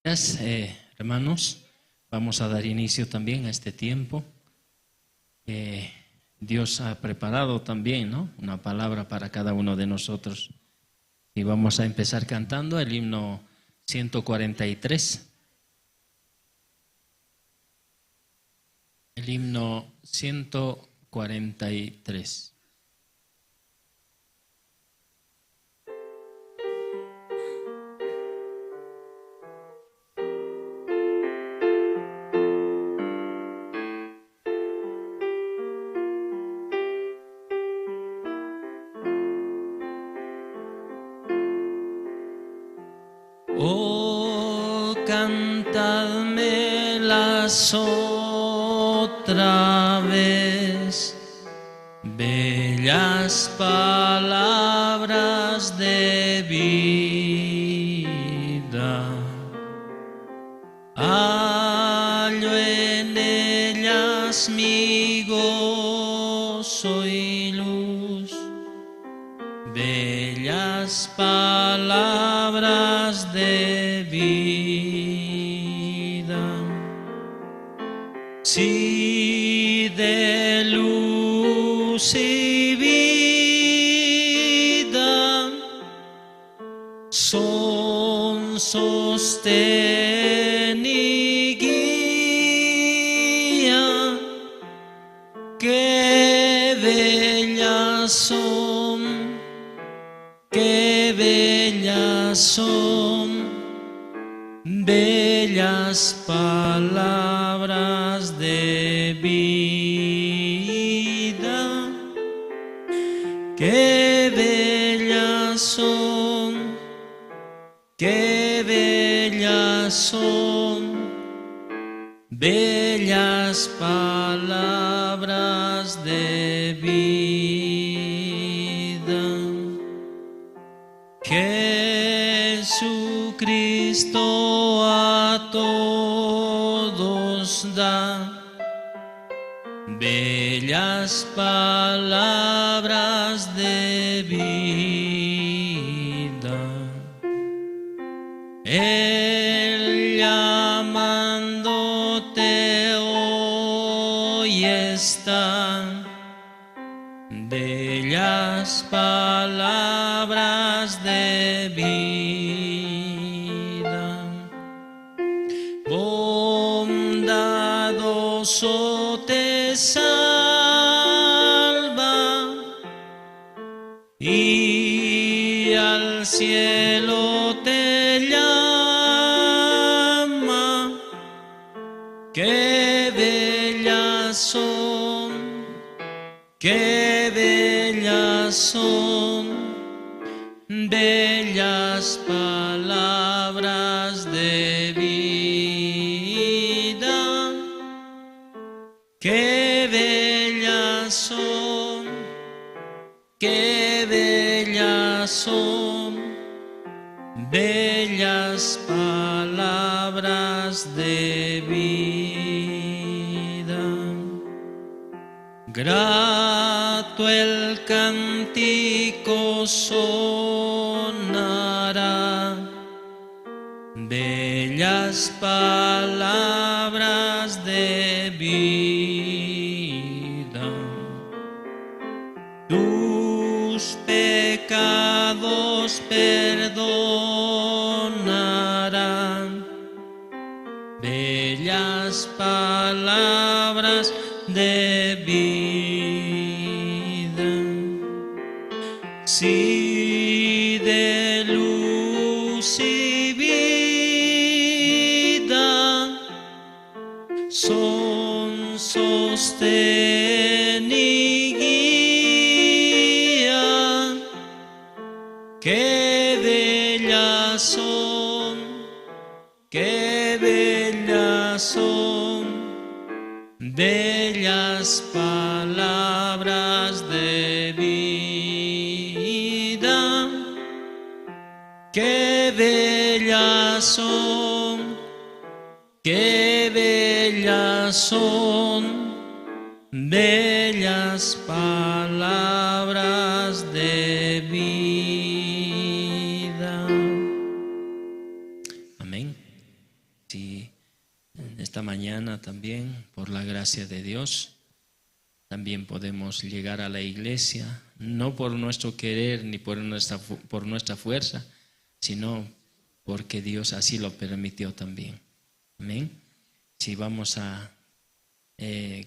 Gracias, hermanos. Vamos a dar inicio también a este tiempo. Dios ha preparado también, ¿no?, una palabra para cada uno de nosotros. Y vamos a empezar cantando el himno 143. El himno 143. Oh, cántadmelas otra vez, bellas palabras de vida. Hallo en ellas mi gozo y luz, bellas palabras de vida. Si de luz y vida son sostén y guía, qué bellas son, qué bellas son, bellas palabras de vida. Qué bellas son, qué bellas son, bellas palabras de vida. Jesucristo a todos da bellas palabras de vida. Él llamándote hoy está, bellas palabras de vida. Bondadoso te salva y al cielo te llama. Qué bellas son, qué bellas son, bellas palabras de vida. Qué bellas son, qué bellas son, bellas palabras de vida. Grato el cántico sonará, bellas palabras de vida. Tus pecados perdonarán, bellas palabras de vida. Si de luz y vida son sostén y guía, qué bellas son, qué bellas son, bellas palabras de vida. Qué bellas son, qué bellas son, bellas palabras de vida. Amén. Esta mañana también, por la gracia de Dios, también podemos llegar a la iglesia, no por nuestro querer ni por nuestra fuerza, sino porque Dios así lo permitió también. Amén. Si vamos a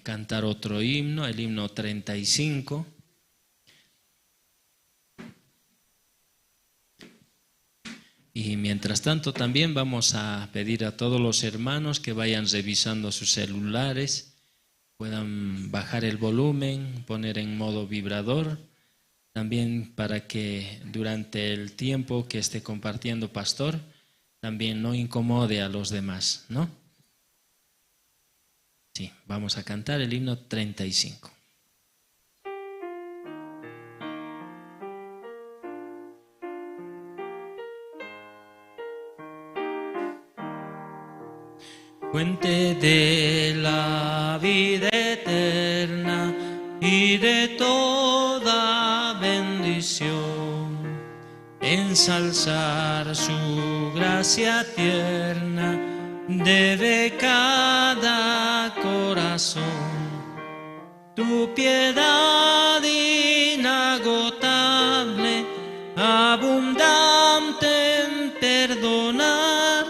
cantar otro himno, el himno 35. Y mientras tanto también vamos a pedir a todos los hermanos que vayan revisando sus celulares, puedan bajar el volumen, poner en modo vibrador, también para que durante el tiempo que esté compartiendo pastor, también no incomode a los demás, ¿no? Sí, vamos a cantar el himno 35. Fuente de la vida eterna y de toda bendición, ensalzar su gracia tierna debe cada corazón. Tu piedad inagotable, abundante en perdonar,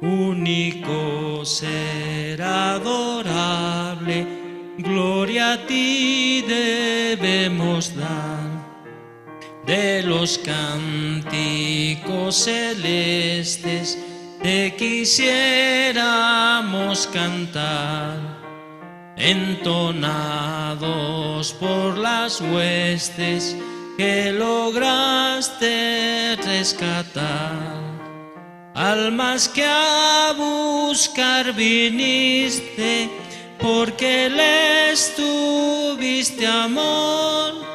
único ser adorable, gloria a ti debemos dar. De los cánticos celestes te quisiéramos cantar, entonados por las huestes que lograste rescatar. Almas que a buscar viniste, porque les tuviste amor,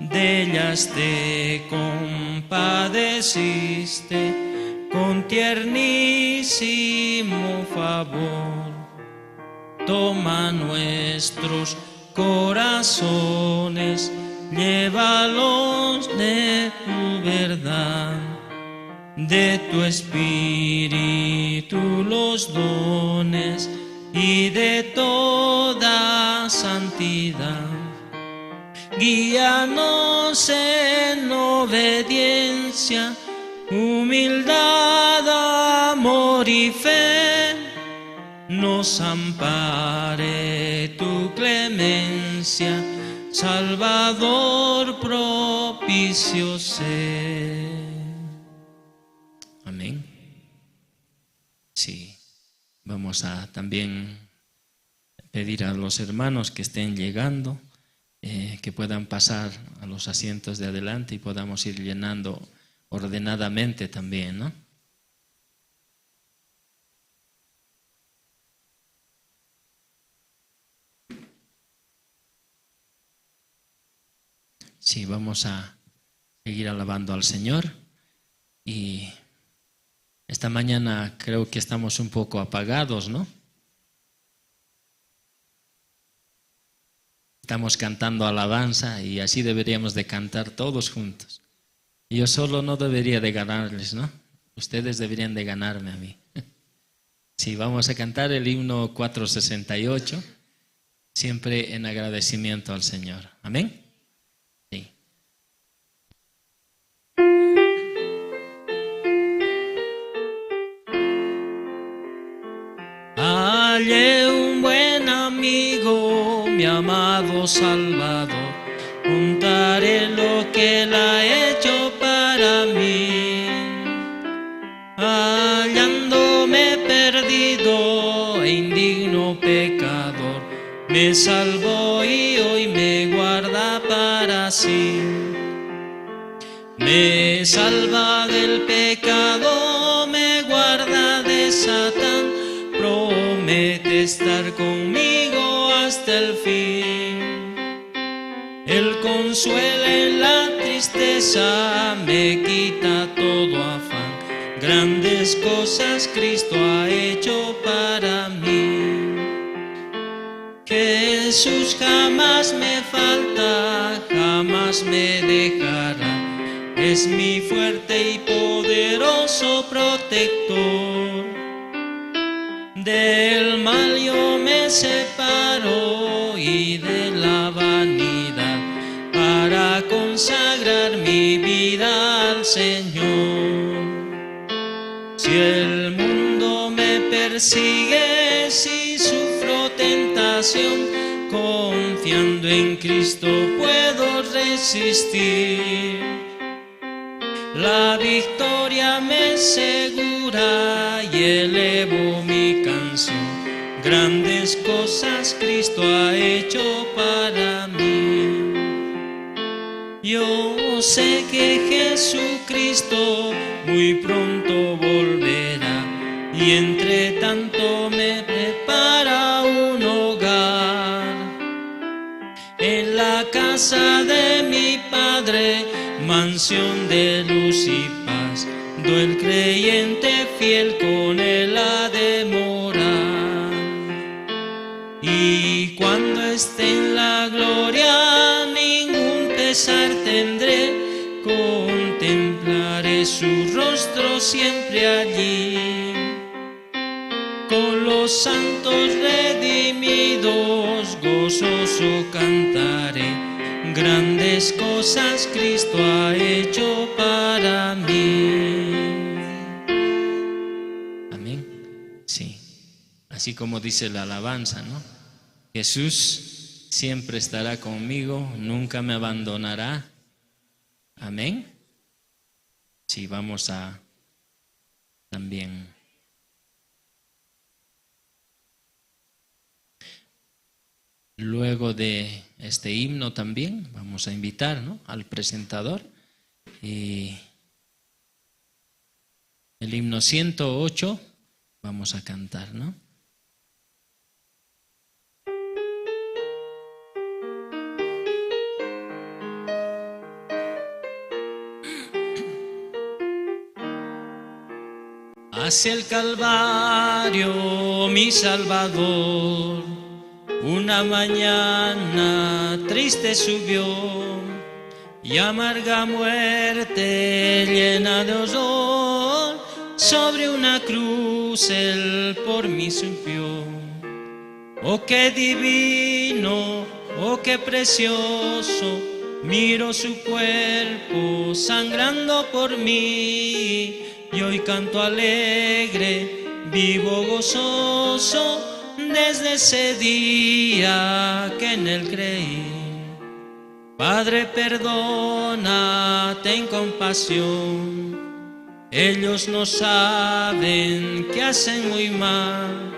de ellas te compadeciste con tiernísimo favor. Toma nuestros corazones, llévalos de tu verdad, de tu espíritu los dones y de toda santidad. Guíanos en obediencia, humildad, amor y fe. Nos ampare tu clemencia, Salvador propicio sé. Amén. Sí, vamos a también pedir a los hermanos que estén llegando, que puedan pasar a los asientos de adelante y podamos ir llenando ordenadamente también, ¿no? Sí, vamos a seguir alabando al Señor. Y esta mañana creo que estamos un poco apagados, ¿no? Estamos cantando alabanza y así deberíamos de cantar todos juntos. Yo solo no debería de ganarles, ¿no? Ustedes deberían de ganarme a mí. Sí, vamos a cantar el himno 468, siempre en agradecimiento al Señor. Amén. Sí. Hallé un buen amigo, mi amado Salvador, contaré lo que él ha hecho para mí. Hallándome perdido e indigno pecador, me salvó y hoy me guarda para sí. Me salva del pecado, me guarda de Satán, promete estar conmigo hasta el fin. Él consuela en la tristeza, me quita todo afán. Grandes cosas Cristo ha hecho para mí. Jesús jamás me falta, jamás me dejará. Es mi fuerte y poderoso protector. Del me separó y de la vanidad para consagrar mi vida al Señor. Si el mundo me persigue, si sufro tentación, confiando en Cristo puedo resistir. La victoria me asegura y elevo mi canción. Grandes cosas Cristo ha hecho para mí. Yo sé que Jesucristo muy pronto volverá y entre tanto me prepara un hogar. En la casa de mi Padre, mansión de luz y paz, do el creyente fiel con él ha de morar. Y cuando esté en la gloria, ningún pesar tendré, contemplaré su rostro siempre allí. Con los santos redimidos, gozoso cantaré. Grandes cosas Cristo ha hecho para mí. Amén. Sí, así como dice la alabanza, ¿no? Jesús siempre estará conmigo, nunca me abandonará. Amén. Sí, vamos a también. Luego de este himno también vamos a invitar, ¿no?, al presentador. Y el himno 108 vamos a cantar, ¿no? Hacia el Calvario, mi Salvador, una mañana triste subió y amarga muerte llena de horror sobre una cruz él por mí subió. Oh, qué divino, oh, qué precioso, miro su cuerpo sangrando por mí y hoy canto alegre, vivo gozoso desde ese día que en él creí. Padre, perdona, ten compasión. Ellos no saben que hacen muy mal.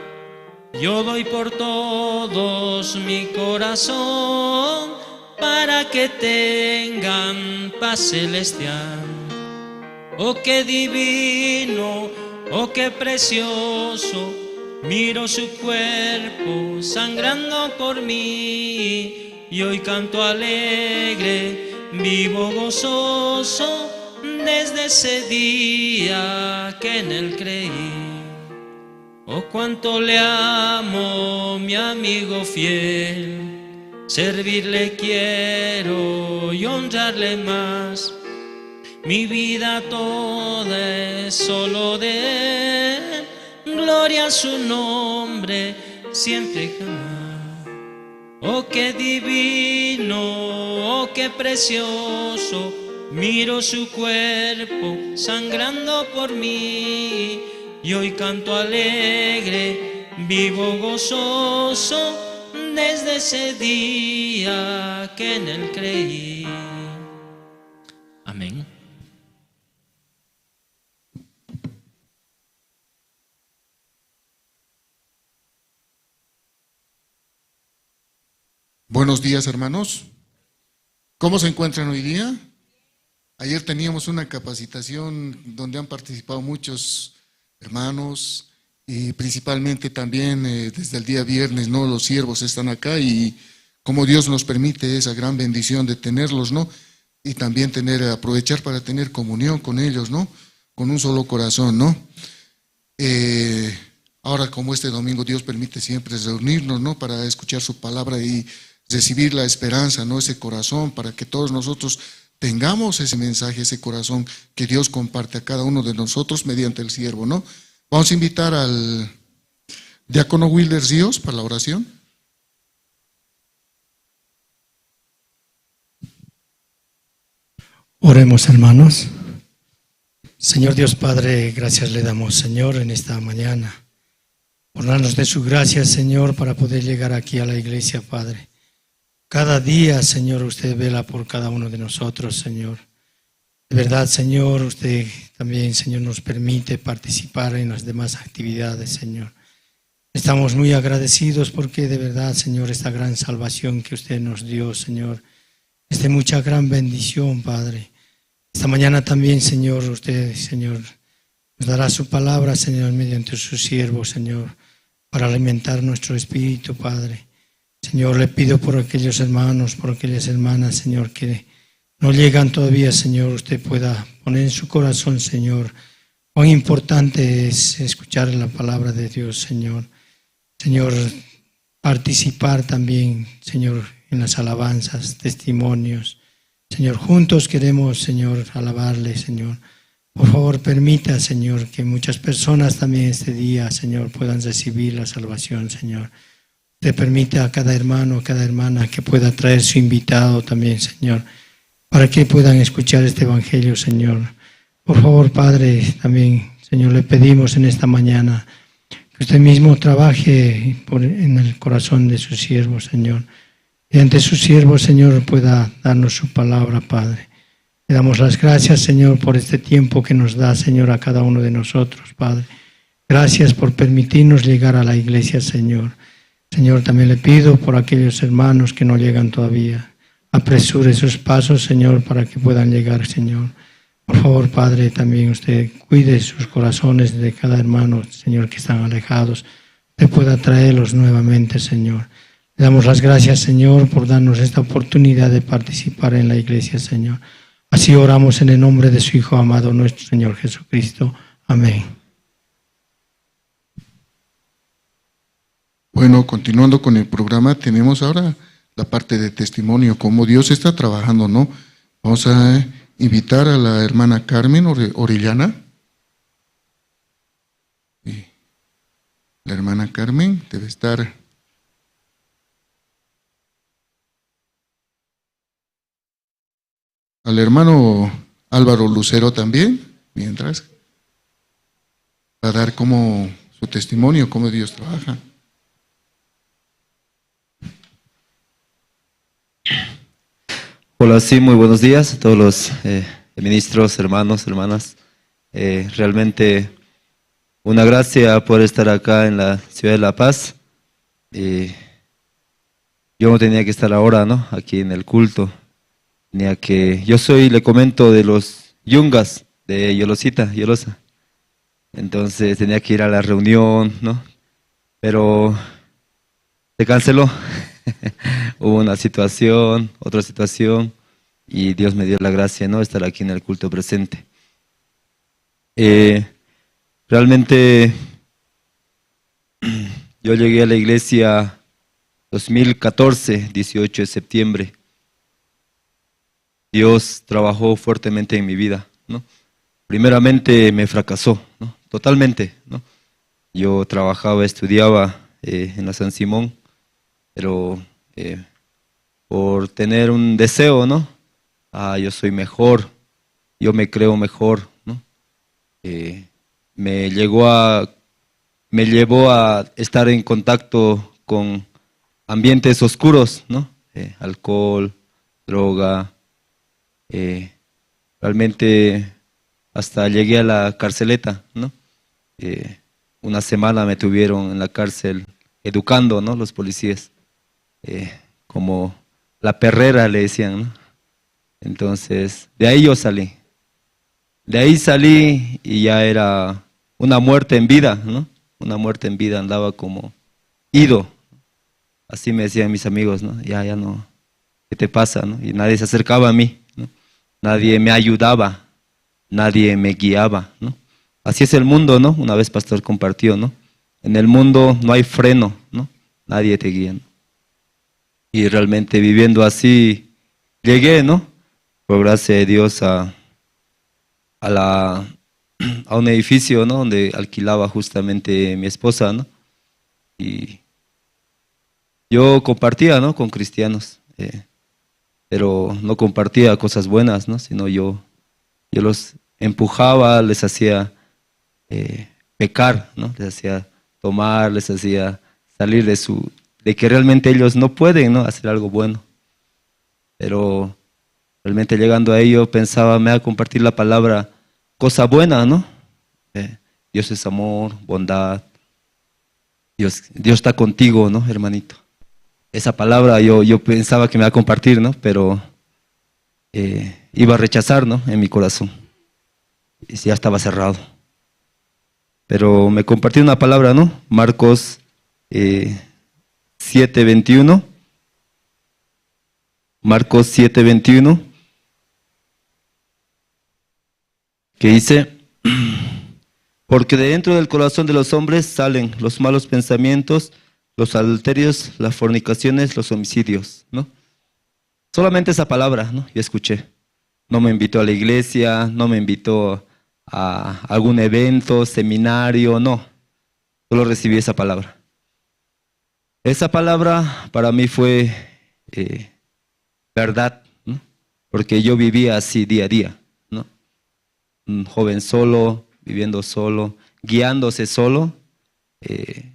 Yo doy por todos mi corazón para que tengan paz celestial. Oh, qué divino, oh, qué precioso, miro su cuerpo sangrando por mí y hoy canto alegre, vivo gozoso desde ese día que en él creí. Oh, cuánto le amo, mi amigo fiel, servirle quiero y honrarle más. Mi vida toda es solo de él, gloria a su nombre, siempre jamás. Oh, qué divino, oh, qué precioso, miro su cuerpo sangrando por mí y hoy canto alegre, vivo gozoso desde ese día que en él creí. Amén. Buenos días, hermanos. ¿Cómo se encuentran hoy día? Ayer teníamos una capacitación donde han participado muchos hermanos y principalmente también desde el día viernes, ¿no? Los siervos están acá y como Dios nos permite esa gran bendición de tenerlos, ¿no? Y también aprovechar para tener comunión con ellos, ¿no? Con un solo corazón, ¿no? Ahora, como este domingo Dios permite siempre reunirnos, ¿no? Para escuchar su palabra y recibir la esperanza, ¿no? Ese corazón, para que todos nosotros tengamos ese mensaje, ese corazón que Dios comparte a cada uno de nosotros mediante el siervo, ¿no? Vamos a invitar al Diácono Wilder Ríos para la oración. Oremos, hermanos. Señor Dios Padre, gracias le damos, Señor, en esta mañana. Por darnos de su gracia, Señor, para poder llegar aquí a la iglesia, Padre. Cada día, Señor, usted vela por cada uno de nosotros, Señor. De verdad, Señor, usted también, Señor, nos permite participar en las demás actividades, Señor. Estamos muy agradecidos porque de verdad, Señor, esta gran salvación que usted nos dio, Señor, es de mucha gran bendición, Padre. Esta mañana también, Señor, usted, Señor, nos dará su palabra, Señor, mediante su siervo, Señor, para alimentar nuestro espíritu, Padre. Señor, le pido por aquellos hermanos, por aquellas hermanas, Señor, que no llegan todavía, Señor, usted pueda poner en su corazón, Señor, cuán importante es escuchar la palabra de Dios, Señor. Señor, participar también, Señor, en las alabanzas, testimonios. Señor, juntos queremos, Señor, alabarle, Señor. Por favor, permita, Señor, que muchas personas también este día, Señor, puedan recibir la salvación, Señor. Te permita a cada hermano, a cada hermana que pueda traer su invitado también, Señor, para que puedan escuchar este evangelio, Señor. Por favor, Padre, también, Señor, le pedimos en esta mañana que usted mismo trabaje en el corazón de su siervo, Señor. Y ante su siervo, Señor, pueda darnos su palabra, Padre. Le damos las gracias, Señor, por este tiempo que nos da, Señor, a cada uno de nosotros, Padre. Gracias por permitirnos llegar a la iglesia, Señor. Señor, también le pido por aquellos hermanos que no llegan todavía. Apresure sus pasos, Señor, para que puedan llegar, Señor. Por favor, Padre, también usted cuide sus corazones de cada hermano, Señor, que están alejados. Usted pueda traerlos nuevamente, Señor. Le damos las gracias, Señor, por darnos esta oportunidad de participar en la iglesia, Señor. Así oramos en el nombre de su Hijo amado, nuestro Señor Jesucristo. Amén. Bueno, continuando con el programa, tenemos ahora la parte de testimonio, cómo Dios está trabajando, ¿no? Vamos a invitar a la hermana Carmen Orellana. Sí. La hermana Carmen debe estar. Al hermano Álvaro Lucero también, mientras, va a dar como su testimonio, cómo Dios trabaja. Hola, sí, muy buenos días a todos los ministros, hermanos, hermanas. Realmente una gracia poder estar acá en la ciudad de La Paz. Yo no tenía que estar ahora, ¿no? Aquí en el culto. Tenía que, yo soy, le comento, de los Yungas, de Yolosita, Yolosa. Entonces tenía que ir a la reunión, ¿no? Pero se canceló. Hubo una situación, otra situación, y Dios me dio la gracia, ¿no?, estar aquí en el culto presente. Realmente yo llegué a la iglesia 2014, 18 de septiembre. Dios trabajó fuertemente en mi vida, ¿no? Primeramente me fracasó, ¿no? Totalmente, ¿no? Yo trabajaba, estudiaba en la San Simón, pero por tener un deseo, ¿no? Ah, yo soy mejor, yo me creo mejor, ¿no? Me llevó a estar en contacto con ambientes oscuros, ¿no? Alcohol, droga. Realmente hasta llegué a la carceleta, ¿no? Una semana me tuvieron en la cárcel educando, ¿no? Los policías, como la perrera le decían, ¿no? Entonces, de ahí yo salí. De ahí salí y ya era una muerte en vida, ¿no? Una muerte en vida, andaba como ido. Así me decían mis amigos, ¿no? Ya, ya no, ¿qué te pasa, no? Y nadie se acercaba a mí, ¿no? Nadie me ayudaba, nadie me guiaba, ¿no? Así es el mundo, ¿no? Una vez pastor compartió, ¿no? En el mundo no hay freno, ¿no? Nadie te guía, ¿no? Y realmente viviendo así, llegué, ¿no? Por gracia de Dios a un edificio, ¿no? Donde alquilaba justamente mi esposa, ¿no? Y yo compartía, ¿no?, con cristianos, pero no compartía cosas buenas, ¿no?, sino yo los empujaba, les hacía pecar, ¿no?, les hacía tomar, les hacía salir de que realmente ellos no pueden, ¿no?, hacer algo bueno. Pero realmente llegando a ello pensaba, me va a compartir la palabra, cosa buena, ¿no? Dios es amor, bondad, Dios está contigo, ¿no, hermanito? Esa palabra yo pensaba que me iba a compartir, ¿no? Pero iba a rechazar, ¿no?, en mi corazón. Y ya estaba cerrado. Pero me compartió una palabra, ¿no? Marcos 7:21. Marcos 7:21. Que dice: porque de dentro del corazón de los hombres salen los malos pensamientos, los adulterios, las fornicaciones, los homicidios, ¿no? Solamente esa palabra, ¿no?, yo escuché. No me invitó a la iglesia, no me invitó a algún evento, seminario, no. Solo recibí esa palabra. Esa palabra para mí fue verdad, ¿no? Porque yo vivía así día a día, ¿no? Un joven solo, viviendo solo, guiándose solo,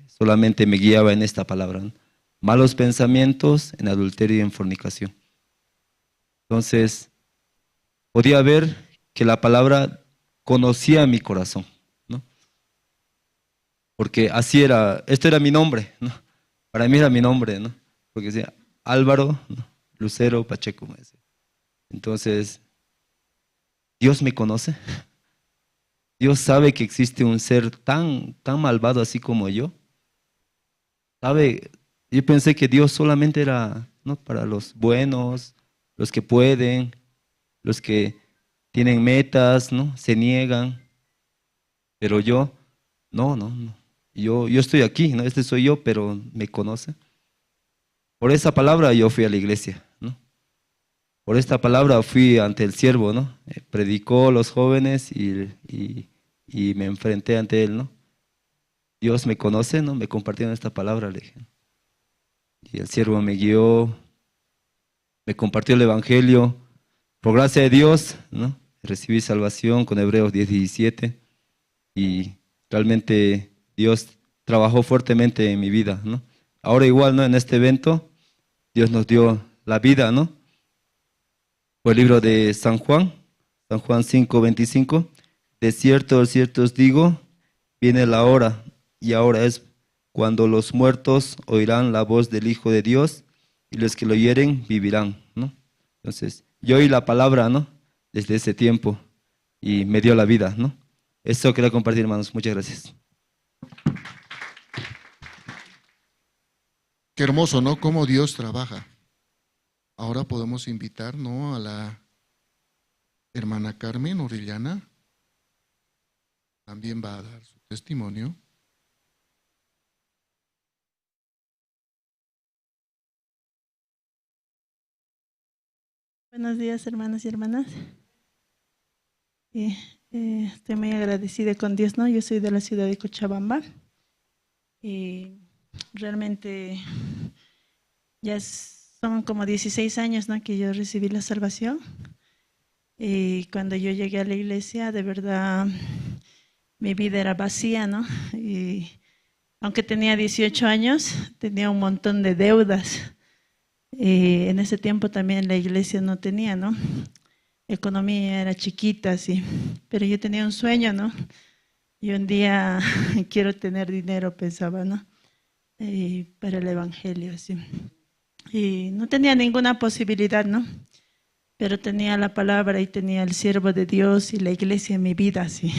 solamente me guiaba en esta palabra, ¿no? Malos pensamientos, en adulterio y en fornicación. Entonces, podía ver que la palabra conocía mi corazón, ¿no? Porque así era, este era mi nombre, ¿no? Para mí era mi nombre, ¿no? Porque decía Álvaro, ¿no?, Lucero Pacheco, me decía. Entonces, Dios me conoce. Dios sabe que existe un ser tan, tan malvado así como yo. ¿Sabe? Yo pensé que Dios solamente era, ¿no?, para los buenos, los que pueden, los que tienen metas, ¿no?, se niegan. Pero yo, no. Yo estoy aquí, ¿no? Este soy yo, pero me conoce. Por esa palabra yo fui a la iglesia, ¿no? Por esta palabra fui ante el siervo, ¿no? Predicó a los jóvenes y me enfrenté ante él, ¿no? Dios me conoce, ¿no? Me compartieron esta palabra, le dije. Y el siervo me guió, me compartió el evangelio. Por gracia de Dios, ¿no?, recibí salvación con Hebreos 10:17 y realmente Dios trabajó fuertemente en mi vida, ¿no? Ahora igual, ¿no?, en este evento, Dios nos dio la vida, ¿no? Por el libro de San Juan, San Juan 5:25, de cierto os digo, viene la hora, y ahora es cuando los muertos oirán la voz del Hijo de Dios, y los que lo oyeren vivirán, ¿no? Entonces, yo oí la palabra, ¿no?, desde ese tiempo, y me dio la vida, ¿no? Eso quería compartir, hermanos. Muchas gracias. Qué hermoso, ¿no?, cómo Dios trabaja. Ahora podemos invitar, ¿no?, a la hermana Carmen Orellana. También va a dar su testimonio. Buenos días, hermanos y hermanas. Estoy muy agradecida con Dios, ¿no? Yo soy de la ciudad de Cochabamba y realmente ya son como 16 años, ¿no?, que yo recibí la salvación. Y cuando yo llegué a la iglesia, de verdad, mi vida era vacía, ¿no? Y aunque tenía 18 años, tenía un montón de deudas. Y en ese tiempo también la iglesia no tenía, ¿no? Economía era chiquita, sí, pero yo tenía un sueño, ¿no? Y un día quiero tener dinero, pensaba, ¿no? Y para el evangelio, sí. Y no tenía ninguna posibilidad, ¿no? Pero tenía la palabra y tenía el siervo de Dios y la iglesia en mi vida, sí.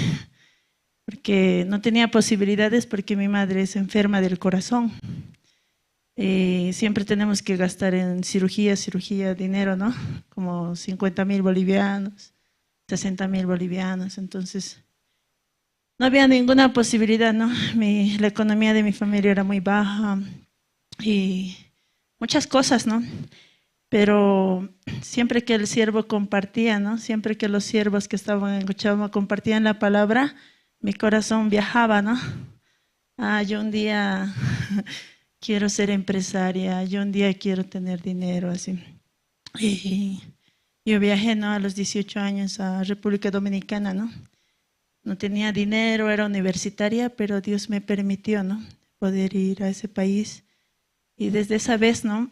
Porque no tenía posibilidades porque mi madre es enferma del corazón. Siempre tenemos que gastar en cirugía, dinero, ¿no? Como 50.000 bolivianos, 60.000 bolivianos. Entonces, no había ninguna posibilidad, ¿no? La economía de mi familia era muy baja y muchas cosas, ¿no? Pero siempre que el siervo compartía, ¿no? Siempre que los siervos que estaban en Cochabamba compartían la palabra, mi corazón viajaba, ¿no? Ah, yo un día quiero ser empresaria, yo un día quiero tener dinero, así. Y yo viajé, ¿no? A los 18 años a República Dominicana, ¿no? No tenía dinero, era universitaria, pero Dios me permitió, ¿no? Poder ir a ese país. Y desde esa vez, ¿no?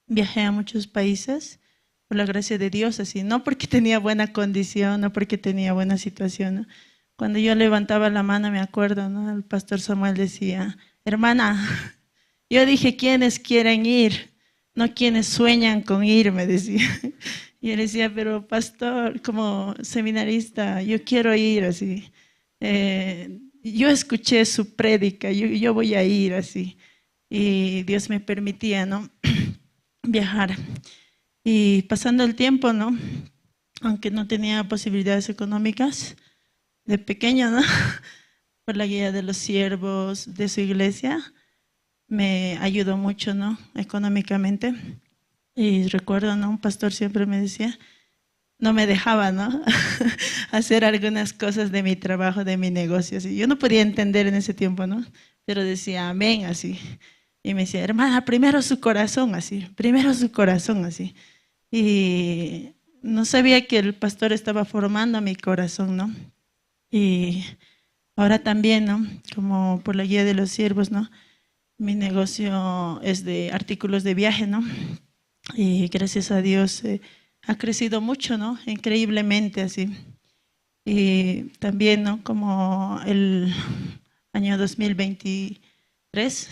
Viajé a muchos países por la gracia de Dios, así, no porque tenía buena condición, no porque tenía buena situación, ¿no? Cuando yo levantaba la mano, me acuerdo, ¿no? El pastor Samuel decía, hermana, yo dije, ¿quiénes quieren ir? No quienes sueñan con ir, me decía. Y yo le decía, pero pastor, como seminarista, yo quiero ir, así. Yo escuché su prédica, yo voy a ir, así. Y Dios me permitía, ¿no? Viajar. Y pasando el tiempo, ¿no? Aunque no tenía posibilidades económicas, de pequeño, ¿no? Por la guía de los siervos de su iglesia, me ayudó mucho, ¿no? Económicamente. Y recuerdo, ¿no? Un pastor siempre me decía, no me dejaba, ¿no? Hacer algunas cosas de mi trabajo, de mi negocio. Así. Yo no podía entender en ese tiempo, ¿no? Pero decía, amén, así. Y me decía, hermana, primero su corazón, así. Primero su corazón, así. Y no sabía que el pastor estaba formando mi corazón, ¿no? Y ahora también, ¿no? Como por la guía de los siervos, ¿no? Mi negocio es de artículos de viaje, ¿no? Y gracias a Dios ha crecido mucho, ¿no? Increíblemente así. Y también, ¿no? Como el año 2023,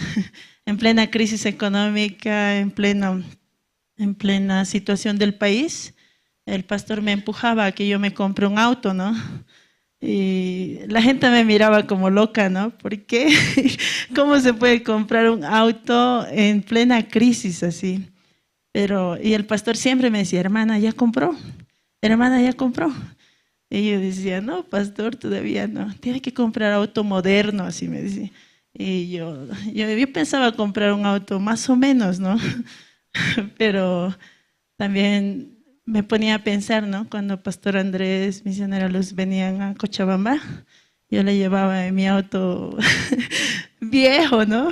en plena crisis económica, en plena situación del país, el pastor me empujaba a que yo me compre un auto, ¿no? Y la gente me miraba como loca, ¿no? ¿Por qué? ¿Cómo se puede comprar un auto en plena crisis así? Pero, y el pastor siempre me decía, hermana, ¿ya compró? Hermana, ¿ya compró? Y yo decía, no, pastor, todavía no. Tiene que comprar auto moderno, así me decía. Y yo pensaba comprar un auto más o menos, ¿no? Pero también me ponía a pensar, ¿no? Cuando Pastor Andrés, Misionera Luz, venían a Cochabamba, yo le llevaba en mi auto viejo, ¿no?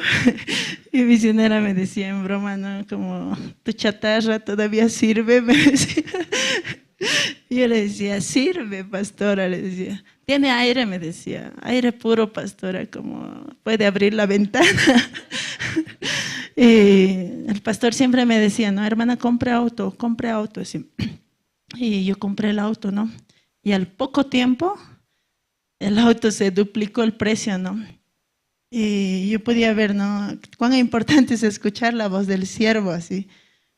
Y misionera me decía en broma, ¿no? Como, tu chatarra todavía sirve, me decía. Y yo le decía, sirve, pastora, le decía. Tiene aire, me decía, aire puro, pastora, como puede abrir la ventana. Y el pastor siempre me decía, no, hermana, compre auto, así. Y yo compré el auto, ¿no? Y al poco tiempo, el auto se duplicó el precio, ¿no? Y yo podía ver, ¿no? Cuán importante es escuchar la voz del siervo, así.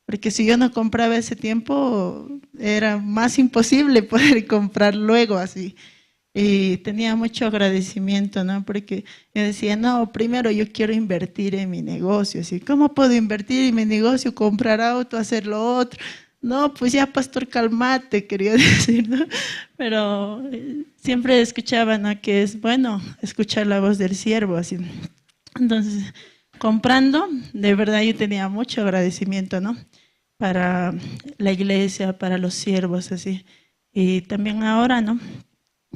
Porque si yo no compraba ese tiempo, era más imposible poder comprar luego, así. Y tenía mucho agradecimiento, ¿no? Porque yo decía, no, primero yo quiero invertir en mi negocio, así. ¿Cómo puedo invertir en mi negocio, comprar auto, hacer lo otro? No, pues ya, pastor, calmate, quería decir, ¿no? Pero siempre escuchaba, ¿no? Que es bueno escuchar la voz del siervo, así. Entonces, comprando, de verdad yo tenía mucho agradecimiento, ¿no? Para la iglesia, para los siervos, así. Y también ahora, ¿no?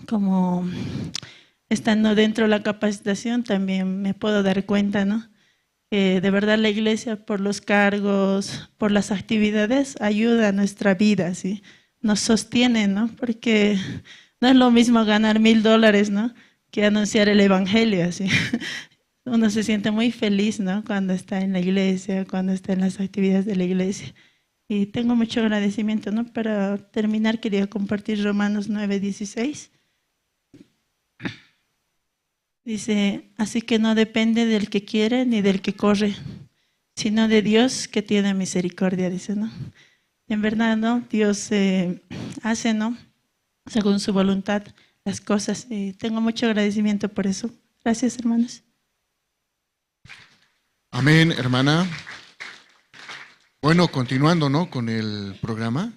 Como estando dentro de la capacitación, también me puedo dar cuenta, ¿no? Que de verdad la iglesia, por los cargos, por las actividades, ayuda a nuestra vida, ¿sí? Nos sostiene, ¿no? Porque no es lo mismo ganar $1,000, ¿no? Que anunciar el evangelio, ¿sí? Uno se siente muy feliz, ¿no? Cuando está en la iglesia, cuando está en las actividades de la iglesia. Y tengo mucho agradecimiento, ¿no? Para terminar, quería compartir Romanos 9:16. Dice, así que no depende del que quiere ni del que corre, sino de Dios que tiene misericordia, dice, ¿no? En verdad, ¿no? Dios hace, ¿no? Según su voluntad las cosas. Y tengo mucho agradecimiento por eso. Gracias, hermanos. Amén, hermana. Bueno, continuando, ¿no? Con el programa,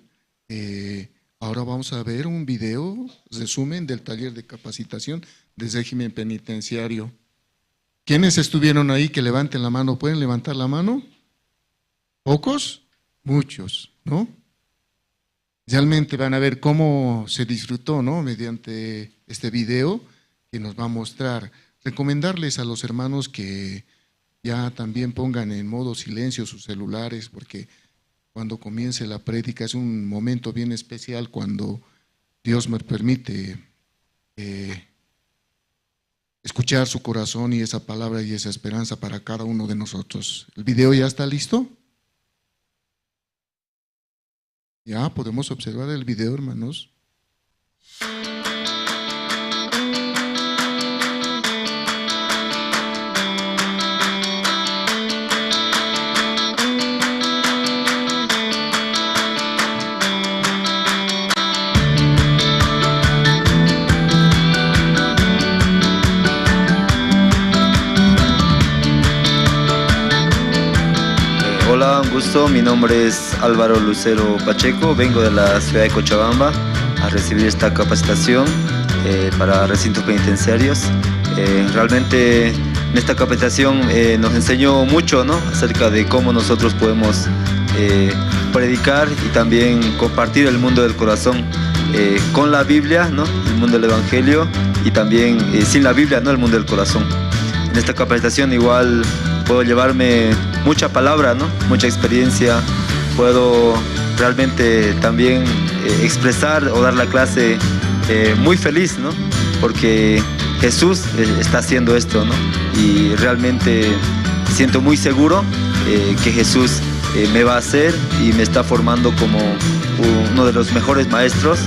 ahora vamos a ver un video resumen del taller de capacitación de régimen penitenciario. ¿Quiénes estuvieron ahí? Que levanten la mano. ¿Pueden levantar la mano? ¿Pocos? Muchos, ¿no? Realmente van a ver cómo se disfrutó, ¿no? Mediante este video que nos va a mostrar Recomendarles a los hermanos que ya también pongan en modo silencio sus celulares, porque cuando comience la prédica es un momento bien especial cuando Dios me permite escuchar su corazón y esa palabra y esa esperanza para cada uno de nosotros. ¿El video ya está listo? Ya podemos observar el video, hermanos. Hola, un gusto. Mi nombre es Álvaro Lucero Pacheco. Vengo de la ciudad de Cochabamba a recibir esta capacitación para recintos penitenciarios. Realmente en esta capacitación nos enseñó mucho, ¿no?, acerca de cómo nosotros podemos predicar y también compartir el mundo del corazón con la Biblia, ¿no?, el mundo del Evangelio, y también sin la Biblia, ¿no?, el mundo del corazón. En esta capacitación igual puedo llevarme mucha palabra, ¿no?, mucha experiencia, puedo realmente también expresar o dar la clase muy feliz, ¿no?, porque Jesús está haciendo esto, ¿no?, y realmente siento muy seguro que Jesús me va a hacer y me está formando como uno de los mejores maestros.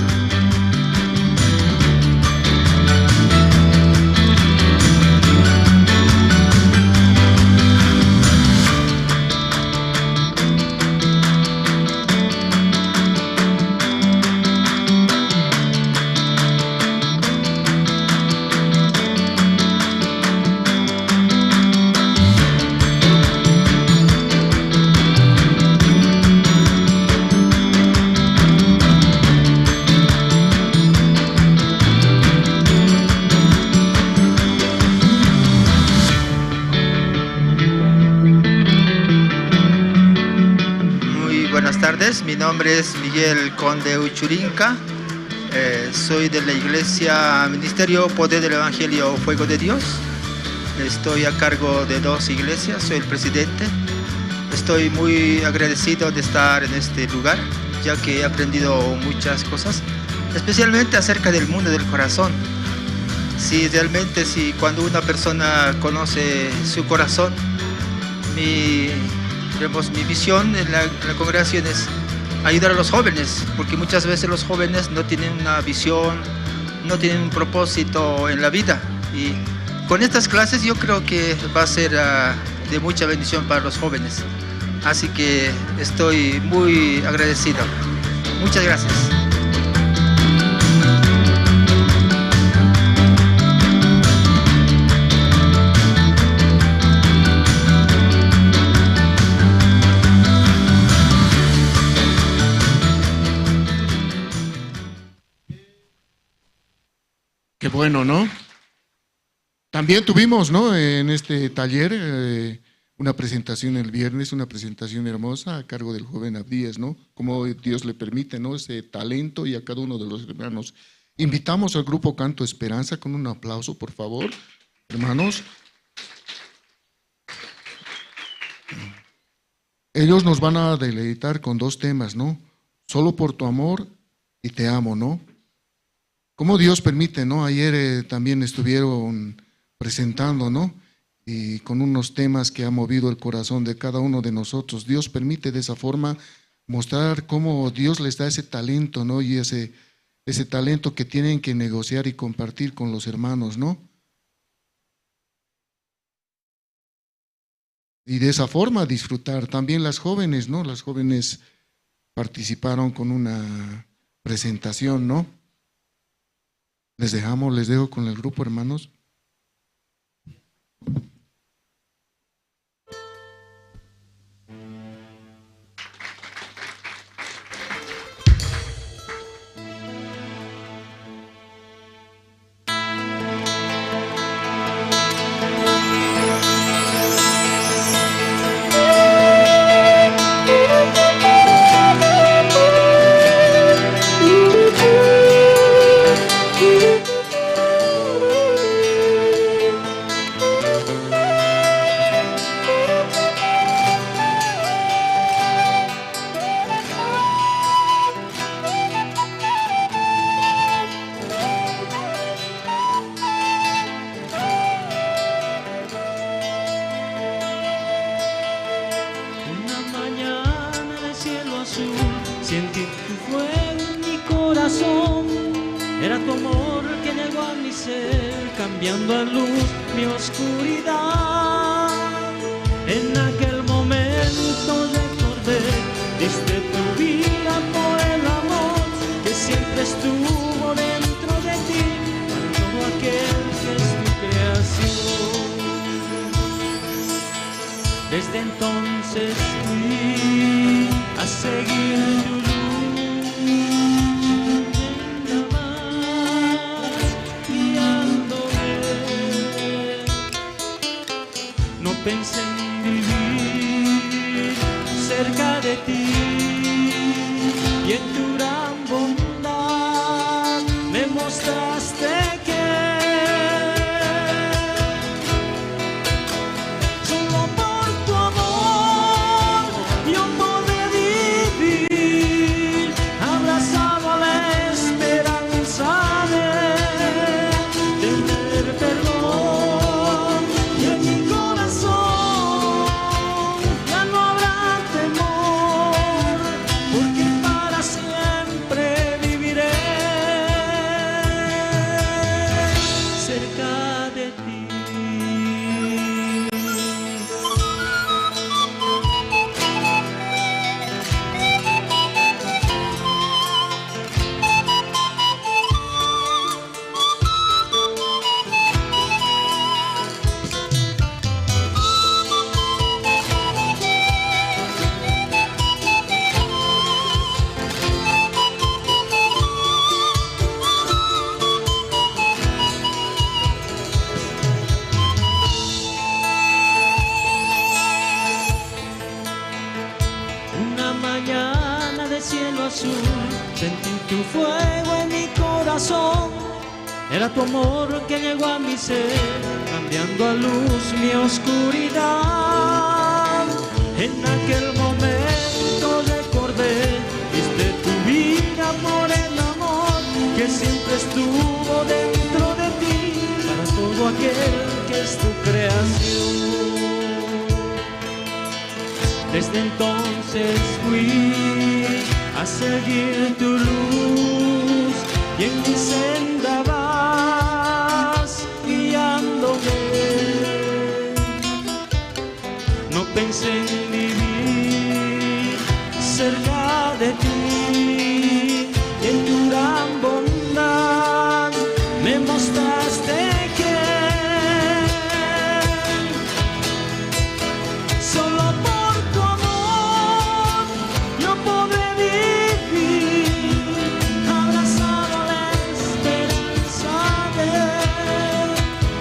Mi nombre es Miguel Conde Uchurinca, soy de la Iglesia Ministerio Poder del Evangelio Fuego de Dios. Estoy a cargo de 2 iglesias, soy el presidente. Estoy muy agradecido de estar en este lugar, ya que he aprendido muchas cosas, especialmente acerca del mundo del corazón. Si realmente, si cuando una persona conoce su corazón, mi visión en la congregación es ayudar a los jóvenes, porque muchas veces los jóvenes no tienen una visión, no tienen un propósito en la vida. Y con estas clases yo creo que va a ser de mucha bendición para los jóvenes. Así que estoy muy agradecido. Muchas gracias. Qué bueno, ¿no? También tuvimos, ¿no?, en este taller una presentación el viernes, una presentación hermosa a cargo del joven Abdías, ¿no? Como Dios le permite, ¿no?, ese talento y a cada uno de los hermanos. Invitamos al grupo Canto Esperanza con un aplauso, por favor, hermanos. Ellos nos van a deleitar con 2 temas, ¿no? Solo por tu amor y te amo, ¿no? Como Dios permite, ¿no? Ayer también estuvieron presentando, ¿no?, y con unos temas que ha movido el corazón de cada uno de nosotros. Dios permite de esa forma mostrar cómo Dios les da ese talento, ¿no?, y ese talento que tienen que negociar y compartir con los hermanos, ¿no? Y de esa forma disfrutar. También las jóvenes, ¿no? Las jóvenes participaron con una presentación, ¿no? Les dejo con el grupo, hermanos. Sentí tu fuego en mi corazón, era tu amor que llegó a mi ser, cambiando a luz mi oscuridad. En aquel momento recordé, diste tu vida por el amor que siempre estuvo dentro de ti, para todo aquel que es tu creación. Desde entonces fui a seguir tu luz, más guiándome. No pensé en vivir cerca de ti y en tu gran bondad me mostraste que solo por tu amor yo podré vivir, abrazado a la esperanza de tener perdón. Y en mi corazón ya no habrá temor, porque para siempre viviré cerca de ti. Una mañana de cielo azul, sentí tu fuego en mi corazón. Era tu amor que llegó a mi ser, cambiando a luz mi oscuridad. En aquel momento recordé, diste tu vida por el amor que siempre estuvo dentro de ti, para todo aquel que es tu creación. Desde entonces fui a seguir tu luz y en mi senda vas guiándome. No pensé en vivir cerca de ti y en tu gran bondad me mostraste que solo por tu amor yo podré vivir, abrazado a la esperanza de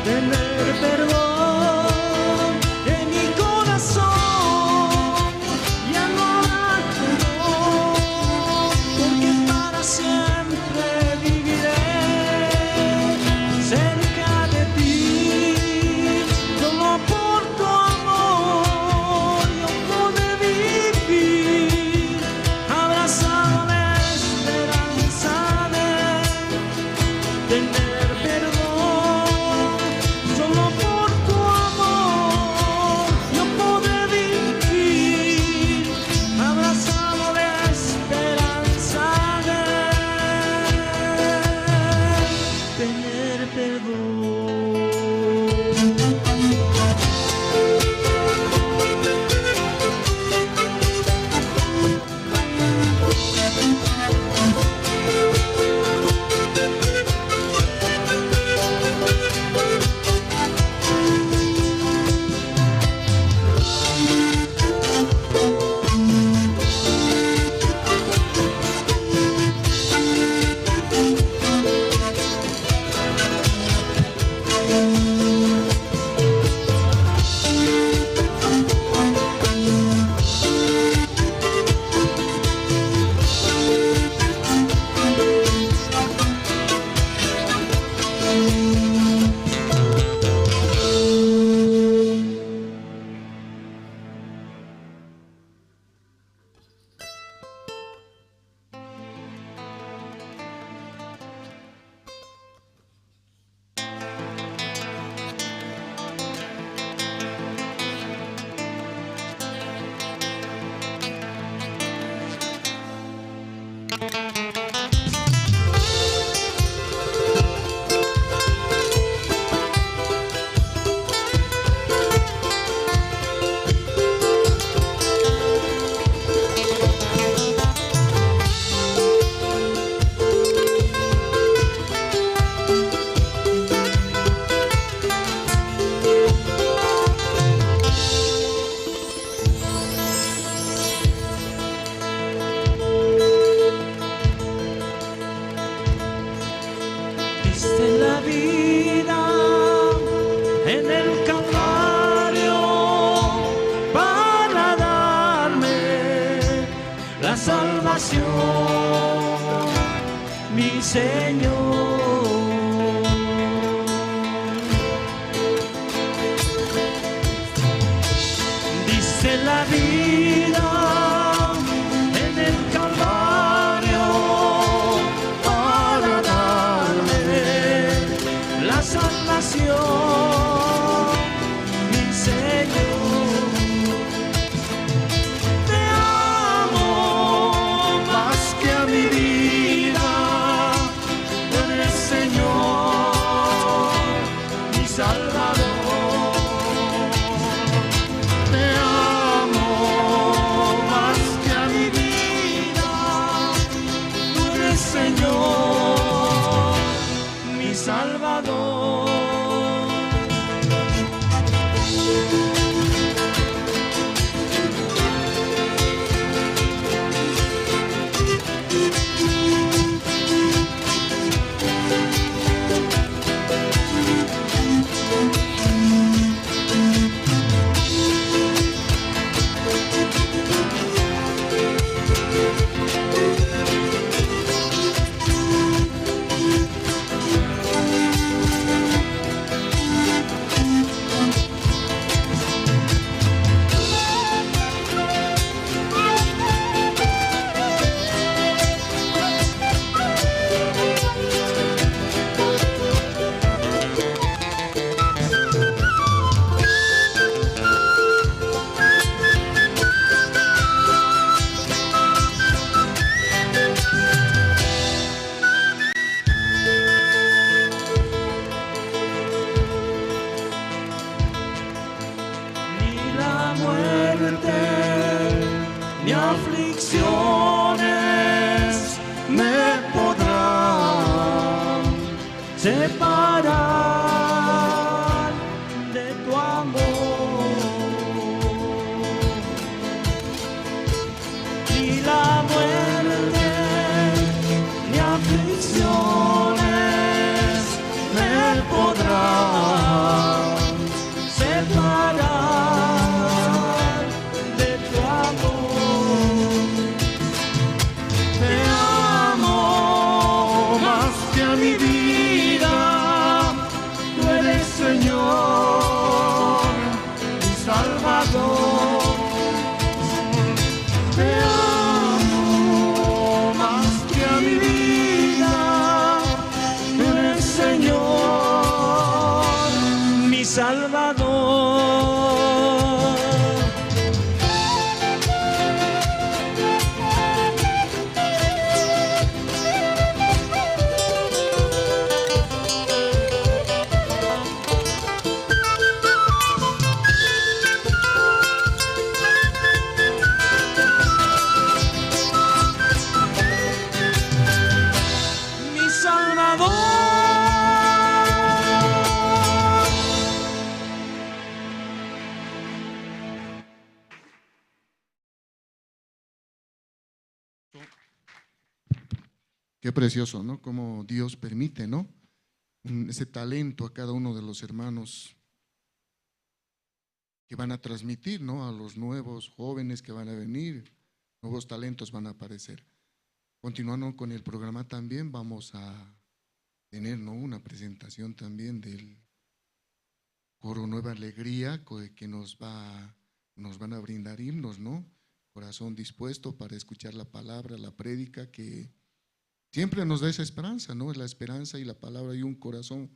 tener perdón en mi corazón. Ya no habrá temor, Diste la vida en el Calvario para darme la salvación, mi Señor. Diste la vida en el Calvario para darme la salvación, mi Señor. Te amo más que a mi vida, tú eres Señor, mi Salvador. Te amo más que a mi vida, tú eres Señor, mi Salvador. Ni la muerte, ni aflicciones me podrán separar de tu amor. Ni la muerte, ni aflicciones me podrán separar de tu amor. Te amo más que a mi vida, tú eres Señor, mi Salvador. Te amo más que a mi vida, tú eres Señor, mi Salvador. Mi Salvador. Qué precioso, ¿no? Cómo Dios permite, ¿no? Ese talento a cada uno de los hermanos que van a transmitir, ¿no? A los nuevos jóvenes que van a venir, nuevos talentos van a aparecer. Continuando con el programa también vamos a tener, ¿no? Una presentación también del coro Nueva Alegría, que nos van a brindar himnos, ¿no? Corazón dispuesto para escuchar la palabra, la prédica que siempre nos da esa esperanza, ¿no? Es la esperanza y la palabra y un corazón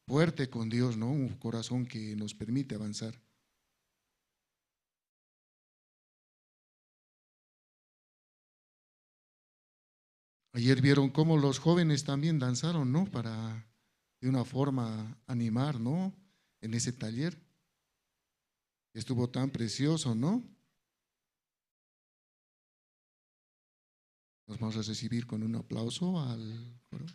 fuerte con Dios, ¿no? Un corazón que nos permite avanzar. Ayer vieron cómo los jóvenes también danzaron, ¿no? Para de una forma animar, ¿no? En ese taller. Estuvo tan precioso, ¿no? Nos vamos a recibir con un aplauso al coro.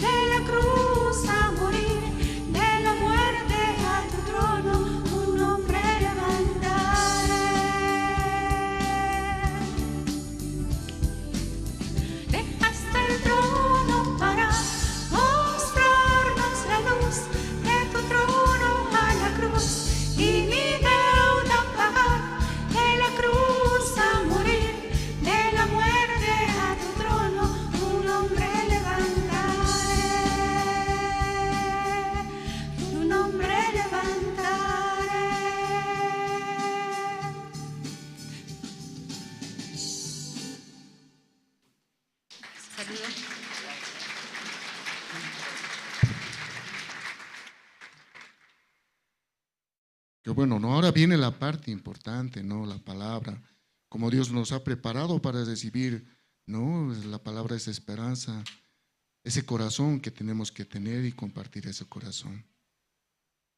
De la cruz a morir, de la muerte a tu trono. Qué bueno, ¿no? Ahora viene la parte importante, ¿no? La palabra. Como Dios nos ha preparado para recibir, ¿no? La palabra es esperanza, ese corazón que tenemos que tener y compartir ese corazón.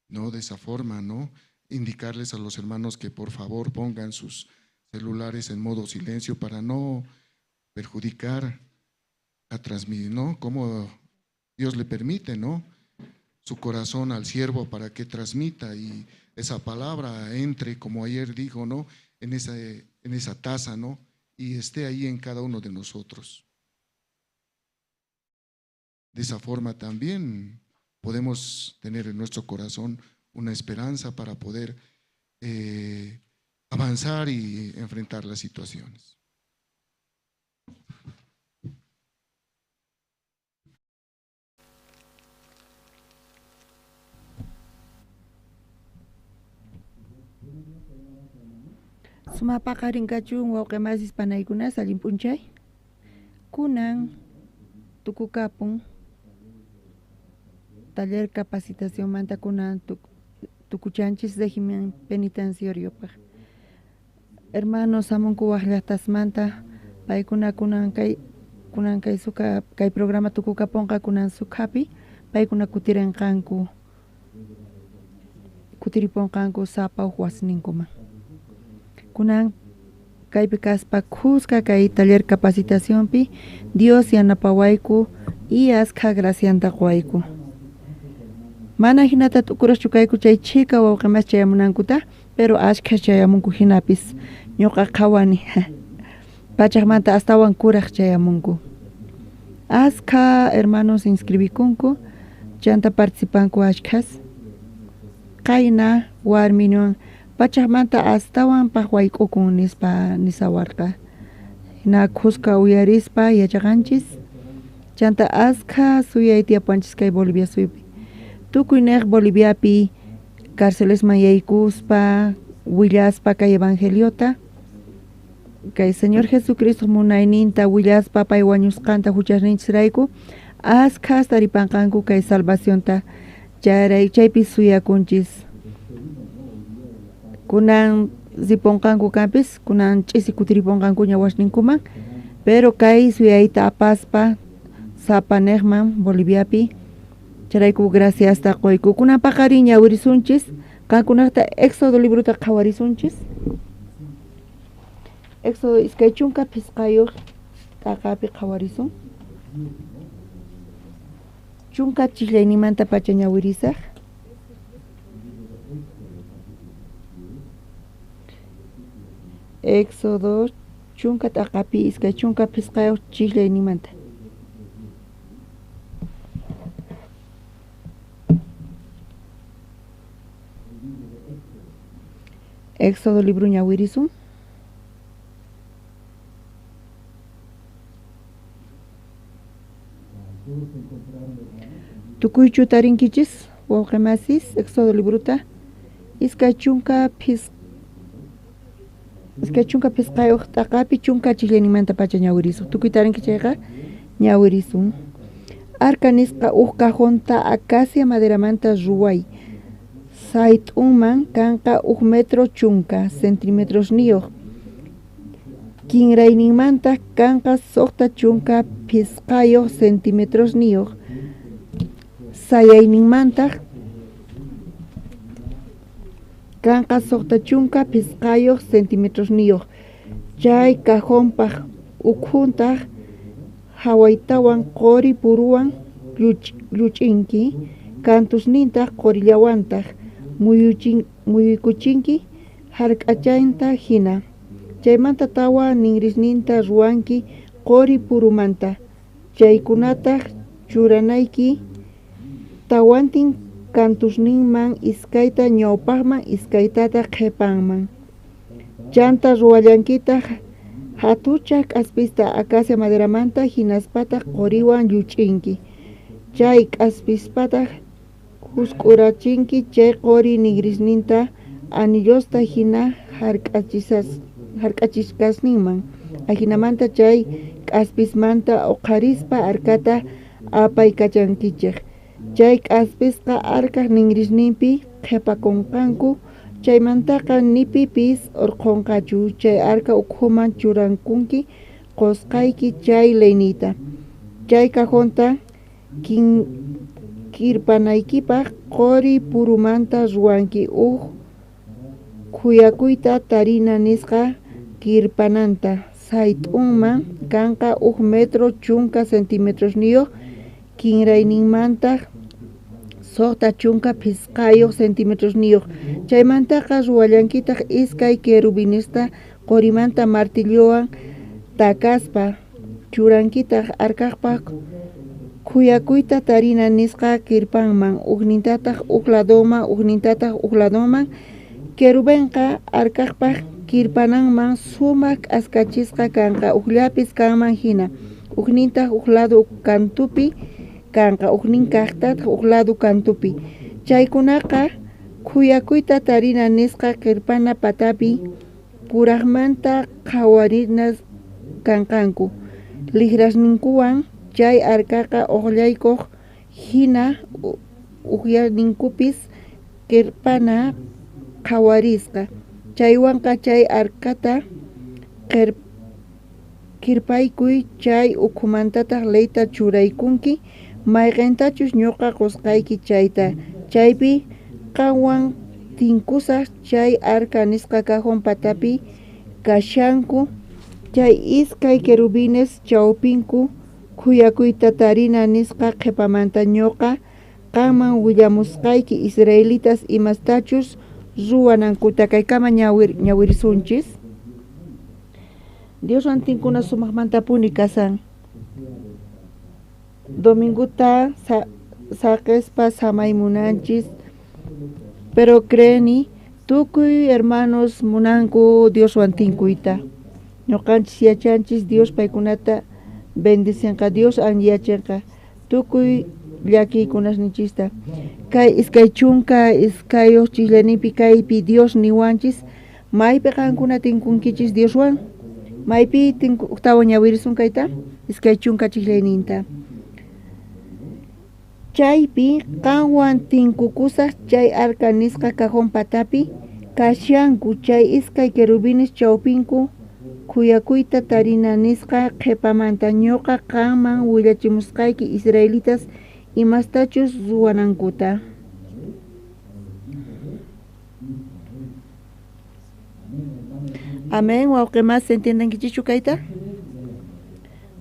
¿No? De esa forma, ¿no? Indicarles a los hermanos que por favor pongan sus celulares en modo silencio para no perjudicar a transmitir, ¿no? Como Dios le permite, ¿no? Su corazón al siervo para que transmita y esa palabra entre, como ayer dijo, ¿no? En esa taza, ¿no? Y esté ahí en cada uno de nosotros. De esa forma también podemos tener en nuestro corazón una esperanza para poder avanzar y enfrentar las situaciones. Sumapaqarin kachun wawqimasis panaykuna allin p'unchay. Kunan tukukapun taller capacitación manta kunan tukuchanchis régimen penitenciariopaj. Hermanos hamunku waj llaqtasmanta paykuna kunan kay suka kay programa tukukaponqa kunan sukhapi paykuna kutirinqanku kutiriponqanku sapa uj wasninkuman. Kunan kaypi kaspa khuska kay taller capacitacionpi Dios yanapawayku y askha gracianta quwayku. Mana hinata t'ukuraschu kayku chay chhika wawqimas chayamunankuta, pero ashkha chayamunku hinapis ñuqa qhawani pachaqmanta astawan kuraq chayamunku. Askha hermanos inscribikunku chanta participanku ashkhas. Qayna warmi pachaqmanta astawan paq wayk'ukun nispa nisawarqa. Hina khuska uyarispa yachaqanchis chanta askha suyay tiyapuwanchis kay Bolivia suyupi. Tukuy neq Boliviapi carcelesman yaykuspa willaspa kay evangeliota kay Señor Jesucristo munayninta willaspa pay wañusqanta huchasninchisrayku askhas taripanqanku kay salvacionta charay chaypi suyakunchis. Kunan riponqanku kanpis kunan ch'isi kutiriponqankuña wasninkuman, pero kay suyayta apaspa sapaneqman Boliviapi charayku graciasta qoyku. Kunan paqarin ñawirisunchis qankunaqta Éxodo libruta qhawarisunchis. Éxodo 25 t'aqapi qhawarisun. Chunka chillaynimanta pacha ñawirisaq. Éxodo chunka t'aqapi 25 chillaynimanta. Éxodo libro ñawirisun. Tukuychu tarinkichis wawqimasis Éxodo libruta 25 t'aqapi chunka chillaynimanta pacha ñawirisun. Tukuy tarinki chayqa ñawirisun. Arca nisqa uj cajonta acacia maderamanta ruway. Sayt'unman kanqa 1 metro 10 centímetros niyuq. Kinrayninmantaq kanqa 65 centímetros niyuq. Sayayninmantaq kanqa 65 centímetros niyuq. Chay cajonpaq ukhuntaq hawaytawan qori puruwan lluch'inki, kantusnintaq qorillawantaq muyuykuchinki hark'achanta hina. Chaymanta tawa ninrisninta ruwanki qori purumanta. Chaykunataq churanayki tawantin kantusninman iskayta ñawpaqman iskaytataq qhipanman. Chanta ruwallankitaq hatuchaq k'aspista acacia maderamanta hinaspataq qoriwan lluch'inki. Chay k'aspispataq husk'urachinki chay qori ningrisninta anillosta hina hark'achisqasninman. Ajinamanta chay k'aspismanta uqharispa arkata apaykachankichej. Chay k'aspisqa arkaj ningrisninpi qhipakunqanku Chaymantaqa ni pipis urqhonqachu. Chay arca ukhuman churankunki qosqayki chay leyniyta. Chay cajonta kirpanaykipaj qori purumanta ruwanki uj khuyakuyta tarina nisqa kirpananta. Sayt'unman kanqa 1 metro 10 centimetrosniyuq, kinrayninmantaq 65 centimetrosniyuq. Chaymantaqa ruwallankitaq iskay querubinesta qorimanta martillowan takaspa churankitaq arcajpaj khuyakuyta tarina nisqa kirpanman, ujnintataq uj ladoman, ujnintataq uj ladoman. Querubenqa arcajpaj kirpananman sumaq k'askachisqa kanqa, ujllapis kanman hina, ujnintaq uj lado kantupi kanqa, ujnin kajtataq uj lado kantupi. Chaykunaqa khuyakuyta tarina nisqa kirpana patapi purajmanta qhawarinas kanqanku. Lijrasninkuwan chay arcaqa uqllaykoj hina ujyaninkupis kirpana qhawarisqa. Chaywanqa chay arcata kirpaykuy, chay ukhumantataq leyta churaykunki mayqentachus ñuqa qusqayki chayta. Chaypi qanwan tinkusaj chay arca nisqa cajón patapi kashanku chay iskay querubines chawpinku khuyakuyta tarina nisqa qhipamanta ñuqa qanman willamusqayki israelitas imastachus ruwanankuta. Kaykama ñawirisunchis. Dioswan tinkuna sumaqmantapuni kasan. Dominguta saqespa samay munanchis, pero creeni tukuy hermanos munanku Dioswan tinkuyta. Ñuqanchis yachanchis Dios paykunata bendicenqa, Dios anyachenqa tukuy llakiykunasninchista. Kay 22 chikllanipi kaypi Dios niwanchis maypi qankuna tinkunkichis Dioswan, maypi tawan ñawirisun kayta 20 chiklayninta. Chaypi qanwan tinkukusaj chay arca nisqa cajón patapi kashanku chay iskay querubines chawpinku khuyakuyta tarina nisqa qhipamanta ñuqa qanman willachimusqayki israelitas imastachus ruwanankuta. Amén. Wawqimas, ¿entiendenkichichu kayta?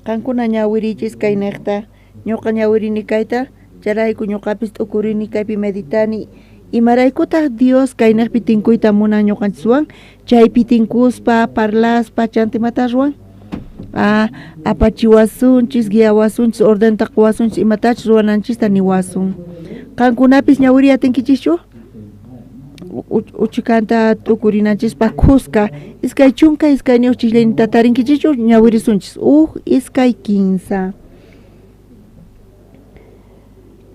Qankuna ñawirichis kaynejta, ñuqa ñawirini kayta, chayrayku ñuqapis t'ukurini kaypi meditani. Imaraykutaq Dios kaynejpi tinkuyta munan ñuqanchiswan? Chaypi tinkuspa, parlaspa, chanta imata ruwan? Apachiwasunchis, guiawasunchis, ordenta quwasunchis, imatachus ruwananchista niwasun. Qankunapis ñawiri atinkichischu? Uchikanta t'ukurinanchispaj khuska 22 chiklayninta tarinkichischu? Ñawirisunchis. 1, 2, 3.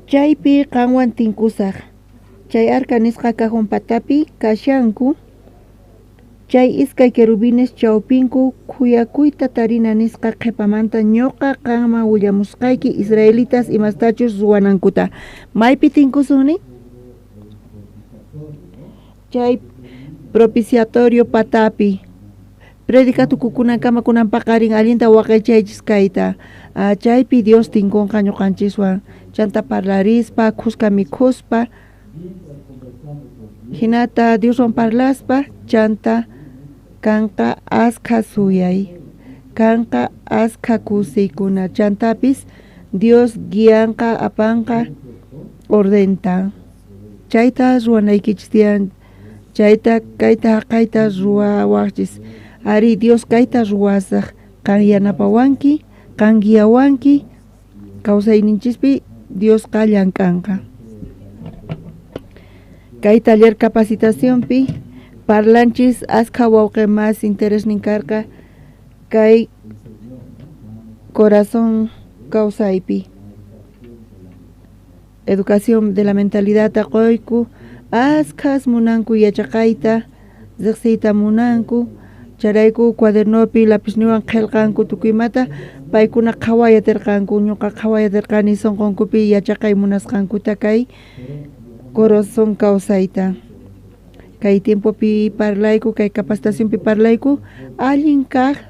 Chaypi qanwan tinkusaj. Chay arca nisqa cajón patapi kashanku chay iskay querubines chawpinku khuyakuyta tarina nisqa qhipamanta ñuqa qanman willamusqayki israelitas imastachus ruwanankuta. Maypi tinkusunni? Chay propiciatorio patapi. Predica tukukunankama kunan paqarin allinta waqaychaychis kayta. Chaypi Dios tinkunqa ñuqanchiswan. Chanta parlarispa, khuska mikhuspa, hinata Dioswan parlaspa, chanta kanqa askha suyay, kanqa askha kusiykuna, chantapis Dios guianqa apanqa ordenta. Chayta ruwanaykichis tiyan, chayta kayta haqayta ruwawaqchis. Ari Dios kayta ruwasaj, qan yanapawanki, qan guiawanki, kawsayninchispi Diosqa llank'anqa. Kay taller capacitacionpi parlanchis askha wawqi mas interesnin karqa kay corazón kawsaypi. Educación de la mentalidad qoyku, askhas munanku yachaqayta, riqsiyta munanku, chayrayku cuadernopi lapizniwan qillqanku tukuymata, paykuna qhawayatirqanku, ñuqa qhawayatirqani sunqunkupi yachaqay munasqankuta kay corazón kawsayta. Kay tiempopi parlayku, kay capacitacionpi parlayku, allin kaq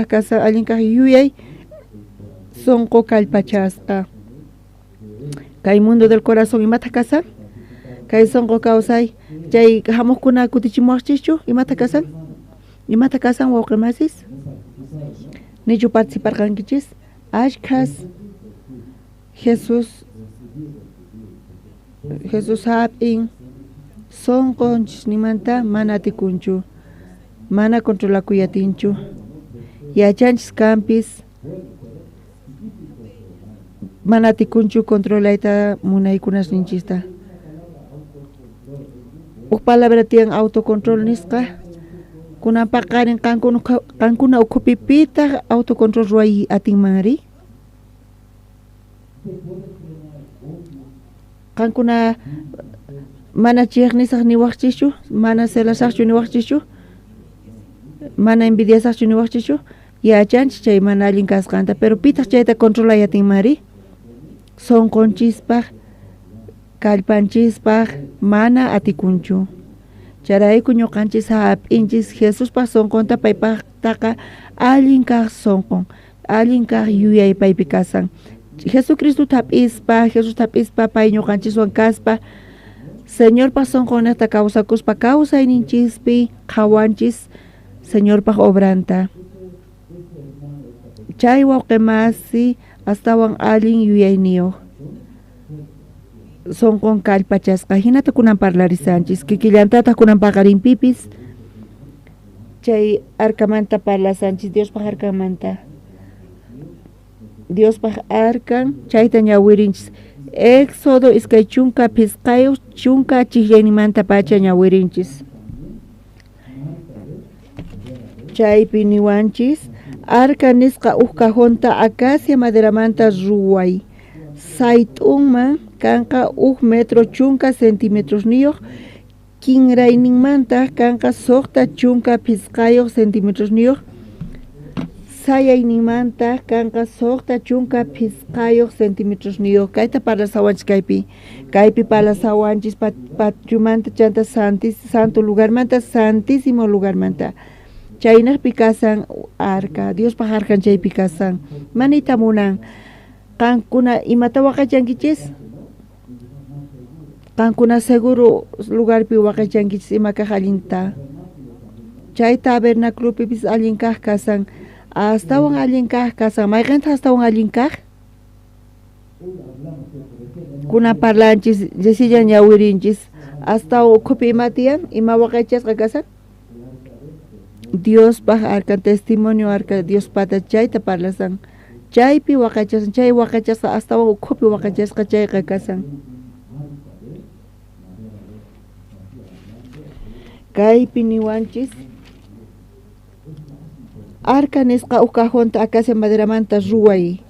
kasan, allin kaq yuyay sonqo kallpachasqa. Kay mundo del corazón imata kasan? Kay sonqo kawsay chay hamuqkuna kutichimuwaqchischu imata kasan? Imata kasan wawqimasis? Nichu participarqankichis? Ashkhas Jesús hap'in sonqonchisnimanta mana atikunchu, mana controlakuy atinchu. Yachanchis kanpis mana atikunchu controlayta munaykunasninchista. Uj palabra tiyan autocontrol nisqa. Kunan paqarin qankuna ukhupi pitaq autocontrol ruway atinmanri? Qankuna mana chiqnisaq niwaqchischu, mana celasaqchu niwaqchischu, mana envidiasaqchu niwaqchischu, yachanchis chay mana allin kasqanta, pero pitaq chayta controlay atinmanri? Sonqonchispaq, kallpanchispaq mana atikunchu. Chayrayku ñuqanchis hap'inchis Jesuspaq sonqonta, paypaqtaqa allin kaq sonqon, allin kaq yuyay paypi kasan. Jesucristo hap'ispa, Jesús hap'ispa, pay ñuqanchiswan kaspa, Señorpaq sonqonnejta kawsakuspa kawsayninchispi qhawanchis Señorpaq obranta. Chay wawqimasi astawan allin yuyayniyuq sonqon kallpachasqa. Hinata kunan parlarisanchis, kikillantataq kunan paqarinpipis chay arkamanta parlasanchis, Diospaq arkamanta. Diospaq arkan chayta ñawirinchis. Éxodo 25 chunka chijllayninmantapacha ñawirinchis. Chaypi niwanchis arka nisqa uj cajonta acacia maderamanta ruway. Sayt'unman kanqa 1 metro 10 centimetrosniyuq, kinrayninmantaq kanqa 65 centimetrosniyuq, sayayninmantaq kanqa 65 centimetrosniyuq. Kayta parlasawanchis kaypi. Kaypi parlasawanchis patiomanta chanta santo lugarmanta, santísimo lugarmanta. Chaynaqpi kasan arka, Diospaq arkan chaypi kasan. Manita munan. Qankuna imata waqaychankichis? Qankuna seguro lugarpi waqaychankichis ima kaq allinta. Chay tabernaculopipis allin kaq kasan. Astawan allin kaq kasan. Mayqintaq astawan allin kaq? Kuna parlanchis, resilla ñawirinchis. Astawan ukhupi ima tiyan? Ima waqaychasqa kasan? Diospaq arkan, testimonio arka, Diospata chayta parlasan. Chaypi waqaychasan, chay waqaychasqa astawan ukhupi waqaychasqa chayqa kasan. Kaypi niwanchis arka nisqa uj cajonta acacia maderamanta ruway.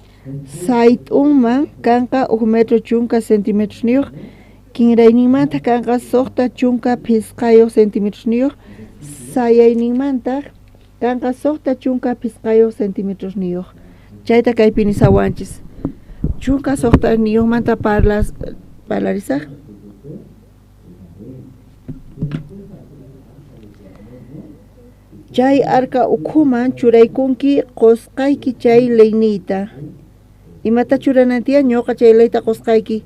Sayt'unman kanqa 1 metro 10 centimetrosniyuq, kinrayninmantaq kanqa 65 centimetrosniyuq, sayayninmantaq kanqa 65 centimetrosniyuq. Chayta kaypi nisawanchis. 16niyuqmanta parlarisaq. Chay arka ukhuman churaykunki qusqayki chay leyniyta. Imata churanan tiyan? Ñuqa chay leyta qusqayki.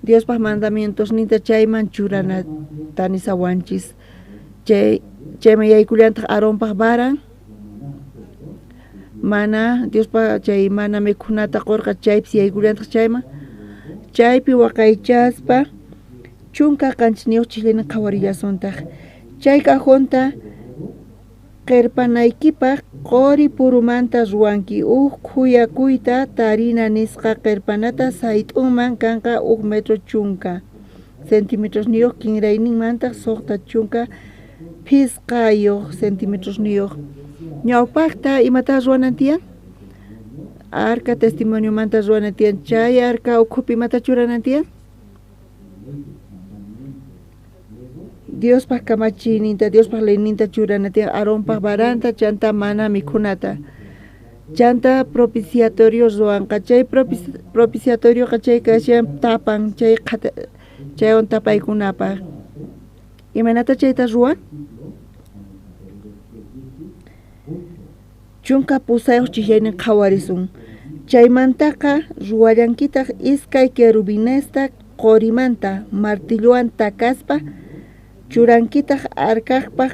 Diospaq mandamientosninta chayman churanata nisawanchis. Chayman yaykullantaq Aaronpaq varan. Mana Diospaq chay mana mikhunata qurqa chaypis yaykullantaq chayman. Chaypi waqaychaspa 17 chijllaynin qhawarillasuntaq. Chay cajonta qirpanaykipaq qori purumanta ruwanki. Uj khuyakuyta tarina nisqa qirpanata sayt'unman kanqa 1 metro 10 centimetrosniyuq, kinrayninmantaq 65 centimetrosniyuq. Ñawpaqta imata ruwanan tiyan? Arka testimoniomanta ruwanan tiyan. Chay arka ukhupi imata churanan tiyan? Diospaq kamachiyninta, Diospaq leyninta churana tiyan, Aaronpaq varanta, chanta mana mikhunata. Chanta propiciatorio ruwanqa. Chay propiciatorioqa chay kashan tapan, chaywan tapaykunapaq. Imaynata chayta ruwan? 18 chijaynin qhawarisun. Chaymantaqa ruwallankitaq iskay querubinesta qorimanta martillowan takaspa churankitaq arkaqpaq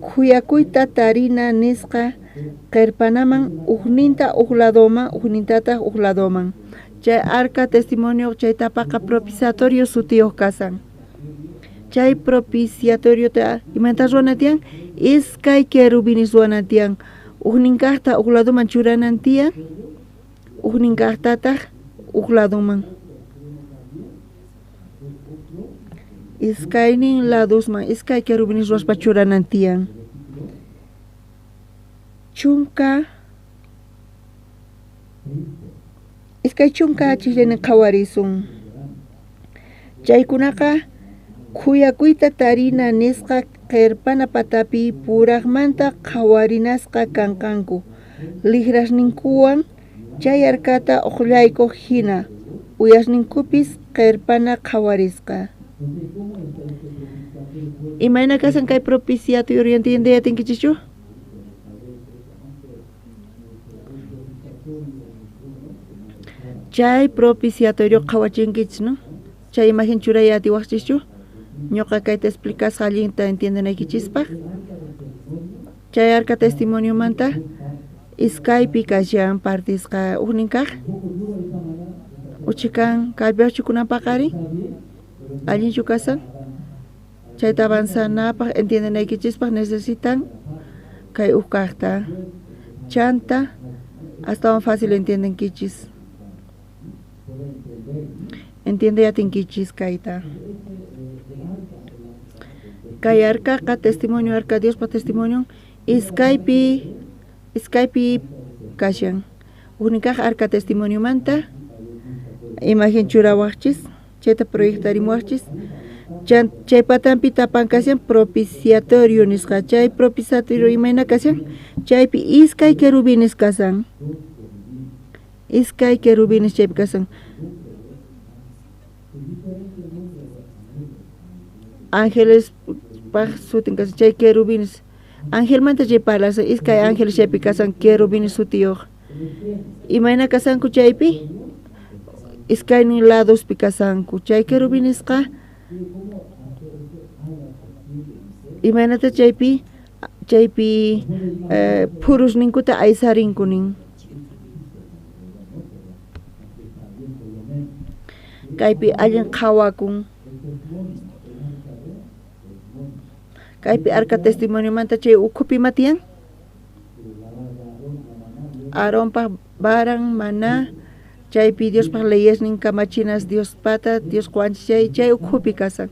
khuyakuyta tarina nisqa qirpanaman ujninta uj ladoman ujnintataq uj ladoman. Chay arca testimonio chay tapaqa propiciatorio sutiyuq kasan. Chay propiciatoriota imanta ruwana tiyan? Iskay querubines ruwana tiyan. Ujnin kaqta uj ladoman churanan tiyan, ujnin kaqtataq uj ladoman. Iskaynin ladosman iskay querubines ruwaspa churanan tiyan. 20 20 chijllani qhawarisun. Chaykunaqa khuyakuyta tarina nisqa qirpana patapi puraqmanta qhawarinasqa kanqanku. Lijrasninkuwan chay arkata uqllaykuq hina uyasninkupis qirpana qhawarisqa. Imayna kasan kay propiciatorio entiende atinkichikchu? Chay propiciatorio qhawachinkichis, no? Chay imagen churay atiwaqchischu? Ñuqa kayta explicasqa allinta entiendenaykichispaq. Chay arca testimoniomanta iskaypi kashan partisqa ujnin kaq uchikan kallpaqchu kunan paqarin allinchu kasan chayta avanzanapaq entiendenaykichispaq necesitan kay uj kaqta chanta astawan fácil entiendenkichis. Entiende atinkichis kayta. Kay arcaqa testimonio arca Diospa testimonio iskaypi kashan. Ujnin kaq arca testimoniomanta imagen churawaqchis chayta proyectarimuwaqchis chay patanpi tapan kashan propiciatorio nisqa. Chay propiciatorio imayna kashan? Chaypi iskay querubines kasan. Iskay querubines chaypi kasan. Ángeles paq sutin kasan chay querubines. Angelmanta chay parlasan iskay ángeles chaypi kasan querubines sutiyuq. Imayna kasanku chaypi? Iskaynin ladospi kasanku. Chay querubinesqa imaynata chaypi phurusninkuta aysarinku nin. Kaypi allin qhawakun. Kaypi arca testimoniomanta chay ukhupi ima tiyan? Aaronpaq varan maná chaypi Diospaq leyesnin kamachinas Diospata Dios quwanchis chay ukhupi kasan.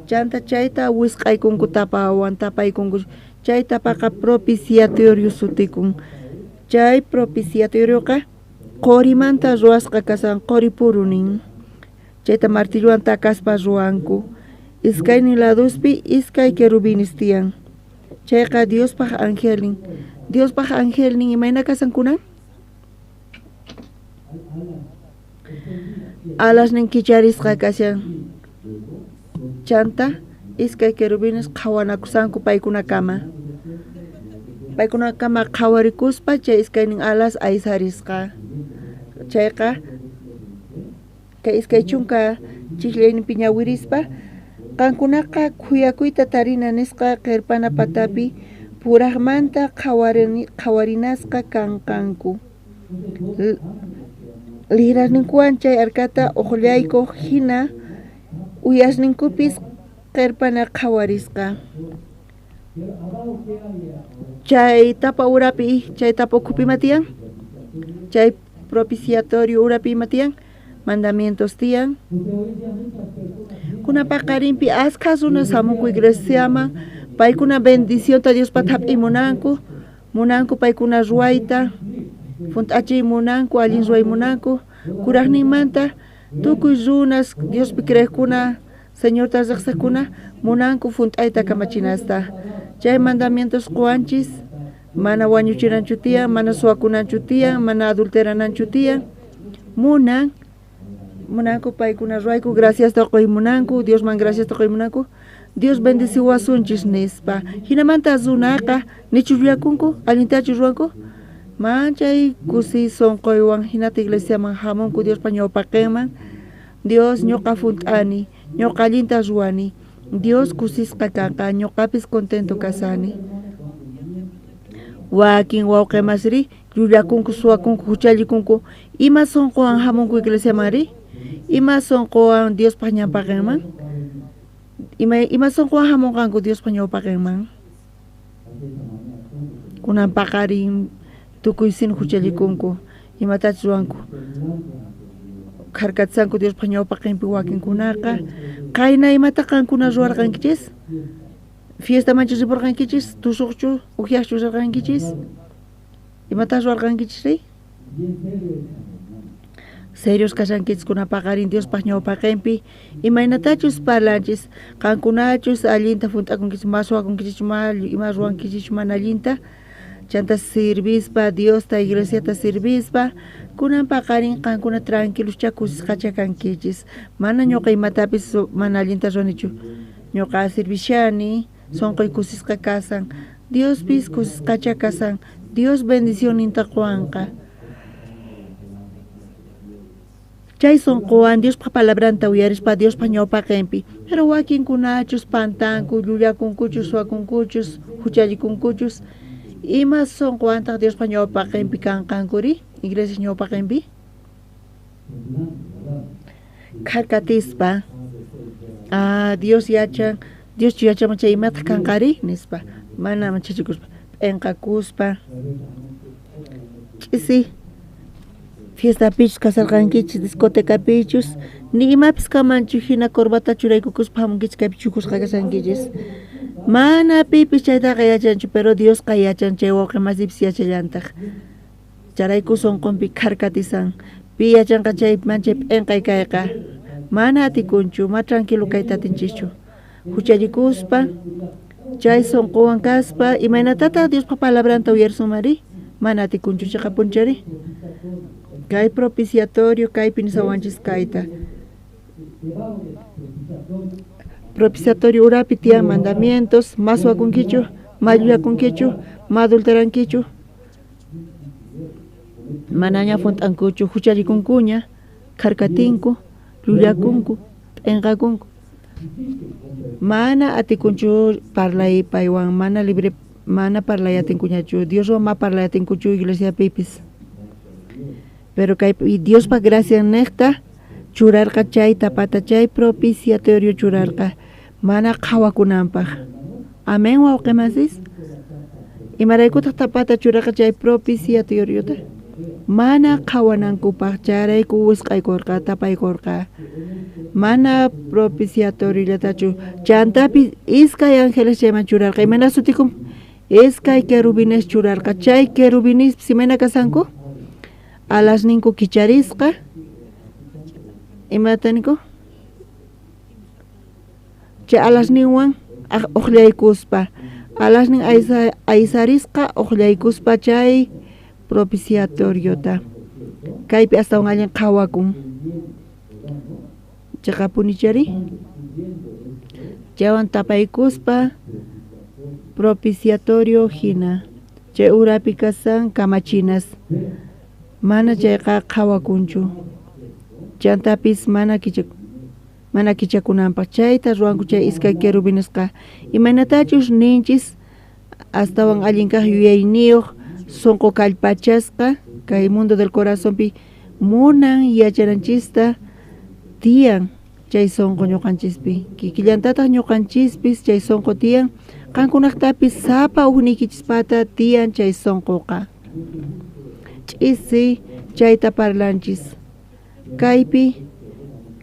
Chanta chayta wisq'aykunku tapawan tapaykunku. Chay tapaqa propiciatorio sutikun. Chay propiciatorioqa qorimanta ruwasqa kasan qori puru nin. Chayta martillowan takaspa ruwanku. Iskaynin ladospi iskay querubines tiyan. Chayqa Diospaq angelnin. Diospaq angelnin imayna kasan kunan? Alasnin kicharisqa kashan. Chanta iskay querubines qhawanakusanku paykunakama. Paykunakama qhawarikuspa chay iskaynin alas aysarisqa. Chayqa kay 20 chijllayninpi ñawirispa qankunaqa khuyakuyta tarina nisqa qirpana patapi puraqmanta qhawarinasqa kanqanku. Lijrasninkuwan chay arkata uqllaykuq hina uyasninkupis qirpana qhawarisqa. Chay tapa urapi chay tapa ukhupi ima tiyan? Chay propiciatorio urapi ima tiyan? Mandamientos tiyan. Kuna paqarinpi askha runas hamunku iglesiaman paykuna bendicionta Diospata hap'imunanku munanku paykuna ruwayta funt'achiy munanku allin ruway munanku kuraqninmanta tukuy runas Diospi creeqkuna Señorta riqsiqkuna munanku funt'ayta kamachinasta. Chay mandamientos quwanchis mana wañuchinanchu tiyan, mana suwakunanchu tiyan, mana adulterananchu tiyan. Munanku paykuna ruwayku graciasta quy munanku, Diosman graciasta quy munanku. Dios bendeciwasunchis nispa. Hinamanta runaqa nichu llullakunku, allintachu ruwanku? Manchay kusi sonqoywan hinata iglesiaman hamunku Diospa ñawpaqinman. Dios ñuqa funt'ani, ñuqa allinta ruwani. Dios kusisqa kanqa, ñuqapis contento kasani. Wakin wawqimasri llullakunku, suwakunku, huchallikunku. Ima sonqowan hamunku iglesiamanri? Ima sonqowan Diospaq ñawpaqinman? Ima sonqowan hamunqanku Diospaq ñawpaqinman? Kunan paqarin tukuy sin huchallikunku, imatachus ruwanku. Kharkatsanku Diospaq ñawpaqinpi wakinkunaqa. Qayna imata qankuna ruwarqankichis? Fiestamanchu ripurqankichis? Tusuqchu, ukyaqchu rirqankichis? Imata ruwarqankichis ri? Serios kashankichis kuna paqarin Diospaq ñawpaqinpi imaynatachus parlanchis, qankunachus allinta hunt'akunkichis, ma suwakunkichis, ma ima ruwankichis mana allinta, chanta sirvispa Diosta, iglesiata sirvispa, kunan paqarin qankuna tranquilos kusisqacha kankichis. Mana ñuqa imatapis mana allinta ruwanichu. Ñuqa sirvishani, sonqoy kusisqa kasan, Diospis kusisqacha kasan, Dios bendicionninta quwanqa. Chay sonqowan Diospaq palabranta uyarispa Diospaq ñawpaqinpi. Pero wakinkunachus pantanku, llullakunkuchus, suwakunkuchus, huchallikunkuchus, ima sonqowantaq Diospaq ñawpaqinpi kanqankuri? Iglesia ñawpaqinpi? Kharkatispa, Dios yachan, Dios yachaman chay imataq kanqari nispa, mana manchachikuspa, p'inqakuspa. Ch'isi fiestapichus kasarqankichis, discotecapichus, ni imapis kamanchu hina corbata churaykukuspa hamunkichis kaypi chukusqa kashankichis. Mana pipis chaytaqa yachanchu, pero Diosqa yachan, chay wawqi masipis yachallantaq. Charayku sonqonpi kharkatisan. Pi yachanqa chay manchay p'inqay kayqa. Mana atikunchu, ma tranquilo kayta atinchischu. Huchallikuspa, chay sonqowan kaspa, imaynatataq Diospa palabranta uyarisunmari? Mana atikunchu chiqapunchari. Kay propiciatorio, kaypi nisawanchis kayta. Propiciatorio urapi tiyan mandamientos, ma suwakunkichu, ma llullakunkichu, ma adulterankichu. Manaña hunt'ankuchu, huchallikunkuña, kharkatinku, llullakunku, p'inqakunku. Mana atikunchu parlay paywan, mana libre, mana parlay atinkuñachu, Dioswan ma parlay atinkuchu iglesiapipis. Pero kay Diospa gracia niqta churarqa chay tapata, chay propiciatorio churarqa, mana qhawakunanpaq. Amén, wawqimasis. Imaraykutaq tapata churarqa chay propiciatoriota? Mana qhawanankupaq, chayrayku wisq'aykurqa, tapaykurqa. Mana propiciatoriollatachu. Chantapis iskay ángeles chayman churarqa. Imayna sutikun? Iskay querubines churarqa. Chay querubinis imayna kasanku? Alasninku kicharisqa. Imata ninku? Chay alasninwan uqllaykuspa. Alasnin aysarisqa uqllaykuspa chay propiciatoriota. Kaypi astawan allin qhawakun. Chiqapunichari? Chaywan tapaykuspa propiciatorio hina. Chay urapi kasan kamachinas. Mana chayqa qhawakunchu. Chantapis mana kichakunanpaq. Chayta ruwanku chay iskay querubinesqa. Imaynatachus ninchis astawan allin kaq yuyayniyuq sonqo kallpachasqa kay mundo del corazonpi munan yachananchista tiyan chay sonqo ñuqanchispi. Kikillantataq ñuqanchispis chay sonqo tiyan. Qankunaqtapis sapa ukniykichispata tiyan chay sonqoqa. Ch'isi chayta parlanchis. Kaypi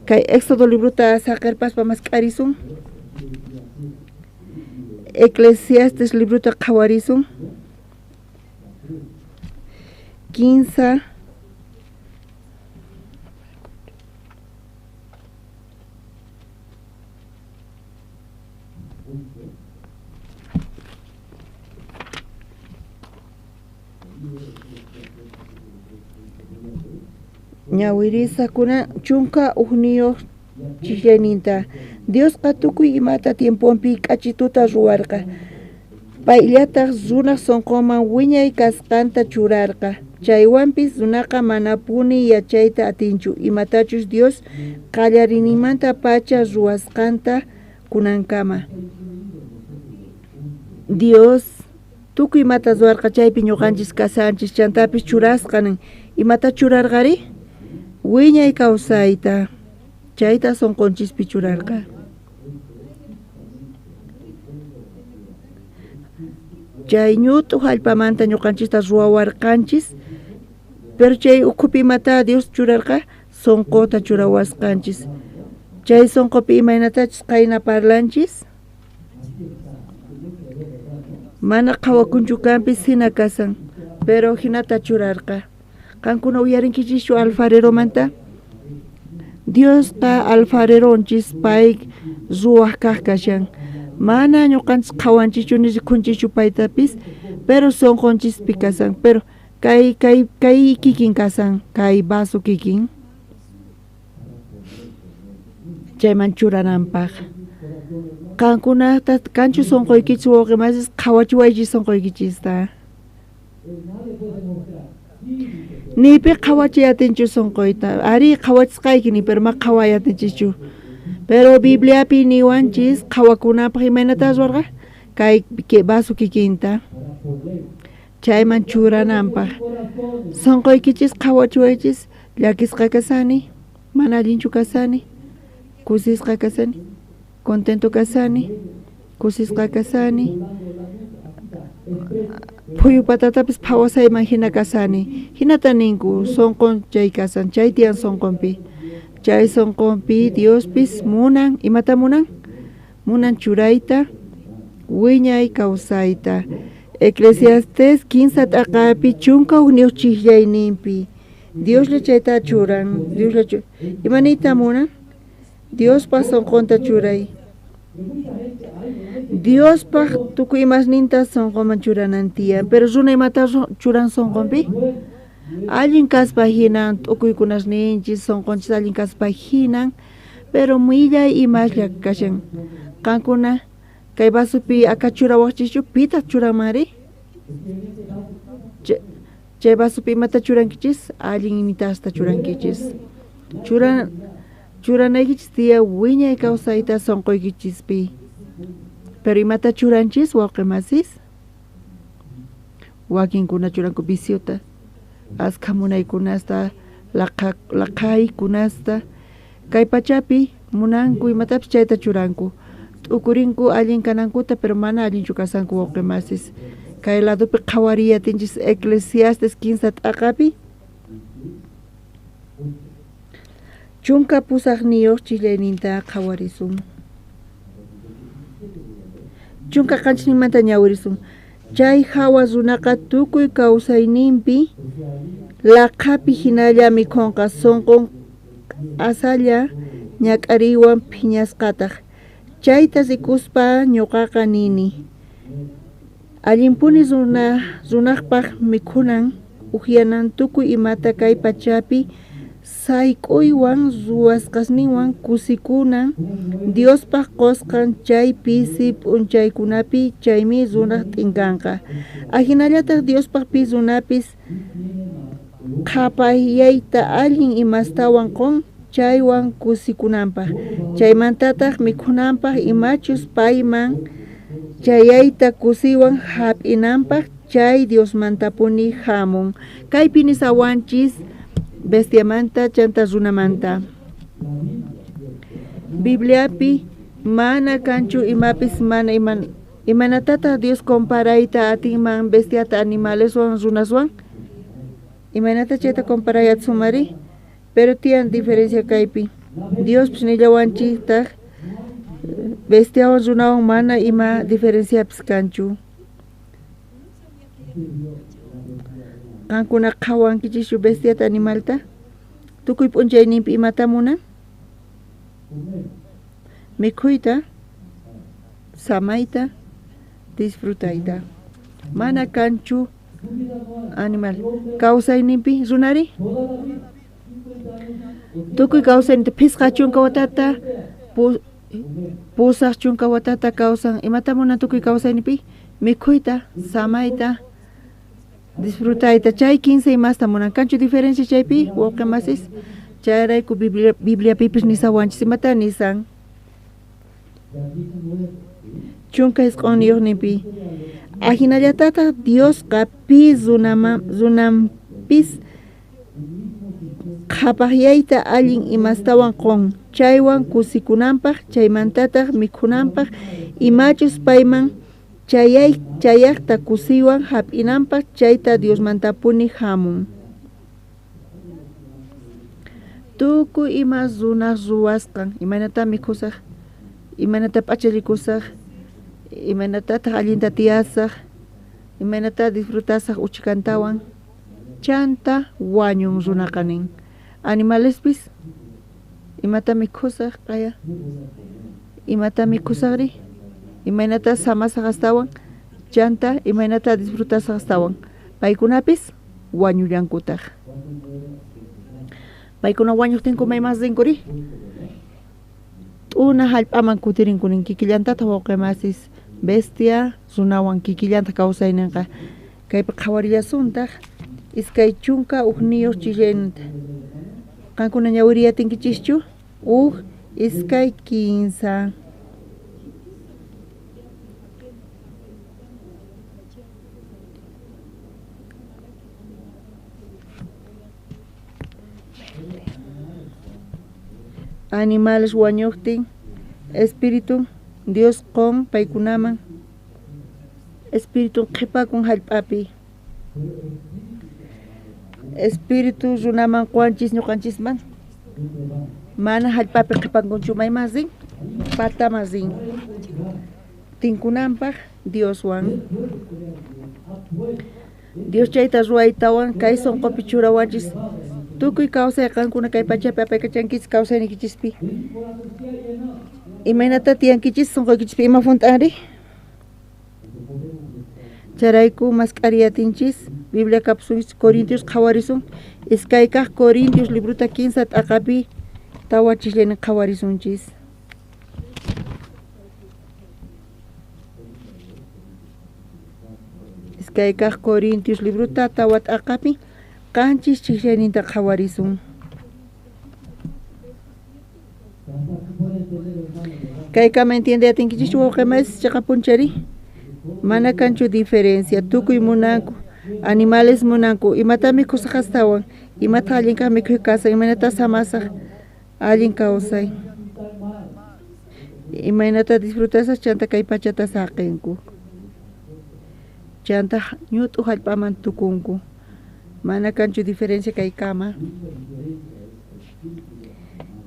kay Éxodo librota saqirpaspa mask'arisun. Eclesiastes librota qhawarisun. 15 ñawirisakuna 11 chiklayninta. Diosqa tukuy imata tiemponpi k'achituta ruwarqa. Payllataj runaj sonqonman wiñay kasqanta churarqa. Chaywanpis runaqa manapuni yachayta atinchu imatachus Dios qallariyninmantapacha ruwasqanta kunankama. Dios tukuy imata ruwarqa chaypi ñuqanchis kasanchis chantapis churasqa nin. Imata churarqari? Wiñay kawsayta. Chayta sonqonchispi churarqa. Chay ñut'u jallp'amanta ñuqanchista ruwawarqanchis, pero chay ukhupi imata Dios churarqa? Sonqota churawasqanchis. Chay sonqopi imaynatachus qayna parlanchis? Mana qhawakunchu kanpis hina kasan, pero hinata churarqa. Qankuna uyarinkichishchu alfareromanta? Diosqa alfareronchis pay ruwaj kaj kashan. Mana ñuqanchis qhawanchichu ni rikhunchichu paytapis, pero sonqonchispi kasan. Pero kay kay kay kikin kasan, kay vaso kikin. Chayman churananpaj. Qankunata kanchu sonqoykichis wawqi masis qhawachiwaychis sonqoykichista. Nipi qhawachiy atinchu sonqoyta. Ari qhawachisqayki ni, pero ma qhaway atinchischu. Pero Bibliapi niwanchis qhawakunapaj imaynata ruwarqa? Kay vaso kikinta chayman churananpaj. Sonqoykichis qhawachiwaychis, llakisqa kasani, mana allinchu kasani, kusisqa kasani, contento kasani, kusisqa kasani, phuyu patatapis phawasayman hina kasani. Hinata ninku sonqon chay kasan, chay tiyan sonqonpi. Chay sonqonpi Diospis munan, imata munan? Munan churayta, wiñay kawsayta. Eclesiastes 15 t'aqapi chunka hukniyuq chijllayninpi. Dioslla chayta churan, Dioslla churan. Imaniyta munan? Diospaj sonqonta churay. Diospaj tukuy imasninta sonqonman churanan tiyan, pero runa imata churan sonqonpi? Allin kaspa hinan t'ukuykunasninchis, sonqonchis allin kaspa hinan, pero millay imaslla kashan. Qankuna kay vasopi aka churawaqchischu, pitaq churanmanri? Chay vasopi imata churankichis? Allin imitasta churankichis. Churanaykichis tiya wiñay kawsayta sonqoykichispi. Pero imata churanchis wawqi masis? Wakinkuna churanku viciota, askha munaykunasta, laqhaykunasta. Kay pachapi munanku imatapis chayta churanku. T'ukurinku allin kanankuta, pero mana allinchu kasanku wawqi masis. Kay ladopi qhawariyatinchis Eclesiastes 15 t'aqapi. 18 chillayninta qhawarisun. 17ninmanta ñawirisun. Chay hawa runaqa tukuy kawsayninpi laqhapi hinalla mikhunqa, sonqon q'asalla ñak'ariywan phiñasqataq. Chayta rikuspa ñuqaqa nini, allinpuni runaqpaq mikhunan, ujyanan tukuy imata kay pachapi sayk'uywan ruwasqasninwan kusikunan Diospaj qosqan chay pisi p'unchaykunapi, chaymi runaj t'inkanqa. Ajinallataq Diospaj pi runapis qhapayayta allin imastawan qon chaywan kusikunanpaj, chaymantataq mikhunanpaj imachus payman chayayta kusiywan hap'inanpaj chay Diosmantapuni hamun. Kaypi nisawanchis bestiamanta chanta runamanta. Bibliapi mana kanchu imapis mana imanatata Dios comparayta atinman bestiata animaleswan runaswan? Imaynata chayta comparay atsumari? Pero tiyan diferencia kaypi. Diospis nillawanchiktaq bestiawan runawan mana ima diferenciapis kanchu. Qankuna qhawankichischu bestiata animalta? Tukuy p'unchayninpi imata munan? Mikhuyta, samayta, disfrutayta. Mana kanchu animal. Kawsayninpi runari? Tukuy kawsayninta 50 watata 80 watata kawsan. Imata munan tukuy kawsayninpi? Mikhuyta, samayta, disfrutayta. Chay 15 imasta munan. Kanchu diferencia chaypi, wawqi masis? Chayrayku Bibliapipis nisawanchis. Imata nisan? 19ninpi. Ajinallatataq Diosqa pi runanpis qhapaqyayta allin imastawan qon, chaywan kusikunanpaq, chaymantataq mikhunanpaq, imachus payman chayaqta kusiywan hap'inanpaq, chayta Diosmantapuni hamun. Tukuy ima runaq ruwasqan, imaynata mikhusaq, imaynata p'achallikusaq, imaynatataq allinta tiyasaq, imaynata disfrutasaq uchikantawan, chanta wañun runaqa nin. Animalespis imata mikhusaq qaya, imata mikhusaqri, imaynata samasaq astawan, chanta imaynata disfrutasaq astawan, paykunapis wañullankutaq. Paykuna wañuqtinku mayman rinkuri? T'una hallp'aman kutirinku nin, kikillantataq wawqi masis bestia runawan kikillanta kawsayninqa. Kaypi qhawarillasuntaq 21 chillaynata. Qankuna ñawiriyatinkichikchu? 1, 2, 3. Animales wañuqtin espíritu Dios qon paykunaman, espíritu qhipakun hallp'api, espíritu runaman quwanchis ñuqanchisman, mana hallp'api qhipankunchu, mayman rin? Pataman rin tinkunanpaq Dioswan. Dios chayta ruwaytawan kay sunqupi churawanchis tukuy kawsay qankuna kay pachapi apaykachankichis kawsayniykichispi. Imaynata tiyankichis sunquykichispi ima hunt'anri? Chayrayku mask'ariyatinchis Biblia kapusunchis Corintios qhawarisun, 2 Corintios libruta 15 t'aqapi 4 chillaynin qhawarisunchis. 2 Corintios libruta 4 t'aqapi 7 chillayninta qhawarisun. Kaykama entiende atinkichischu wawqi masis chiqapunchari? Mana kanchu diferencia, tukuy munanku, animales munanku, imata mikhusaq astawan, imata allin kaq mikhuy kasaq, imaynata samasaq, allin kawsay, imaynata disfrutasaq, chanta kay pachata saqinku, chanta ñut'u hallp'aman tukunku. Mana kanchu diferencia kaykama.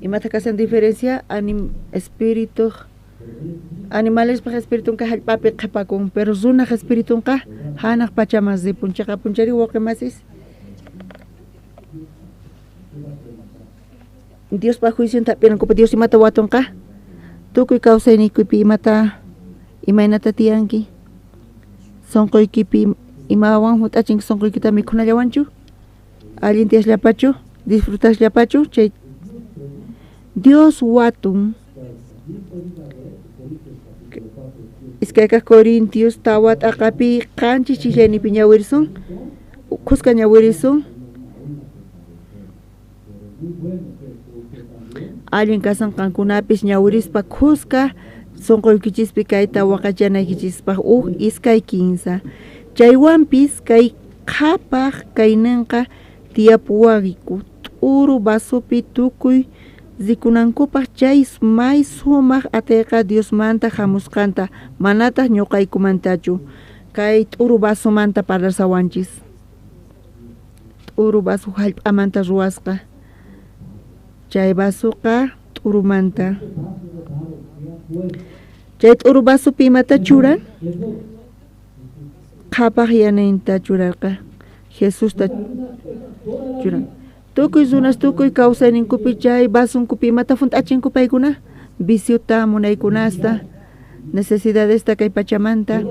Imata kasan diferencia? Espíritu animalespaq espiritunqa hallp'api qhipakun, pero runaq espiritunqa hanaq pachaman ripun. Chiqapunchari wawqi masis? Diospaq juicionta hap'irankupa Dios imata watunqa? Tukuy kawsayniykipi imata imaynata tiyanki? Sunquykipi imawan hunt'achinki sunquykita mikhunallawanchu? Allin tiyasllapachu? Disfrutasllapachu? Chay Dios watun. 2 Corintios 4 t'aqapi 7 chillaynipi ñawirisun, khuska ñawirisun. Allin kasan qankunapis ñawirispa khuska sunquykichispi kayta waqachanaykichispaq 1, 2, 15. Chaywanpis kay qhapaq kayninqa tiyapuwayku t'uru vasopi tukuy rikunankupaq chay may sumaq atiyqa Diosmanta hamusqanta, manataq ñuqaykumantachu. Kay t'uru vasomanta parlasawanchis. T'uru vaso hallp'amanta ruwasqa. Chay vasoqa t'urumanta. Chay t'uru vasopi imata churan? Qhapaq yanayninta churarqa. Jesusta churan. Tukuy runas tukuy kawsayninkupi chay vasunkupi imata hunt'achinku paykuna? Viciota, munaykunasta, necesidadesta kay pachamanta.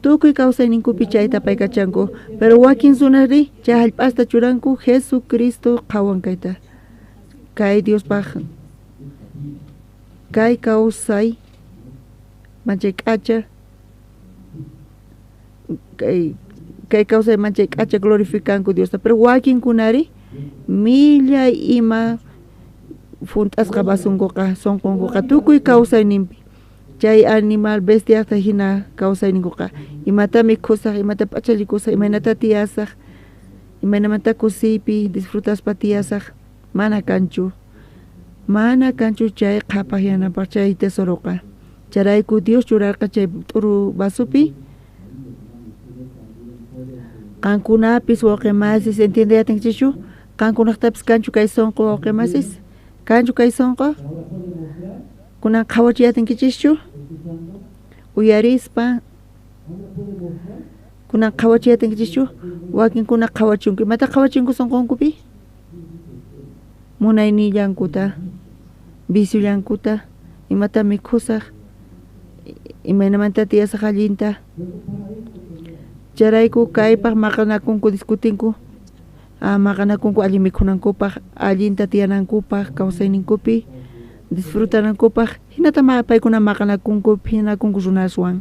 Tukuy kawsayninkupi chayta paykachanku. Pero wakin runasri chay hallp'asta churanku Jesucristo qhawan kayta. Kay Diospaq Kay kawsay manchay k'acha kay kawsay manchay k'acha glorificanku Diosta, pero wakinkunari millay ima junt'asqa vasunkuqa sunqunkuqa tukuy kawsayninpi. Chay animal bestiata hina kawsayninkuqa imata mikhusaq, imata p'achallikusaq, imaynata tiyasaq, imaynamanta kusiypi disfrutaspa tiyasaq, mana kanchu. Mana kanchu chay qhapaqyanapaq chay tesoroqa. Chayrayku Dios churarqa chay t'uru vasupi. Qankunapis wawqimasis entiendeyatinkichikchu? Qankunaqtapis kanchu kay sunqu wawqimasis? Kanchu kay sunqu? Kunan qhawachiyatinkichikchu? Uyarispa kunan qhawachiyatinkichikchu? Wakinkuna qhawachunku. Imata qhawachinku sunqunkupi? Munaynillankuta, viciollankuta, imata mikhusaq, imaynamanta tiyasaq allinta. Chayrayku kaypaq maqanakunku discutinku, maqanakunku allin mikhunankupaq, allinta tiyanankupaq, kawsayninkupi disfrutanankupaq, hinata paykuna maqanakunku, phinakunku runaswan.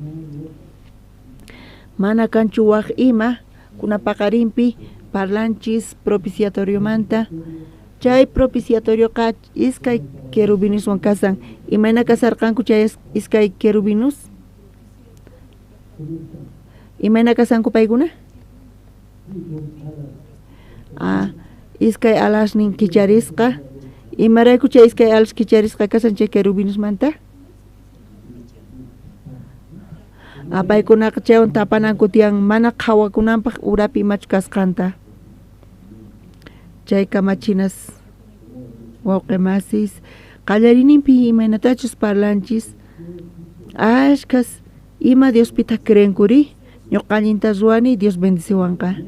Mana kanchu waj ima, kuna paqarinpi parlanchis propiciatoriomanta. Chay propiciatorioqa iskay querubiniswan kasan. Imayna kasarqanku chay iskay querubinus? Imayna kasanku paykuna? Iskay alasnin kicharisqa. Imarayku chay iskay alas kicharisqa kasan chay querubinusmanta? Paykunaqa chaywan tapananku tiyan mana qhawakunanpaq urapi imachu kasqanta. Chay kamachinas wawqimasis qallariyninpi imaynatachus parlanchis ashkhas ima Diospitaq creenkuri, ñuqa allinta ruwani Dios bendiciwanqa,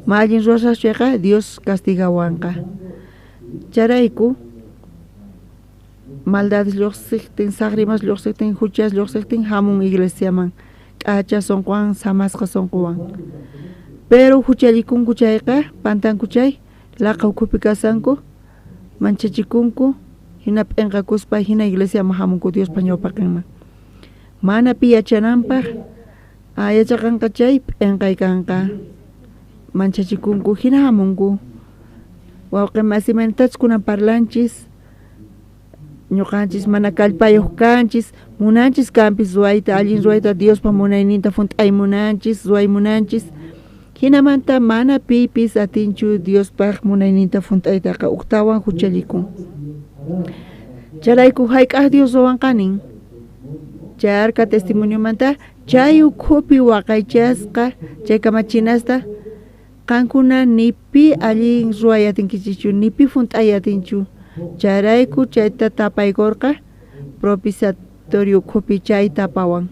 ma allin ruwasaq chayqa Dios castigawanqa. Chayrayku maldades lluqsiqtin, saqrimas lluqsiqtin, huchas lluqsiqtin hamun iglesiaman k'acha sunquwan, samasqa sunquwan. Pero huchallikunku chayqa, pantanku chay, laqa ukhupi kasanku, manchachikunku, hina p'inqakuspa hina iglesiaman hamunku Diospa ñawpaqinman. Mana pi yachananpaq, yachaqanqa chay p'inqay kanqa. Manchachikunku hina hamunku. Wawqi masimantachu kunan parlanchis, ñuqanchis mana kallpayuq kanchis, munanchis kanpis ruwayta, allin ruwayta Diospa munayninta junt'ay munanchis, ruway munanchis. Hinamanta mana pipis atinchu Diospaq munayninta junt'aytaqa uktawan huchallikun. Chayrayku hayk'aq Dios ruwanqanin. Chay arca testimoniomanta chay ukhupi waqaychasqa chay kamachinasta qankuna ni pi allin ruway atinkichikchu, ni pi junt'ay atinchu. Chayrayku chayta tapaykurqa propiciatorio ukhupi chay tapawan.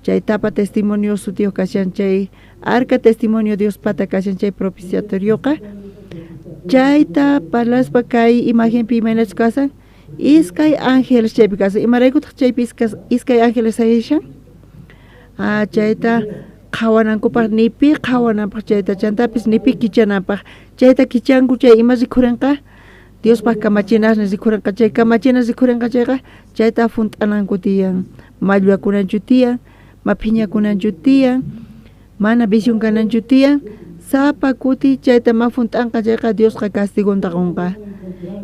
Chay tapa testimonio sutiyuq kashan chay arca testimonio Diospata kashan chay propiciatorioqa. Chayta parlaspa kay imagenpi imaynachus kasan, iskay ángeles chaypi kasan. Imaraykutaq chaypi iskay ángeles sayashan? Chayta qhawanankupaq, ni pi qhawananpaq chayta, chantapis ni pi kichananpaq. Chayta kichanku chay ima rikhurinqa? Diospaq kamachinasnin rikhurinqa. Chay kamachinas rikhurinqa chayqa chayta junt'ananku tiyan, mallwakunanchu tiyan, ma phiñakunanchu tiyan, mana visión kananchu tiyan. Sapa kuti chayta ma junt'anqa chayqa Diosqa castigonta qunqa.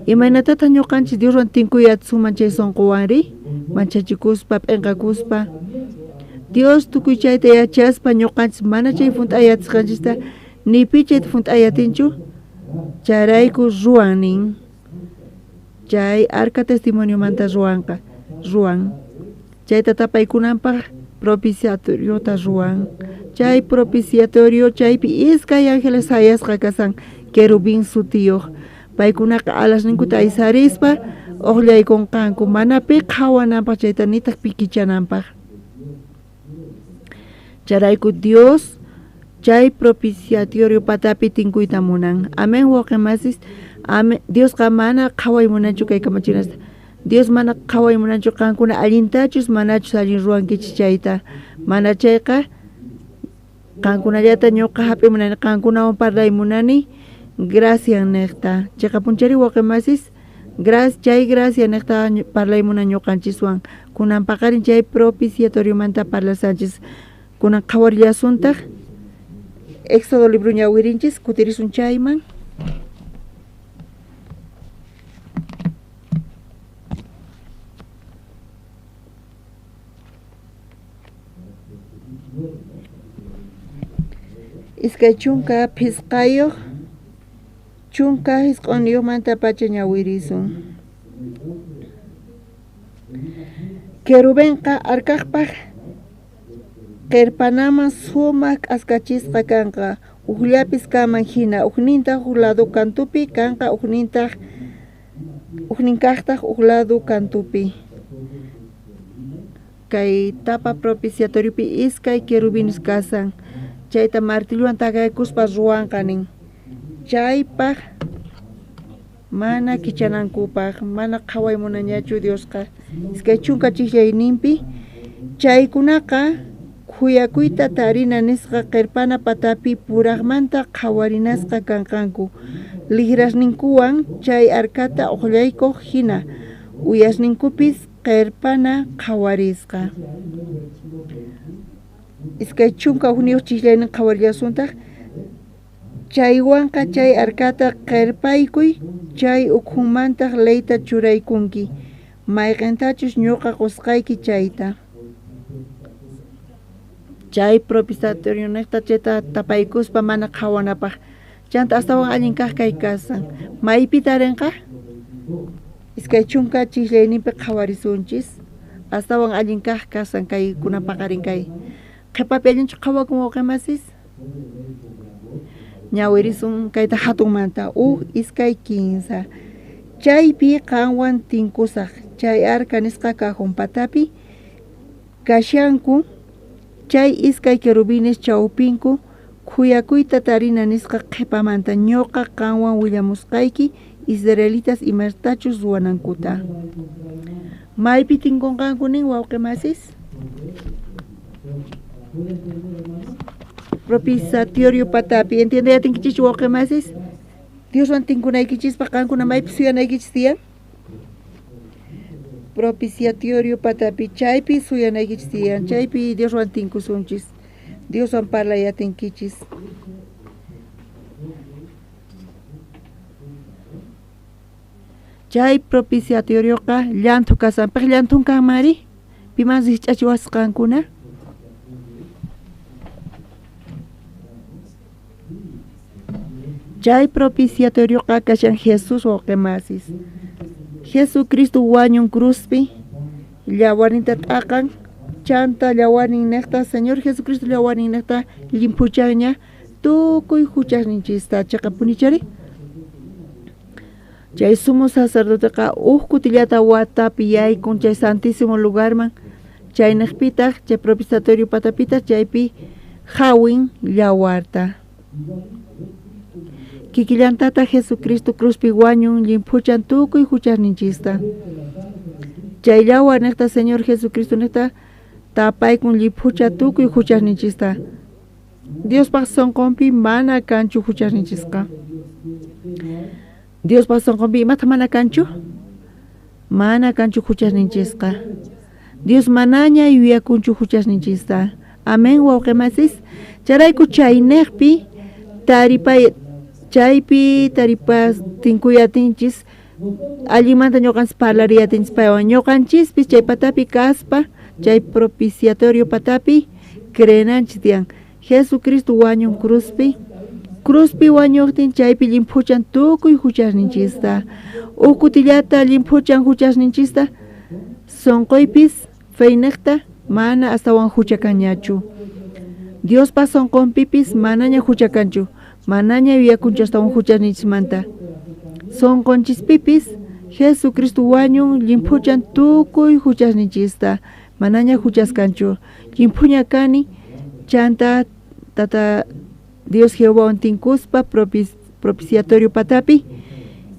Imaynatataq ñuqanchis Dioswan tinkuyatsuman chay sunquwanri? Manchachikuspa, p'inqakuspa. Dios tukuy chayta yachaspa ñuqanchis mana chay junt'ayatisqanchista ni pi chayta junt'ayatinchu. Chayrayku ruwan nin. Chay arca testimoniomanta ruwanqa, ruwan. Chayta tapaykunanpaq propiciatoriota ruwan. Chay propiciatorio chaypi iskay ángeles sayasqa kasan querubín sutiyuq. Paykunaqa alasninkuta aysarispa uqllaykunqanku mana pi qhawananpaq chayta nitaq pi kichananpaq. Chayrayku Dios chay propiciatorio patapi tinkuyta munan. Amén wawqimasis. Amén. Diosqa mana qhaway munanchu kay kamachinasta. Dios mana qhaway munanchu qankuna allintachus manachus allin ruwankichis chayta. Mana chayqa qankunallata ñuqa hap'iy munani, qankunawan parlay munani gracias niqta. Chiqapunchari wawqimasis, Chay gracia niqta parlaymuna ñuqanchiswan. Kunan paqarin chay propiciatoriomanta parlasanchis. Kunan qhawarillasuntaq Éxodo libro ñawirinchis, kutirisun chayman. Iskay chunka phisqayuq, chunka jisq'unniyuqmantapacha ñawirisun. Querubenqa arkaqpaq qirpanaman sumaq k'askachisqa kanqa, ujllapis kanman hina, ujnintaq uj lado kantupi kanqa, ujninkaqtaq uj lado kantupi. Kay tapa propiciatoriopi iskay querubines kasan, chayta martillowan takaykuspa ruwanqa nin. Chaypaq mana kichanankupaq, mana qhaway munañachu Diosqa. Iskay chunka chijllayninpi chaykunaqa khuyakuyta tarina nisqa qirpana patapi puraqmanta qhawarinasqa kanqanku. Lijrasninkuwan chay arkata uqllaykuq hina, uyasninkupis qirpana qhawarisqa. Iskay chunka ujniyuq chijllaynin qhawarillasuntaq. Chaywanqa chay arkata qirpaykuy, chay ukhunmantaq leyta churaykunki, mayqintachus ñuqa qusqayki chayta. Chay propiciatorionejta chayta tapaykuspa mana qhawanapaq. Chanta astawan allin kaq kay kasan. Maypi tarinqa? Iskay chunka chijllayninpi qhawarisunchis. Astawan allin kaq kasan kay kunan paqarin kay. Qhipapi allinchu qhawakun wawqimasis? Ñawirisun kayta hatunmanta. Uj, iskay, kinsa. Chaypi qanwan tinkusaq. Chay arca nisqa cajón patapi kashanku chay iskay querubines chawpinku khuyakuyta tarina nisqa qhipamanta ñuqa qanwan willamusqayki israelitas imatachus ruwanankuta. Maypi tinkunqanku nin wawqimasis? Propiciatorio patapi. ¿Entiende atinkichis wawqimasis? Dioswan tinkunaykichispaq qankuna maypi suyanaykichis tiyan? Propiciatorio patapi, chaypi suyanaykichis tiyan, chaypi Dioswan tinkusunchis, Dioswan parlay atinkichis. Chay propiciatorioqa llanthu kasan, pej llanthun kanmari? Piman rikch'achiwasqankuna? Chay propiciatorioqa kashan Jesús wawqimasis. Jesucristo wañun cruzpi, llawarninta t'aqan, chanta llawarnin niqta, Señor Jesucristo llawarnin niqta llimphuchanña tukuy huchasninchista chiqapunichari. Chay sumo sacerdoteqa uj kutillata watapi yaykun chay santísimo lugarman, chay niqpitaq chay propiciatorio patapitaq chaypi hawin llawarta. Kikillantata Jesucristo cruzpi wañun llimphuchan tukuy huchasninchista. Chay llawar niqta Señor Jesucristo niqta tapaykun llimphucha tukuy huchasninchista. Diospaq sunqunpi mana kanchu huchasninchisqa. Diospaq sunqunpi imata mana kanchu? Mana kanchu huchasninchisqa. Dios manaña yuyakunchu huchasninchista. Amén wawqimasis. Chayrayku chayniqpi taripay chaypi taripas tinkuyatinchis allinmanta ñuqanchis parlariyatinchis paywan ñuqanchispis chay patapi kaspa chay propiciatorio patapi creenanchis tiyan. Jesucristo wañun cruzpi, cruzpi wañuqtin chaypi llimphuchan tukuy huchasninchista. Uj kutillata llimphuchan huchasninchista sunquypis feyniqta mana astawan hucha kanñachu. Diospa sunqunpipis manaña hucha kanchu, manaña yuyakunchu astawan huchasninchismanta. Sunqunchispipis Jesucristo wañun llimphuchan tukuy huchasninchista, manaña huchas kanchu. Llimphuña kani chanta tata Dios Jehovawan tinkuspa propiciatorio patapi.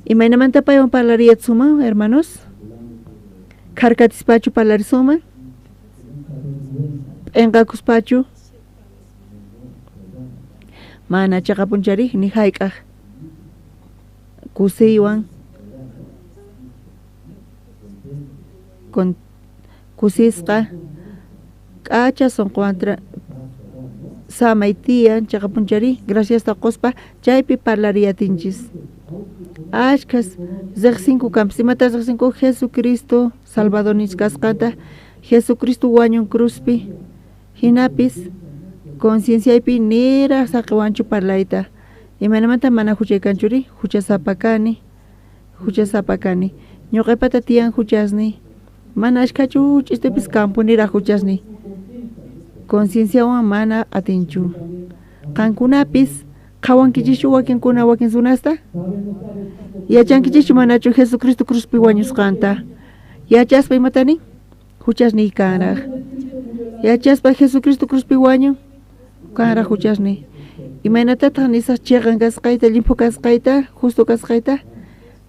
Imaynamanta paywan parlariyatsuman, hermanos? Kharkatispachu parlarisuman? P'inqakuspachu? Mana chaqapunchari ni hayk'aq kusiywan Kusisqa k'acha sonqowan samay tiyan chaqapunchari graciasta qospa chaypi parlariyatinchis. Ashkhas riqsinku kanpis imata riqsinku Jesucristo Salvador kasqanta Jesucristo wañun cruzpi hinapis concienciaypi niraj saqiwanchu parlayta. Imaynamanta mana huchay kanchuri huchasapa kani huchasapa kani. Ñuqaypata tiyan huchasniy mana ashkhachu ch'istipis kanpuniraj huchasniy concienciawan mana atinchu. Qankunapis qhawankichischu wakinkuna wakin runasta yachankichischu manachu Jesucristo cruzpi wañusqanta yachaspa imata nin huchasniy kanraj yachaspa Jesucristo cruzpi wañun kanraj huchasniy imaynatataq nisaq chiqan kasqayta llimphu kasqayta justo kasqayta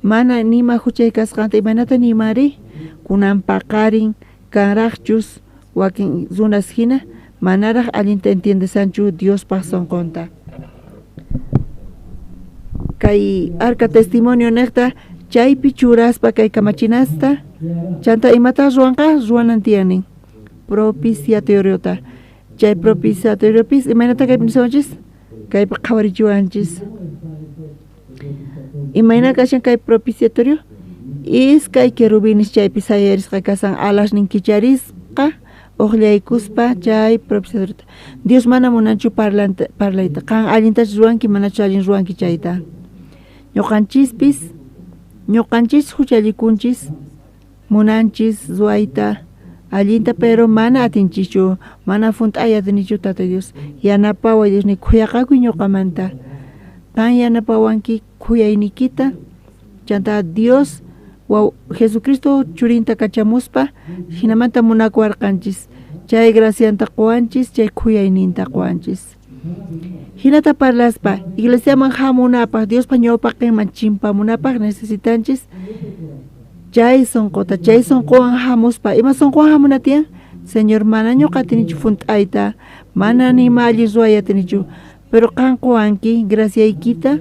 mana nima huchay kasqanta imaynata nimari kunan paqarin kanraqchus wakin runas hina manaraq allinta entiendesanchu Diospaq sonqonta. Kay arca testimonio niqta chaypi churaspa kay kamachinasta chanta imata ruwanqa ruwanan tiyan propiciatoriota. Chay propiciatoriopis imaynata kaypi nisawanchis kaypi qhawarichiwanchis. Imayna kashan kay propiciatorio iskay querubines chaypi sayarisqa kasan alasnin kicharisqa uqllaykuspa chay propiciatoriota. Dios mana munanchu parlayta. Qan allintachu ruwanki manachu allin ruwanki chayta. Ñuqanchispis ñuqanchis huchallikunchis munanchis ruwayta allinta pero mana atinchischu mana funt'ay atinichu Tata Dios. Yanapaway Dios ni khuyaqakuy ñuqamanta. Qan yanapawanki khuyayniykita chanta Dios waw Jesucristo churinta kachamuspa hinamanta munakuwarqanchis chay gracianta quwanchis chay khuyayninta quwanchis. Hinata parlaspa iglesiaman hamunapaq Diospa ñawpaqinman chimpamunapaq necesitanchis chay sonqota chay sonqowan hamuspa ima sonqowan hamuna tiyan Señor mana ñuqa atinichu funt'ayta mana nima allin ruway atinichu pero qan quwanki graciaykita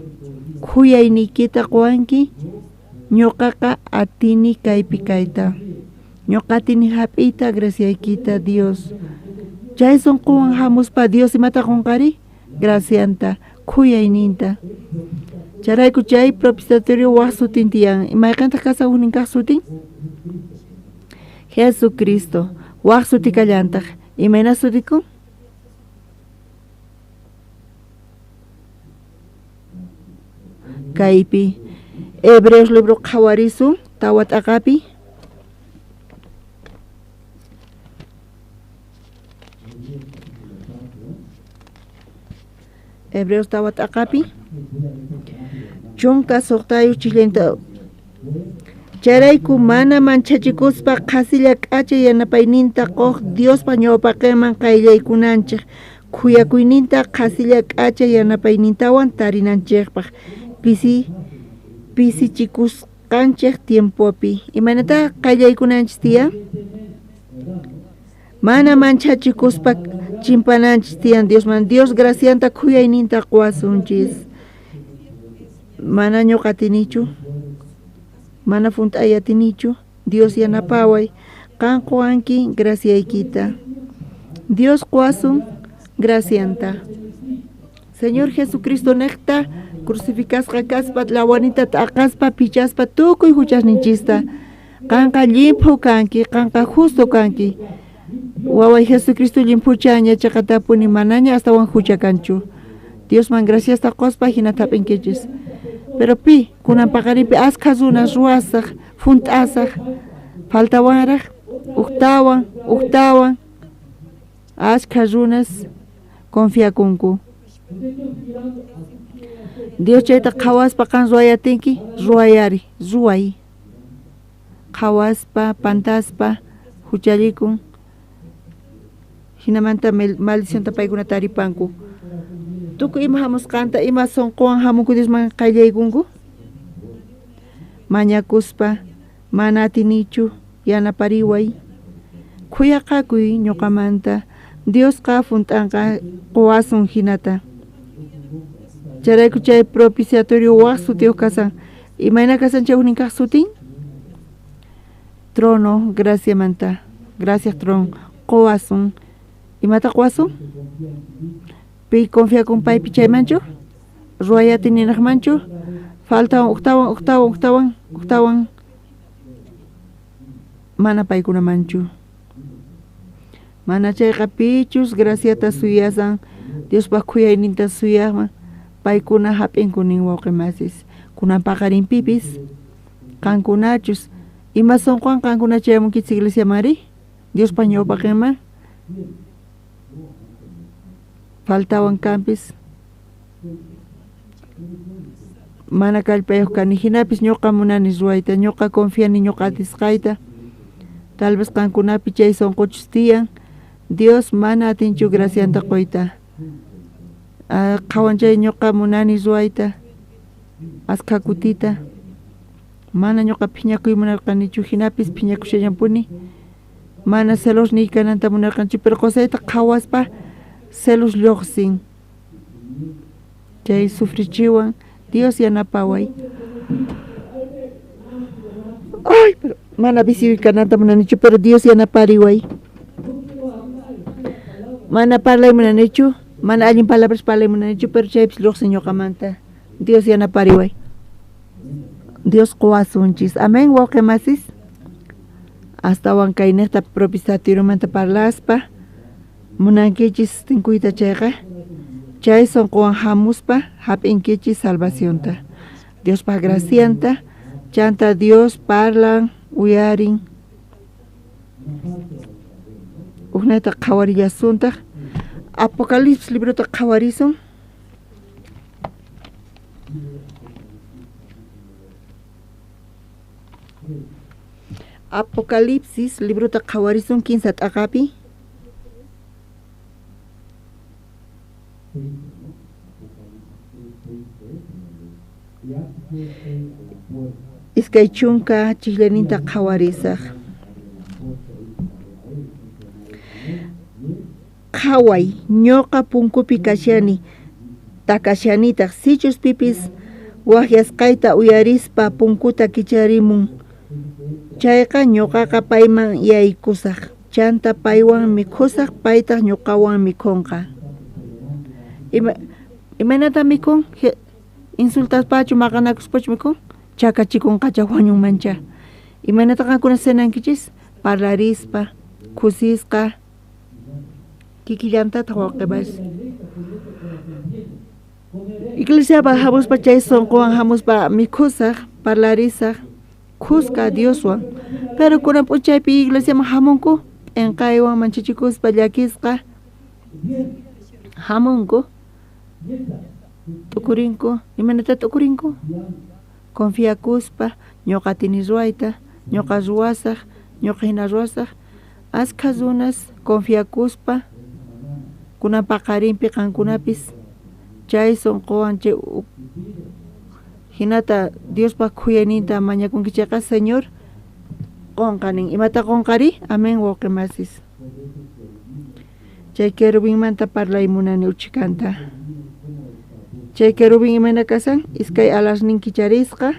khuyayniykita quwanki ñuqaqa atini kaypi kayta ñuqa atini hap'iyta graciaykita Dios. Chay sonqowan hamuspa Dios imata qunqari gracianta khuyayninta. Chayrayku chay propiciatorio waq sutin tiyan mayqintaq kashan huknin kaq sutin Jesucristo. Waq suti kallantaq imayna sutikun kaypi Hebreos libro qhawarisun tawa t'aqapi Hebreos tawa t'aqapi chunka suqtayuq chikllanta chayrayku mana manchachikuspa qhasilla k'acha yanapayninta quq Diospa ñawpaqinman qayllaykunanchik khuyakuyninta qhasilla k'acha yanapaynintawan tarinanchikpaq pisi pisichikusqanchik tiempopi. Imaynata qayllaykunanchis tiyan mana manchachikuspa chimpananchis tiyan Diosman. Dios gracianta khuyayninta quwasunchis. Mana ñuqa atinichu mana funt'ay atinichu Dios yanapaway qan quwanki graciaykita. Dios quwasun gracianta. Señor Jesucristo niqta crucificasqa kaspa lawanita t'aqaspa pichaspa tukuy huchasninchista. Qanqa llimphu kanki qanqa justo kanki. Waway Jesucristo llimphuchaña chaqatapuni manaña astawan hucha kanchu. Diosman graciasta qospa hinata hap'inkichis. Pero pi kunan paqarinpi askha runas ruwasaq hunt'asaq faltawanraq uktawan uktawan askha runas confiakunku. Dios chayta qhawaspa qan ruwayatinki ruwayari ruway. Qhawaspa pantaspa huchallikun hinamanta maldicionta paykuna taripanku. Tukuy ima hamusqanta ima sunquwan hamunku Diosman qayllaykunku mañakuspa mana atinichu yanapariway. Khuyaqakuy ñuqamanta Diosqa hunt'anqa quwasun hinata. Chayrayku chay propiciatorio waq sutiyuq kasan. Imayna kasan chay huknin kaq sutin? Trono graciamanta, gracias trono qowasun. Imata qowasun? Pi confiakun paypi chaymanchu? Ruway atininajmanchu? Faltawan ujtawan ujtawan ujtawan ujtawan mana paykunamanchu. Mana chayqa pichus graciata suyasan, Diospaj khuyayninta suyajman, paykuna hap'inku nin wawqi masis. Kunan paqarinpipis qankunachus ima sunquwan qankuna chayamunkichis iglesiamanri? Diospaj ñawpaqinman faltawan kanpis mana kallpayuq kani, hinapis ñuqa munani ruwayta, ñuqa confiani ñuqa atisqayta. Tal vez qankunapi chay sunquchus tiyan, Dios mana atinchu gracianta quyta. Qhawan chay ñuqa munani ruwayta, askha kutita. Mana ñuqa phiñakuy munarqanichu, hinapis phiñakushallampuni. Mana celos niy kananta munarqanchu, pero qusayta qhawaspa celos lluqsin. Chay sufrichiwan, Dios yanapaway. Ay, pero mana vicio kananta munanichu, pero Dios yanapariway. Mana parlay munanichu, mana allin palabras parlay munanichu, pero chaypis lluqsin ñuqamanta. Dios yanapariway. Dios qowasunchis. Amén, wawqi masis. Astawan kaynejta propiciatoriomanta parlaspa munankichis tinkuyta chayqa, chay sunquwan hamuspa hap'inkichis salvacionta. Diospaj gracianta, chanta Dios parlan, uyarin. Ujnata qhawarillasuntaq. Apocalipsis librota qhawarisun. Apocalipsis librota qhawarisun 15 t'aqapi. Iskay chunka chijleninta qhawarisaq. Qhaway, ñuqa punkupi kashani, takashanitaq, sichus pipis waqyasqayta uyarispa punkuta kicharimun, chayqa ñuqaqa payman yaykusaq, chanta paywan mikhusaq, paytaq ñuqawan mikhunqa. Imaynata mikhun? Insultaspachu maqanakuspachu mikhun? Chakachikunqacha wañunmancha. Imaynata qankuna cenankichis? Parlarispa, kusisqa, kikillantataq wawqipas. Iglesiapi hamuspa chay sunquwan hamuspa mikhusaq, parlarisaq, khuska Dioswan. Pero kunan p'unchaypi iglesiaman hamunku, p'inqaywan manchachikuspa llakisqa hamunku, t'ukurinku. Imaynata t'ukurinku? Confiakuspa, ñuqa atini ruwayta, ñuqa ruwasaq, ñuqa hina ruwasaq. Askha runas confiakuspa, kunan paqarinpi qankunapis chay sunquwan chay hinata Diospaj khuyayninta mañakunki chayqa, Señor qonqa nin. Imata qonqari? Amén, wawqi masis. Chay querubinmanta parlay munani uchikanta. Chay querubín imayna kasan? Iskay alasnin kicharisqa.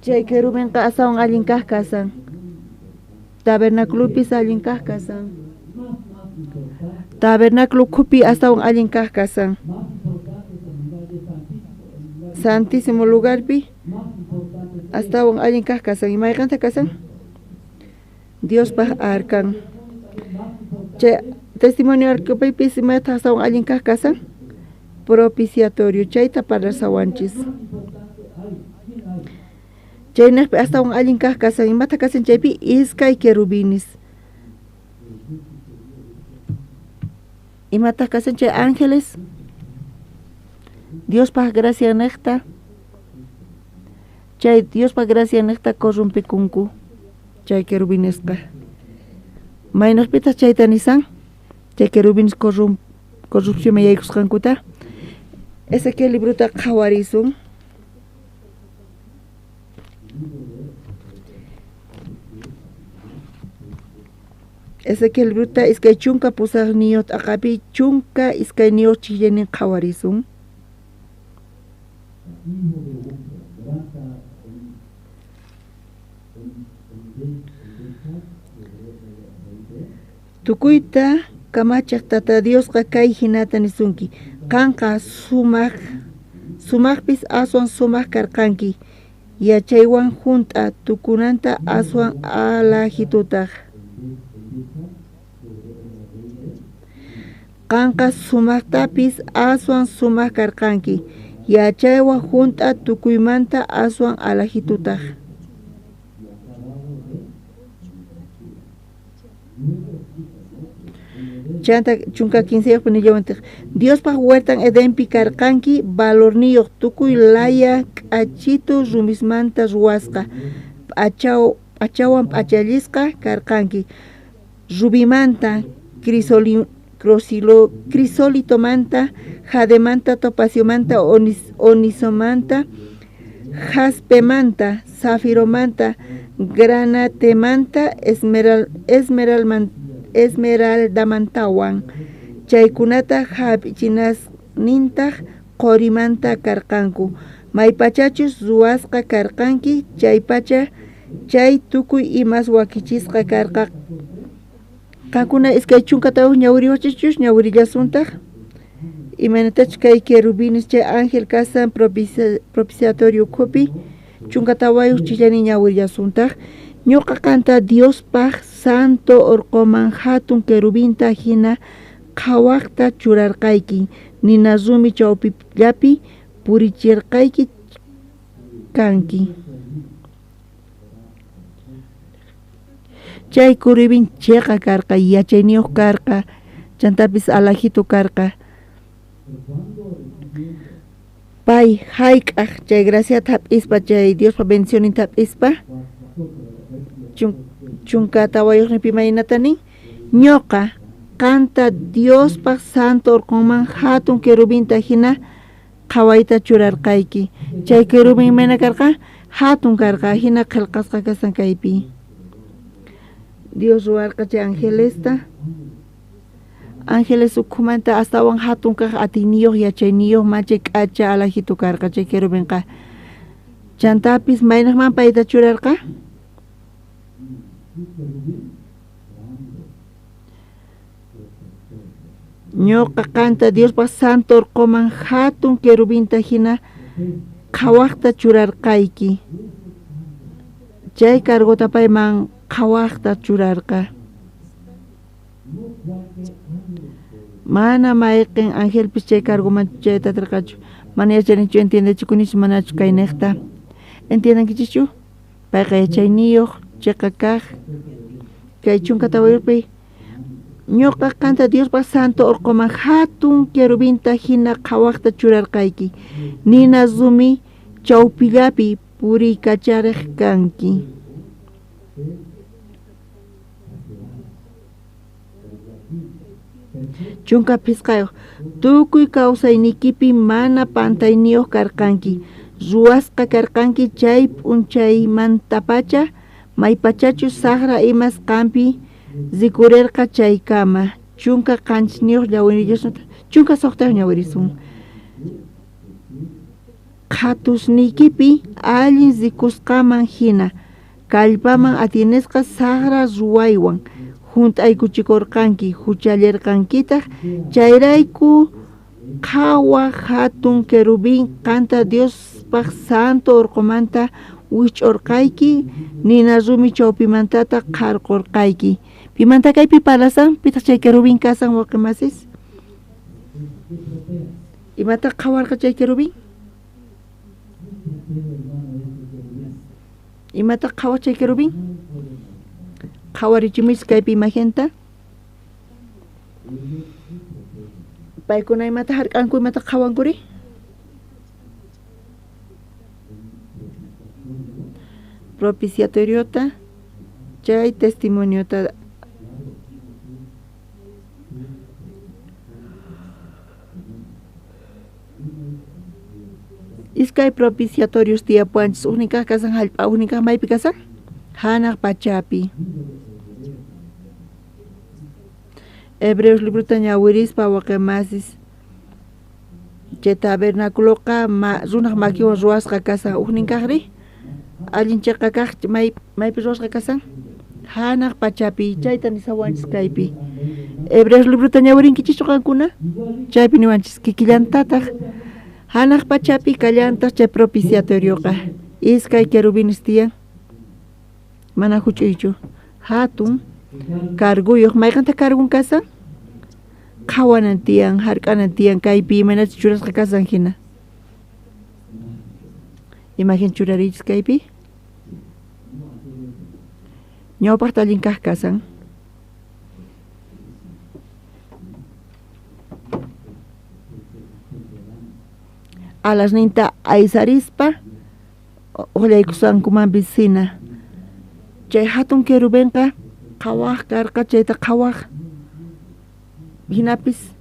Chay querubinqa astawan allin kaq kasan. Tabernaculopis allin kaq kasan. Tabernáculo ukhupi astawan allin kaq kasan. Santísimo lugarpi astawan allin kaq kasan. Imayqanta kasan? Diospaj arkan. Chay testimonio arcapipis imayta astawan allin kaq kasan? Propiciatorio, chayta parlasawanchis. Chaynejpi astawan allin kaq kasan. Imata kasan chaypi? Iskay querubines. Imataq kasan chay ángeles? Diospaj gracia nejta. Chay Diospaj gracia nejta corrompikunku chay querubinesqa. Maynejpitaq chayta nisan? Chay querubines corrupcionman yaykusqankuta. Ezequiel librota qhawarisun. Ezequiel librota 28 t'aqapi 12 chijllanin qhawarisun. Tukuyta kamachej Tata Diosqa kay jinata nisunki: Qanqa sumajpis aswan sumaj karqanki, yachaywan junt'a tukunanta aswan alajitutaj. Qanqa sumajtapis aswan sumaj karqanki, yachaywan junt'a tukuymanta aswan alajitutaj. Chanta chunka 15 nillawantej Diospaj huertan Edenpi karqanki, valorniyoj tukuy laya k'achitu rumismanta ruwasqa, p'achawan p'achallisqa karqanki, rubimanta, crisolitomanta, jademanta, topaciomanta, onisomanta, jaspemanta, zafiromanta, granatemanta, esmeraldamantawan. Chaykunata jap'ichinasnintaj qorimanta karqanku. Maypachachus ruwasqa karqanki, chaypacha chay tukuy imas wakichisqa karqa. Qankuna 24 ñawiriwachachus ñawirillasuntaj. Imaynatachus kay querubines chay ángel kasan propiciatorio ukhupi 14 chillani ñawirillasuntaj. Ñuqa qanta Diospaj santo orqoman hatun querubinta hina qhawajta churarqayki, nina rumi chawpillapi purichirqayki kanki. Chay querubín cheqa karqa, yachayniyuq karqa, chantapis alajito karqa. Pay hayk'aj chay graciata hap'ispa, chay Diospa bendicioninta hap'ispa, 14 imaynata nin, ñuqa qanta Diospaj santo orqonman hatun querubinta hina qhawayta churarqayki. Chay querubín imayna karqa? Hatun karqa, hina qhelqasqa kasan kaypi. Dios ruwarqa chay angelesta. Ángeles ukhumanta astawan hatun kaq atiyniyuq, yachayniyuq, machay k'acha alajito karqa chay querubinqa. Chantapis maynaqman payta churarqa? Ñuqa qanta Diospaj santo orqoman hatun querubinta hina qhawajta churarqayki. Chay cargota payman qhawajta churarqa. Mana mayqin angelpis chay cargoman chayta atirqachu. Mana yachanichu, entiendechikunichu manachu kayniqta. Entiendankichikchu? Payqa yachayniyuq, chiqa kaq. Kay 14 ñuqa qanta Diospaj santo orqoman hatun querubinta hina qhawajta churarqayki. Nina rumi chawpillapi puriykacharej kanki. 15 tukuy kawsaynikipi mana pantayniyuq karqanki, ruwasqa karqanki chay p'unchaymantapacha maypachachus saqra imas qampi rikurirqa chaykama. 17 ñawirillasunta, 16 ñawirisun. Qhatusniykipi allin rikusqaman hina kallpaman atinisqa saqra ruwaywan junt'aykuchikurqanki, huchallirqankitaj. Chayrayku qhawa hatun querubín qanta Diospaj santo orqomanta wich'urqayki, nina rumi chawpimantataq qharqurqayki. Pimanta kaypi parlasan? Pitaq chay querubín kasan wawqimasis? Imataq qhawarqa chay querubín? Imataq qhawaq chay querubín? Qhawarichimuy kaypi imagenta. Paykuna imata hark'anku, imata qhawankuri? Propiciatoriota, chay testimoniota. Iskay propiciatorios tiyapuanchis, ujnin kaq kasan hallp'a, ujnin kaq maypi kasan? Hanaq pachapi. Hebreos librota ñawirispa waqemasis chay tabernáculoqa runaq makiwan ruwasqa kasan, ujnin kaqri allin chiqa kaq maypi ruwasqa kasan? Hanaq pachapi chayta nisawanchis kaypi. Hebreos librota ñawirinkichikchu qankuna? Chaypi niwanchis kikillantataq hanaq pachapi kallantaq chay propiciatorioqa. Iskay querubines tiyan. Mana huch'uychu. Hatun carguyuq mayqanta cargun kasan? Qhawanan tiyan, hark'anan tiyan kaypi imaynachus churasqa kasan hina. Imagen churariychis kaypi. Ñawpaqta allin kaq kasan. Alasninta aysarispa uqllaykusankumanpis hina. Chay hatun querubenqa qhawaq karqa chayta qhawaq. Hinapis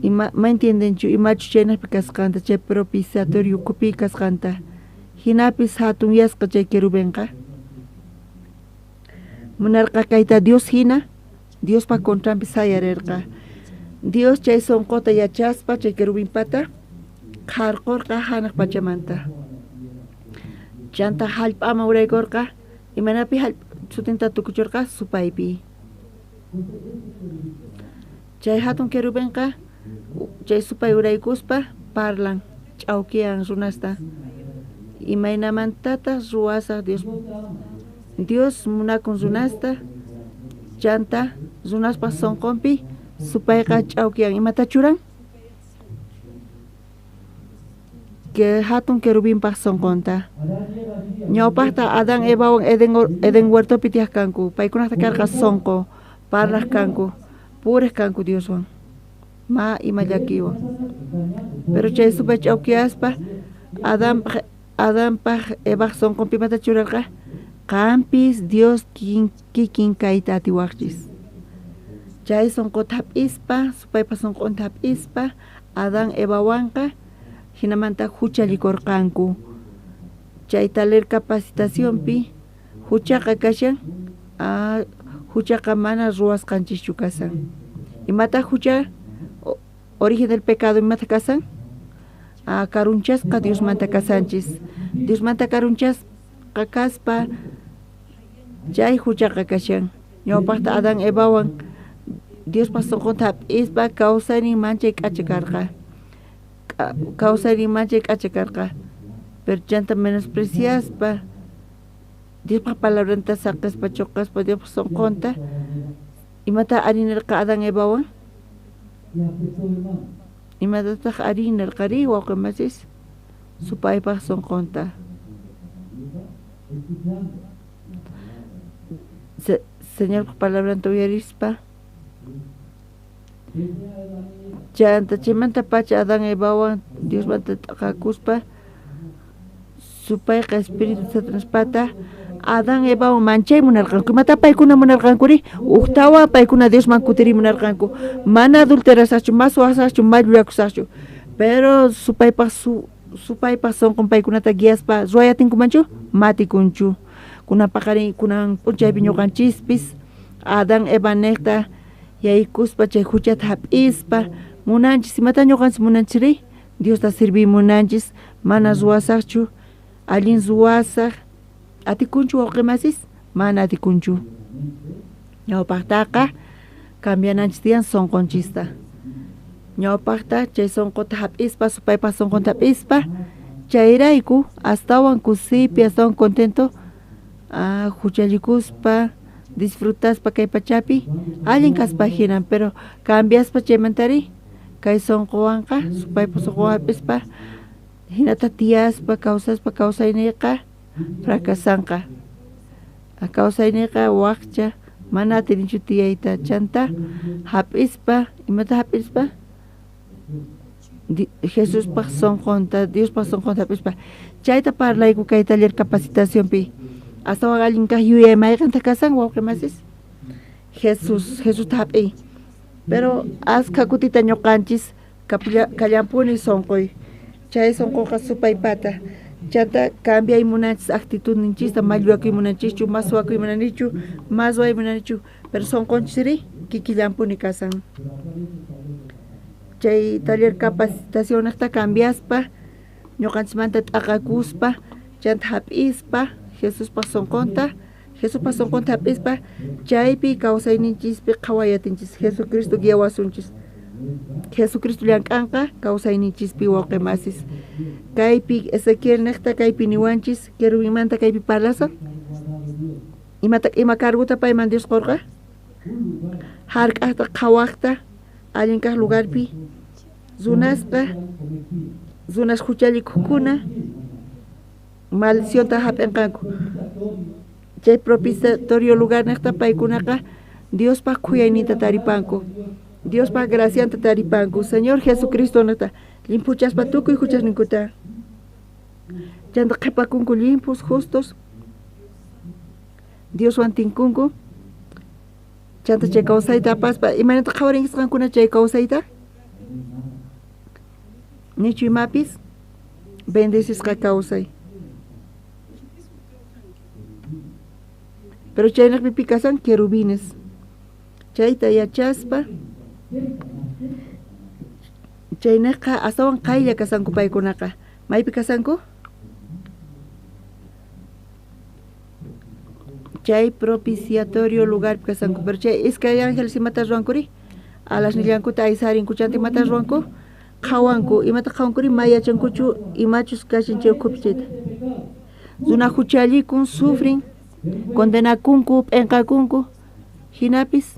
ima ma entiendenchu imachu chaynaqpi kasqanta chay propiciatorio ukhupi kasqanta. Hinapis hatunyasqa chay querubenqa. Munarqa kayta Dios hina, Diospa contranpi sayarirqa. Dios chay sunquta yachaspa chay querubinpata qharqurqa hanaq pachamanta. Chanta hallp'aman uraykurqa, imanapi sutinta tukuchurqa supaypi. Chay hatun querubenqa chay supay uraykuspa parlan, ch'awkiyan runasta. Imaynamantataq ruwasaq Dios Dios munakun runasta, chanta runaspa sunqunpi supayqa ch'awkiyan. Imata churan? Que hatun querubinpaq sunqunta. Ñawpaqta Adán Evawan Eden huertopi tiyaq kanku. Paykunaqta karqa sunqu, parlaq kanku, puriq kanku Dioswan. Ma ima llakiywan. Pero chay supay ch'awkiyaspa Adanpaq Evaq sunqunpi imata churarqa? Qampis Dios kikin kayta atiwaqchis. Chay sunquta hap'ispa, supaypa sunqunta hap'ispa, Adán Evawanqa hinamanta huchallikurqanku. Chay taller capacitacionpi huchaqa kashan, huchaqa mana ruwasqanchischu kasan. Imataq hucha? Origen del pecado imata kasan? Karunchasqa Diosmanta kasanchis. Diosmanta karunchasqa kaspa chay huchaqa kashan. Ñawpaqta Adán Evawan Diospa sunqunta hap'ispa kawsaynin manchay k'acha karqa. Kawsaynin manchay k'acha karqa. Pero chanta menospreciaspa Diospa palabranta saqispa chuqaspa Diospa sunqunta imata arinirqa Adán Evawan? Imatataq arinirqari wawqimasis? Supaypaq sunqunta. Señorpa palabranta uyarispa chanta chaymanta pacha Adán Evawan Diosmanta t'aqakuspa supayqa espíritu Satanaspata Adán Evawan manchay munarqanku. Imata paykuna munarqankuri? Ujtawan paykuna Diosman kutiriy munarqanku. Mana adulterasaqchu, ma suwasaqchu, ma llullakusaqchu. Pero supaypaq sunqun paykunata guiaspa ruwayatinkumanchu? Matikunchu. Kunan paqarin kunan p'unchaypi ñuqanchispis Adán Eva niqta yaykuspa chay huchata hap'ispa munanchis. Imata ñuqanchis munanchis? Diosta serviy munanchis, mana ruwasaqchu, allin ruwasaq. Atikunchu wawqimasis? Mana atikunchu. Ñawpaqtaqa cambiananchis tiyan sunqunchista. Ñawpaqta chay sunquta hap'ispa, supaypa sunqunta hap'ispa, chayrayku astawan kusiypi, astawan contento huchallikuspa, disfrutaspa kay pachapi, allin kaspa hinan, pero cambiaspa chaymantari kay sunquwanqa, supaypa sunqunwan hap'ispa, hinata tiyaspa, kawsaspa kawsayniyqa fracasanqa. Kawsayniqa waqcha, mana atinichu tiyayta, chanta hap'ispa, imata hap'ispa? Jesuspaq sunqunta, Diospaq sunqunta hap'ispa. Chayta parlayku kay taller capacitacionpi. Astawan allin kaq yuyay mayqanta kasan wawqimasis? Jesusta hap'iy. Pero askha kutita ñuqanchis kallampuni sunquy. Chay sunquqa supaypata. Chanta cambiay munanchis actitudninchista, ma llullakuy munanchischu, ma suwakuy munanichu, ma ruway munanichu, pero sunqunchisri kikillampuni kasan. Chay taller capacitacionniqta cambiaspa, ñuqanchismanta t'aqakuspa, chanta hap'ispa, Jesuspa sunqunta, Jesuspa sunqunta hap'ispa chaypi kawsayninchispi qhawayatinchis. Jesucristo guiawasunchis. Jesucristo llank'anqa kawsayninchispi wawqi masis. Kaypi Ezequiel niqta kaypi niwanchis querubinmanta kaypi parlasan. Imata ima carguta payman Dios qurqa? Hark'aqta qhawaqta allin kaq lugarpi runasqa runas huchallikuqkuna maldicionta hap'inqanku. Chay propiciatorio lugar niqta paykunaqa Diospaq khuyayninta taripanku. Diospaq gracianta taripanku. Señor Jesucristo niqta llimphuchaspa tukuy huchasninkuta. Chanta qhipakunku llimphus justos. Dioswan tinkunku. Chanta chay kawsayta apaspa imaynata qhawarinchis qankuna chay kawsayta? Nichu imapis bendecisqa kawsay. Pero chaynaqpi pi kasan querubines. Chayta yachaspa chaynaqqa astawan qaylla kasanku paykunaqa. Maypi kasanku? Chay propiciatorio lugarpi kasanku. Pero chay iskay ángeles imata ruwankuri? Alasnillankuta aysarinku chanta imata ruwanku? Qhawanku. Imata qhawankuri? Ma yachankuchu imachus kashan chay ukhupi chayta. Runa huchallikun, sufrin, condenakunku, p'enqakunku, hinapis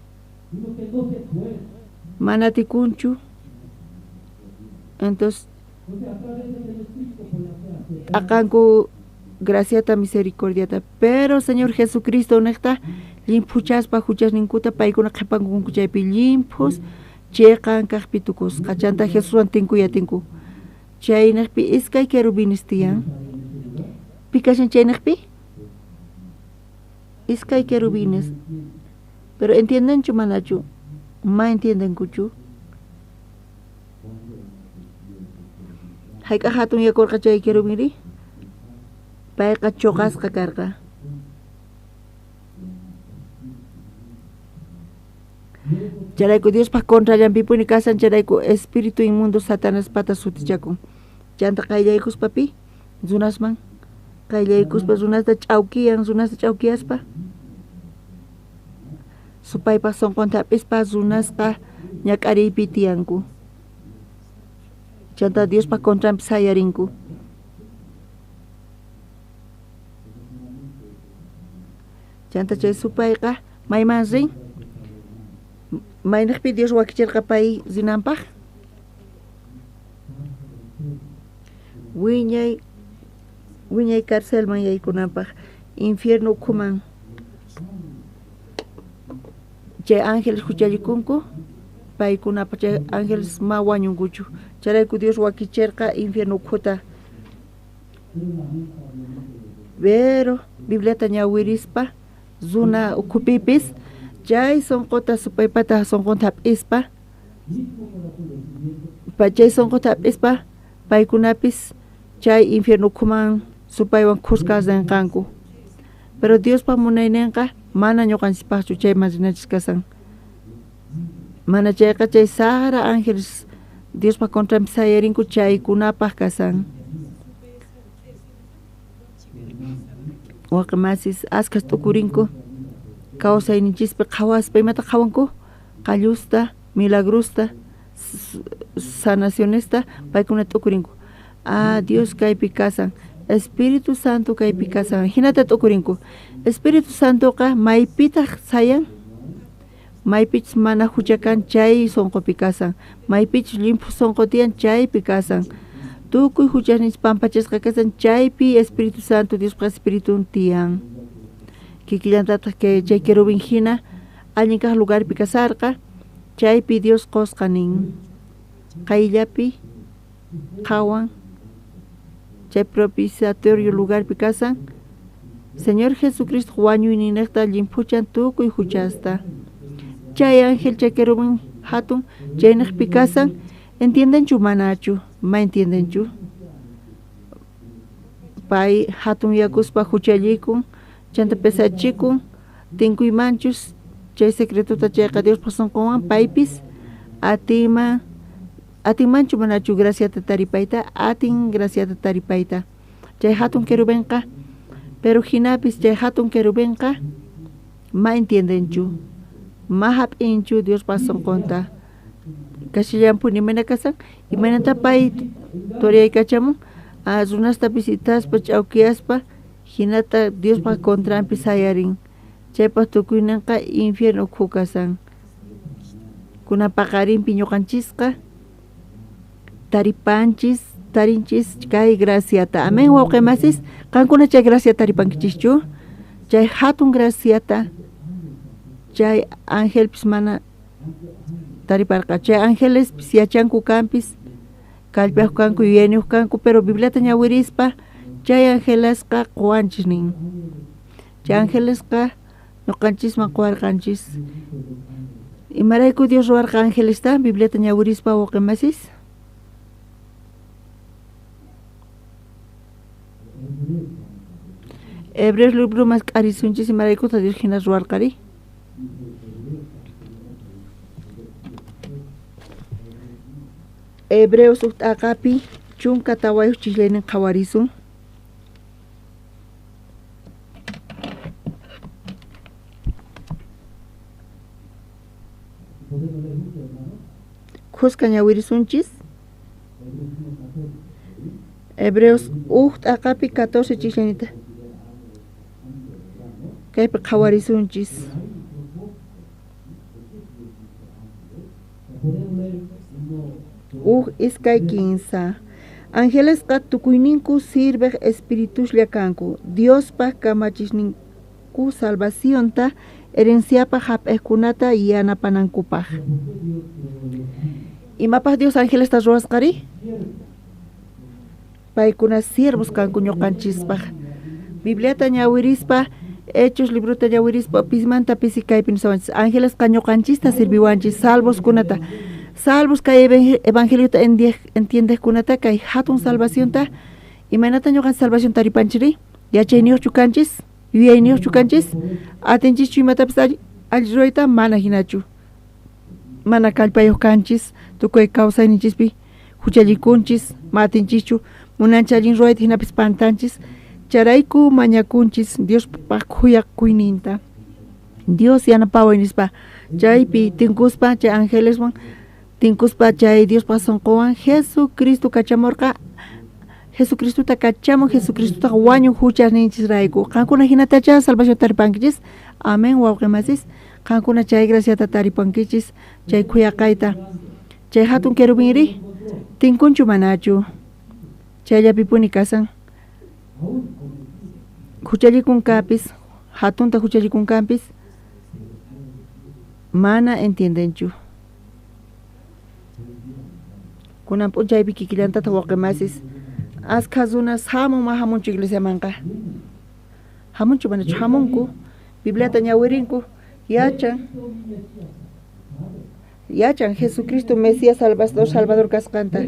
mana atikunchu. Entonces t'aqanku graciata misericordiata. Pero Señor Jesucristo niqta llimphuchaspa huchasninkuta paykuna qhipankunku chaypi llimphus chiqan kaqpi tukusqa. Chanta Jesuswan tinkuyatinku. Chaynaqpi iskay querubines tiyan. Pi kashan chaynaqpi? Iskay querubines. Pero entiendenchu manachu? Ma entiendenkuchu. Hayk'aq hatun yakurqa chay querubinri? Payqa chuqasqa karqa. Chayrayku Diospaq contrallanpipuni kasan chayrayku espíritu inmundo Satanaspata sutichakun. Chanta qayllaykuspa pi runasman qayllaykuspa runasta ch'awkiyan, runasta ch'awkiyaspa supaypaq sunqunta hap'ispa runasqa ñak'ariypi tiyanku. Chanta Diospaq contranpi sayarinku. Chanta chay supayqa mayman rin? Maynaqpi Dios wakichirqa pay rinanpaq? Wiñay wiñay carcelman yaykunanpaq, infierno ukhuman. Chay ángeles huchallikunku, paykunapaq chay ángeles ma wañunkuchu. Chayrayku Dios wakichirqa infierno ukhuta. Pero Bibliata ñawirispa runa ukhupipis chay sunquta supaypata sunqunta hap'ispa chay sunquta hap'ispa paykunapis chay infierno ukhuman supaywan khuska rinqanku. Pero Diospaq munayninqa mana ñuqanchispaqchu chayman rinanchis kasan. Mana chayqa chay saqra ángeles Diospaq contranpi sayarinku chaykunapaq kasan. Waqi masis askhas t'ukurinku kawsayninchispi qhawaspa imata qhawanku? Qallusta, milagrosta, sanacionesta paykuna t'ukurinku. Ah, Dios kaypi kasan, Espíritu Santo kaypi kasan. Hinata t'ukurinku. Espíritu Santoqa maypitaq sayan? Maypichus mana hucha kan chay sunqupi kasan. Maypichus llimphu sunqu tiyan chaypi kasan. Tukuy huchasninchis pampachasqa kasan chaypi Espíritu Santo Diospaq Espiritun tiyan. Kikillantataq kay chay querubín hina allin kaq lugarpi kasarqa chaypi Dios qusqa nin. Qayllapi qhawan chay propiciatorio lugarpi kasan. Señor Jesucristo wañuyninniqta llimphuchan tukuy huchasta. Chay ángel chay querubín hatun chaynaqpi kasan. ¿Entiendenchu manachu? Ma entiendenchu. Pay hatun yakuspa huchallikun, chanta pesachikun, tinkuymanchus chay secretota chayqa Diospaq sunqunwan paypis atinman atinmanchu manachu graciata taripayta? Atin graciata taripayta. Chay hatun querubinqa Pero hinapis chay hatun querubinqa ma entiendenchu, ma hap'inchu Diospaq sunqunta. Kashallampuni imayna kasan, imaynata pay toriyaykachamun, runasta visitaspa ch'awkiyaspa hinata Diospaq contranpi sayarin. Chaypaq tukuyninqa infierno ukhu kasan. Kunan paqarinpi ñuqanchisqa taripanchis, tarinchis kay graciata. Amén, wawqimasis, qankuna chay gracia taripankichischu? Chay hatun graciata chay angelpis mana tariparqa. Chay angelespis yachanku kanpis, kallpayuq kanku, yuyayniyuq kanku, pero Bibliata ñawirispa chay angelesqa quwanchis nin. Chay angelesqa ñuqanchisman quwarqanchis. Imarayku Dios ruwarqa angelesta Bibliata ñawirispa wawqimasis? Hebreos libro mas k'arisunchis imaraykuta Dios hina ruwarqari? Hebreos uj t'aqapi 14 chislaynin qhawarisun. Khuska ñawirisunchis. Hebreos uj t'aqapi 14 chislaynita. Kaypi qhawarisunchis. Uj iskay 15. Angelesqa tukuyninku sirvej espirituslla kanku. Diospaq kamachisninku salvacionta herenciapaq hap'ejkunata yanapanankupaq. Imapaq Dios angelesta ruwasqari? Paykuna siervos kanku ñuqanchispaq. Bibliata ñawirispa, Hechos librota ñawirispa, pismanta pisi kaypi nisawanchis. Angelesqa ñuqanchista sirviwanchis, salvos kunata. Salvos kay evangeliota entiendejkunata kay hatun salvacionta. Imaynata ñuqanchis salvación taripanchiri? Yachayniyuqchu kanchis? Yuyayniyuqchu kanchis? Atinchischu imatapis alli ruwayta? Mana hinachu. Mana kallpayuq kanchis, tukuy kawsayninchispi huchallikunchis, ma atinchischu, munanchis allin ruwayta hinapis pantanchis. Charayku mañakunchis Diospaq khuyakuyninta. Dios yanapaway nispa chaypi tinkuspa chay angeleswan tinkuspa chay Diospaq sunquwan Jesucristo kachamurqa. Jesucristota kachamun, Jesucristotaqa wañun huchasninchisrayku. Qankuna hinatacha salvación taripankichis. Amén, wawqimasis. Qankuna chay graciata taripankichis, chay khuyaqayta. Chay hatun querubinri tinkunchu manachu. Chayllapipuni kasan. Huchallikunkapis, hatunta huchallikunkapis, mana entiendenchu. Kunan p'unchaypi kikillantata wawqimasis. Askha runas hamun ma hamunchu iglesiamanqa. Hamunchu manachu hamunku. Bibliata ñawirinku, yachan. Yachan Jesucristo Mesías Salvador kasqanta.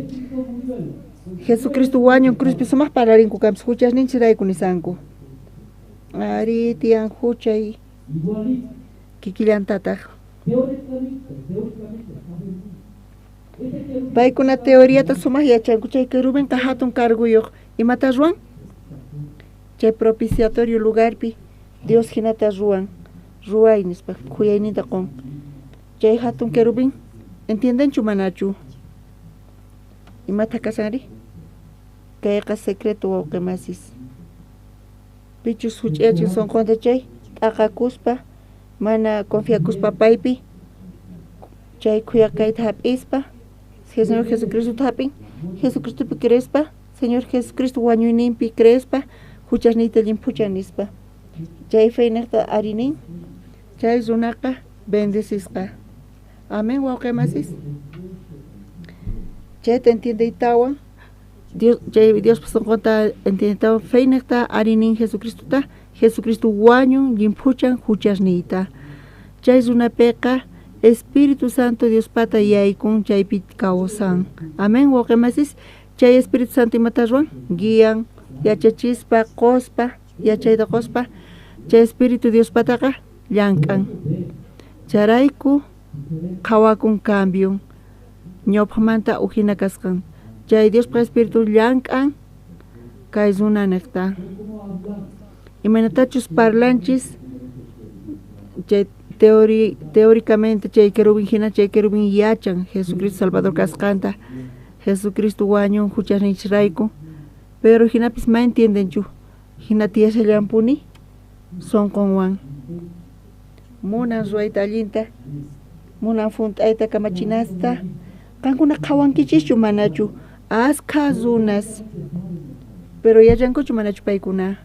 Jesucristo wañun cruzpi sumaq parlarinku kanpis huchasninchirayku nisanku. Ari tiyan huchay kikillantataq. Paykuna teoriata sumaq yachanku chay querubinqa hatun carguyuq. Imata ruwan? Chay propiciatorio lugarpi Dios hinata ruwan. Ruway nispa khuyayninta qun. Chay hatun querubín entiendenchu manachu? Imata kasanri? Kayqa secreto wawqimasis. Pichus huch'ayachin sunqunta chay t'aqakuspa mana confiakuspa paypi chay khuyaqayta hap'ispa Señor Jesucristo hap'in, Jesucristopi creespa, Señor Jesucristo wañuyninpi creespa, huchasniyta llimphuchan nispa. Chay feynejta arinin, chay runaqa bendecisqa. Amén, wawqimasis. Chayta entiendeytawan, Dios, chay Diospa sunqunta entiendeytawan, feynejta arinin Jesucristota, Jesucristo wañun llimphuchan huchasniyta. Chay runapiqa Espíritu Santo Diospata yaykun chaypi kawsan. Amén, wawqimasis. Chay Espíritu Santo imata ruwan? Guian, yachachispa, qospa, yachayta qospa. Chay Espíritu Diospataqa llank'an. Charayku qhawakun cambio ñawpaqmanta ujina kasqan. Chay Diospa Espíritu llank'an kay runaniqta. Imaynatachus parlanchis chay teóricamente chay querubín hina chay querubín yachan Jesucristo Salvador kasqanta, Jesucristo wañun huchasninchisrayku, pero hinapis ma entiendenchu, hina tiyashallanpuni sonqonwan. Munan ruwayta allinta, munan funt'ayta kamachinasta. Qankuna qhawankichischu manachu askha runas, pero yachankuchu manachu paykuna,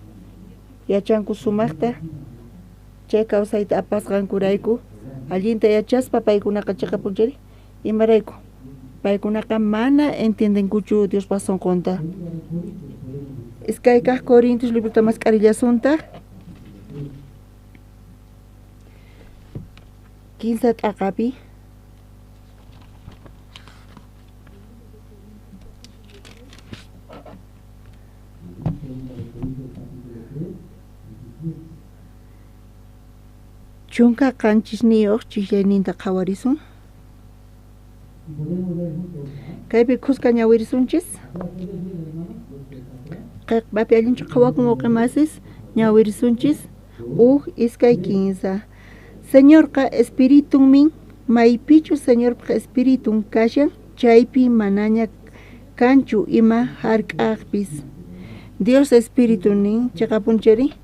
yachanku sumaqta chay kawsayta apasqankurayku, allinta yachaspa paykunaqa chiqapunchari, imarayku paykunaqa mana entiendenkuchu Diospa sonqonta. Iskay kaq Corintios librota mask'arillasuntaj. 15 t'aqapi. Chunka qanchisniyuq chiqllayninta qhawarisun. Kaypi khuska ñawirisunchis. Qhiqpapi allinchu qhawakun wawqimasis ñawirisunchis. Uj iskay kinsa. Señorqa espiritunmin, maypichu Señorpa espiritun kashan, chaypi manaña kanchu ima hark'aqpis. Dios espíritu nin chiqapunchari.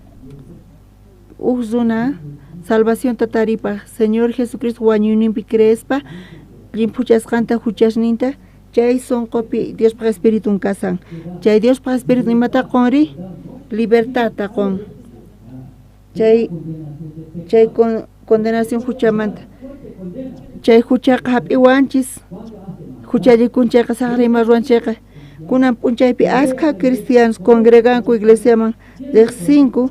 Uj runa salvacionta taripaj Señor Jesucristo wañuyninpi creespa llimphuchasqanta huchasninta chay sonqopi Diospa espiritun kasan. Chay Diospa espiritun imata qonri? Libertadta qon. Chay condenación huchamanta. Chay huchaqa hap'iwanchis. Huchallikun chayqa saqra ima ruwan chayqa. Kunan p'unchaypi askha cristianos congreganku iglesiaman riqsinku,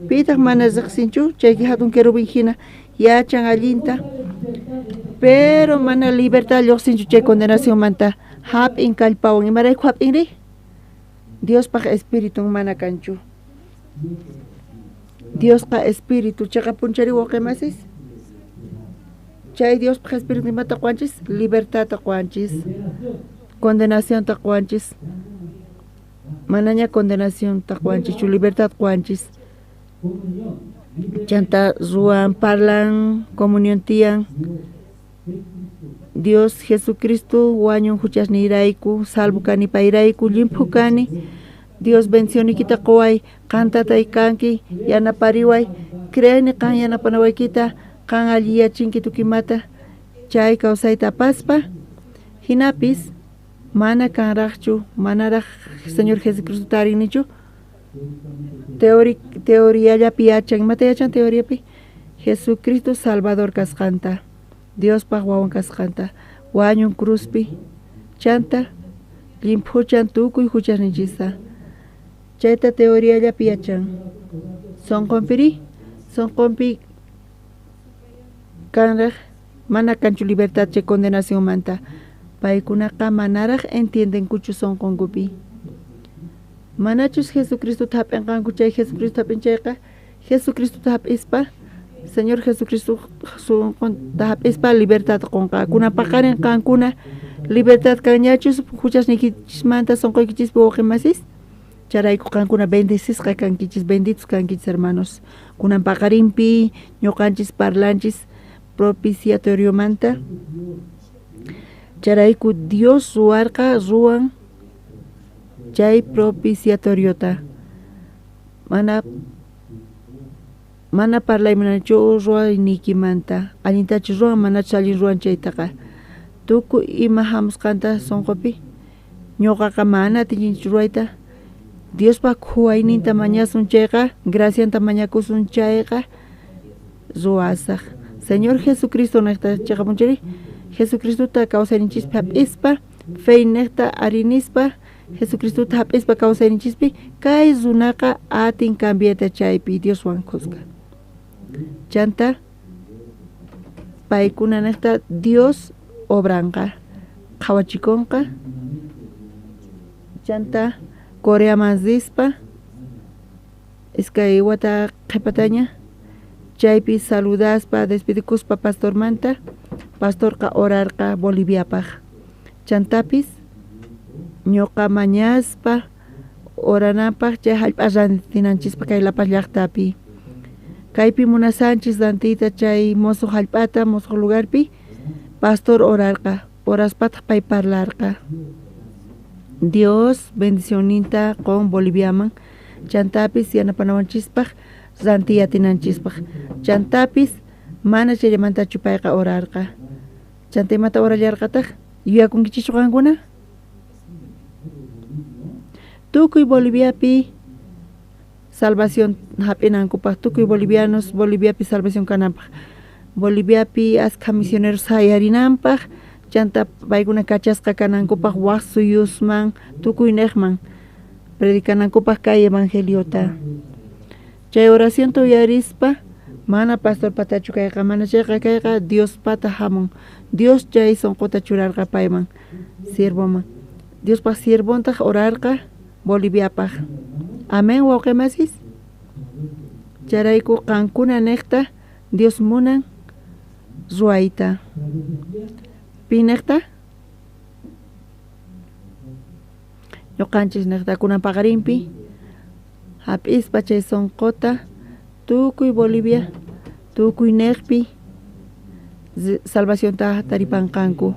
pitaq mana riqsinchu, chay hatun querubín hina yachan allinta, pero mana libertad lluqsinchu chay condenacionmanta. Hap'in kallpawan, imarayku hap'inri? Diospaq espiritun mana kanchu. Diosqa espíritu, chiqapunchari wawqimasis. Chay Diospaq espíritu imata quwanchis? Libertadta quwanchis, condenacionta quwanchis. Manaña condenacionta quwanchischu, libertad quwanchis. Chanta ruwan, parlan, comunión tiyan. Dios Jesucristo wañun huchasniyrayku, salvo kani payrayku, llimphu kani. Dios bendicionikita quway, qan tatay kanki, yanapariway, creeni qan yanapanawaykita, qan alliyachinki tukimata, chay kawsayta apaspa, hinapis mana kanraqchu, manaraq Señor Jesucristo tarinnichu. Teoriallapi yachan, imata yachan teoriapi? Jesucristo Salvador kasqanta, Diospaq wawan kasqanta, wañun cruzpi, chanta llimphuchan tukuy huchasninchista. Chayta teoriallapi yachan. Sonqonpiri, sonqonpi kanraq mana kanchu libertad chay condenacionmanta. Paykunaqa manaraq entiendenkuchu sonqonkupi. Manachus Jesucristota hap'inqanku chay Jesucristo hap'in chayqa, Jesucristota hap'ispa, Señor Jesucristo sonqonta hap'ispa libertad qonqa. Kunan paqarin qankuna libertad kanñachus huchasniykichismanta sonqoykichispi wawqimasis. Charayku qankuna bendecisqa kankichis, benditos kankichis hermanos. Kunan paqarinpi ñuqanchis parlanchis propiciatoriomanta. Charayku Dios ruwarqa ruwan chay propiciatoriota. Mana parlaymunachu ruwayniykimanta, allintachu ruwan manachu allin ruwan chaytaqa. Tukuy ima hamusqanta sonqopi ñuqaqa mana atinchichu ruwayta. Diospa khuwayninta mañasun chayqa, gracianta mañakusun chayqa ruwasaq. Señor Jesucristo niqta chiqapunchari, Jesucristota kawsayninchispi hap'ispa, fe niqta arinispa, Jesucristota hap'ispa kawsayninchispi, kay runaqa atin cambiayta chaypi Dioswan khuska. Chanta paykuna niqta Dios obranqa, qhawachikunqa. Chanta Coreaman rispa, iskay wata qhipataña, chaypi saludaspa, despidikuspa pastormanta, pastorqa orarqa Boliviapaq. Chantapis ñuqa mañaspa Oranapaj chay jallp'a rantinanchispaj kay La Paz llaqtapi. Kaypi munasanchis rantiyta chay mosuq jallp'ata mosuq lugarpi pastor orarqa, oraspataq pay parlarqa. Dios bendicionninta qon Boliviaman, chantapis yanapanawanchispaj rantiy atinanchispaj. Chantapis mana chayllamantachu payqa orarqa. Chanta imata orallarqataq? Yuyakunkichischu qankuna? Tukuy Boliviapi salvación hap'inankupaj, tukuy bolivianos Boliviapi salvación kananpaj. Boliviapi askha misioneros sayarinanpaj, chanta paykuna kachasqa kanankupaj waj suyusman, tukuy nejman predicanankupaj kay evangeliota. Chay oracionta uyarispa mana pastor patachu kayqa, mana chayqa kayqa Dios pata hamun. Dios chay sonqota churarqa payman, siervoman. Diospaj siervontaj orarqa Boliviapaj. Amén, wawqimasis. Chayrayku qankuna nejta Dios munan ruwayta. Pi nejta? Ñuqanchis nejta kunan paqarinpi hap'ispa chay sonqota tukuy Bolivia, tukuy nejpi salvacionta taripanqanku.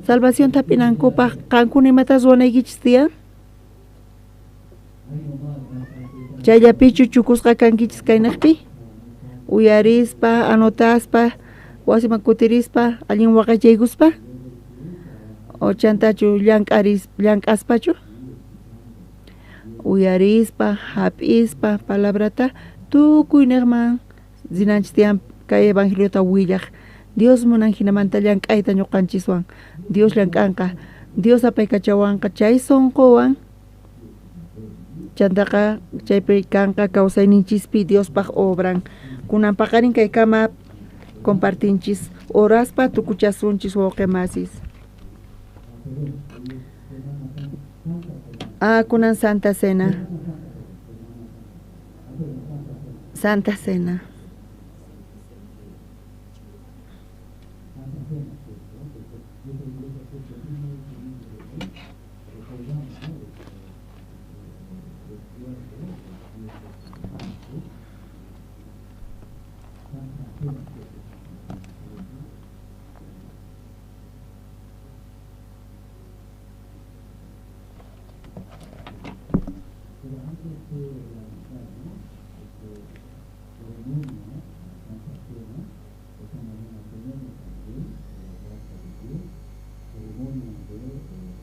Salvacionta hap'inankupaj qankuna imata ruwanaykichis tiyan? Chayllapichu chukusqa kankichis kaynaqpi? Uyarispa, anotaspa, wasiman kutirispa, allin waqaychaykuspa? O chantachu llank'aspachu? Uyarispa, hap'ispa palabrata tukuy nejman rinanchis tiyan kay evangeliota willaj. Dios munan jinamanta llank'ayta ñuqanchiswan. Dios llank'anqa. Dios apaykachawanqa chay sonqowan. Chantaqa chaypi kanqa kawsayninchispi Diospaj obran. Kunan paqarin kaykama compartinchis oraspa tukuchasunchis wawqimasis. Ah, kunan Santa Cena. Santa Cena.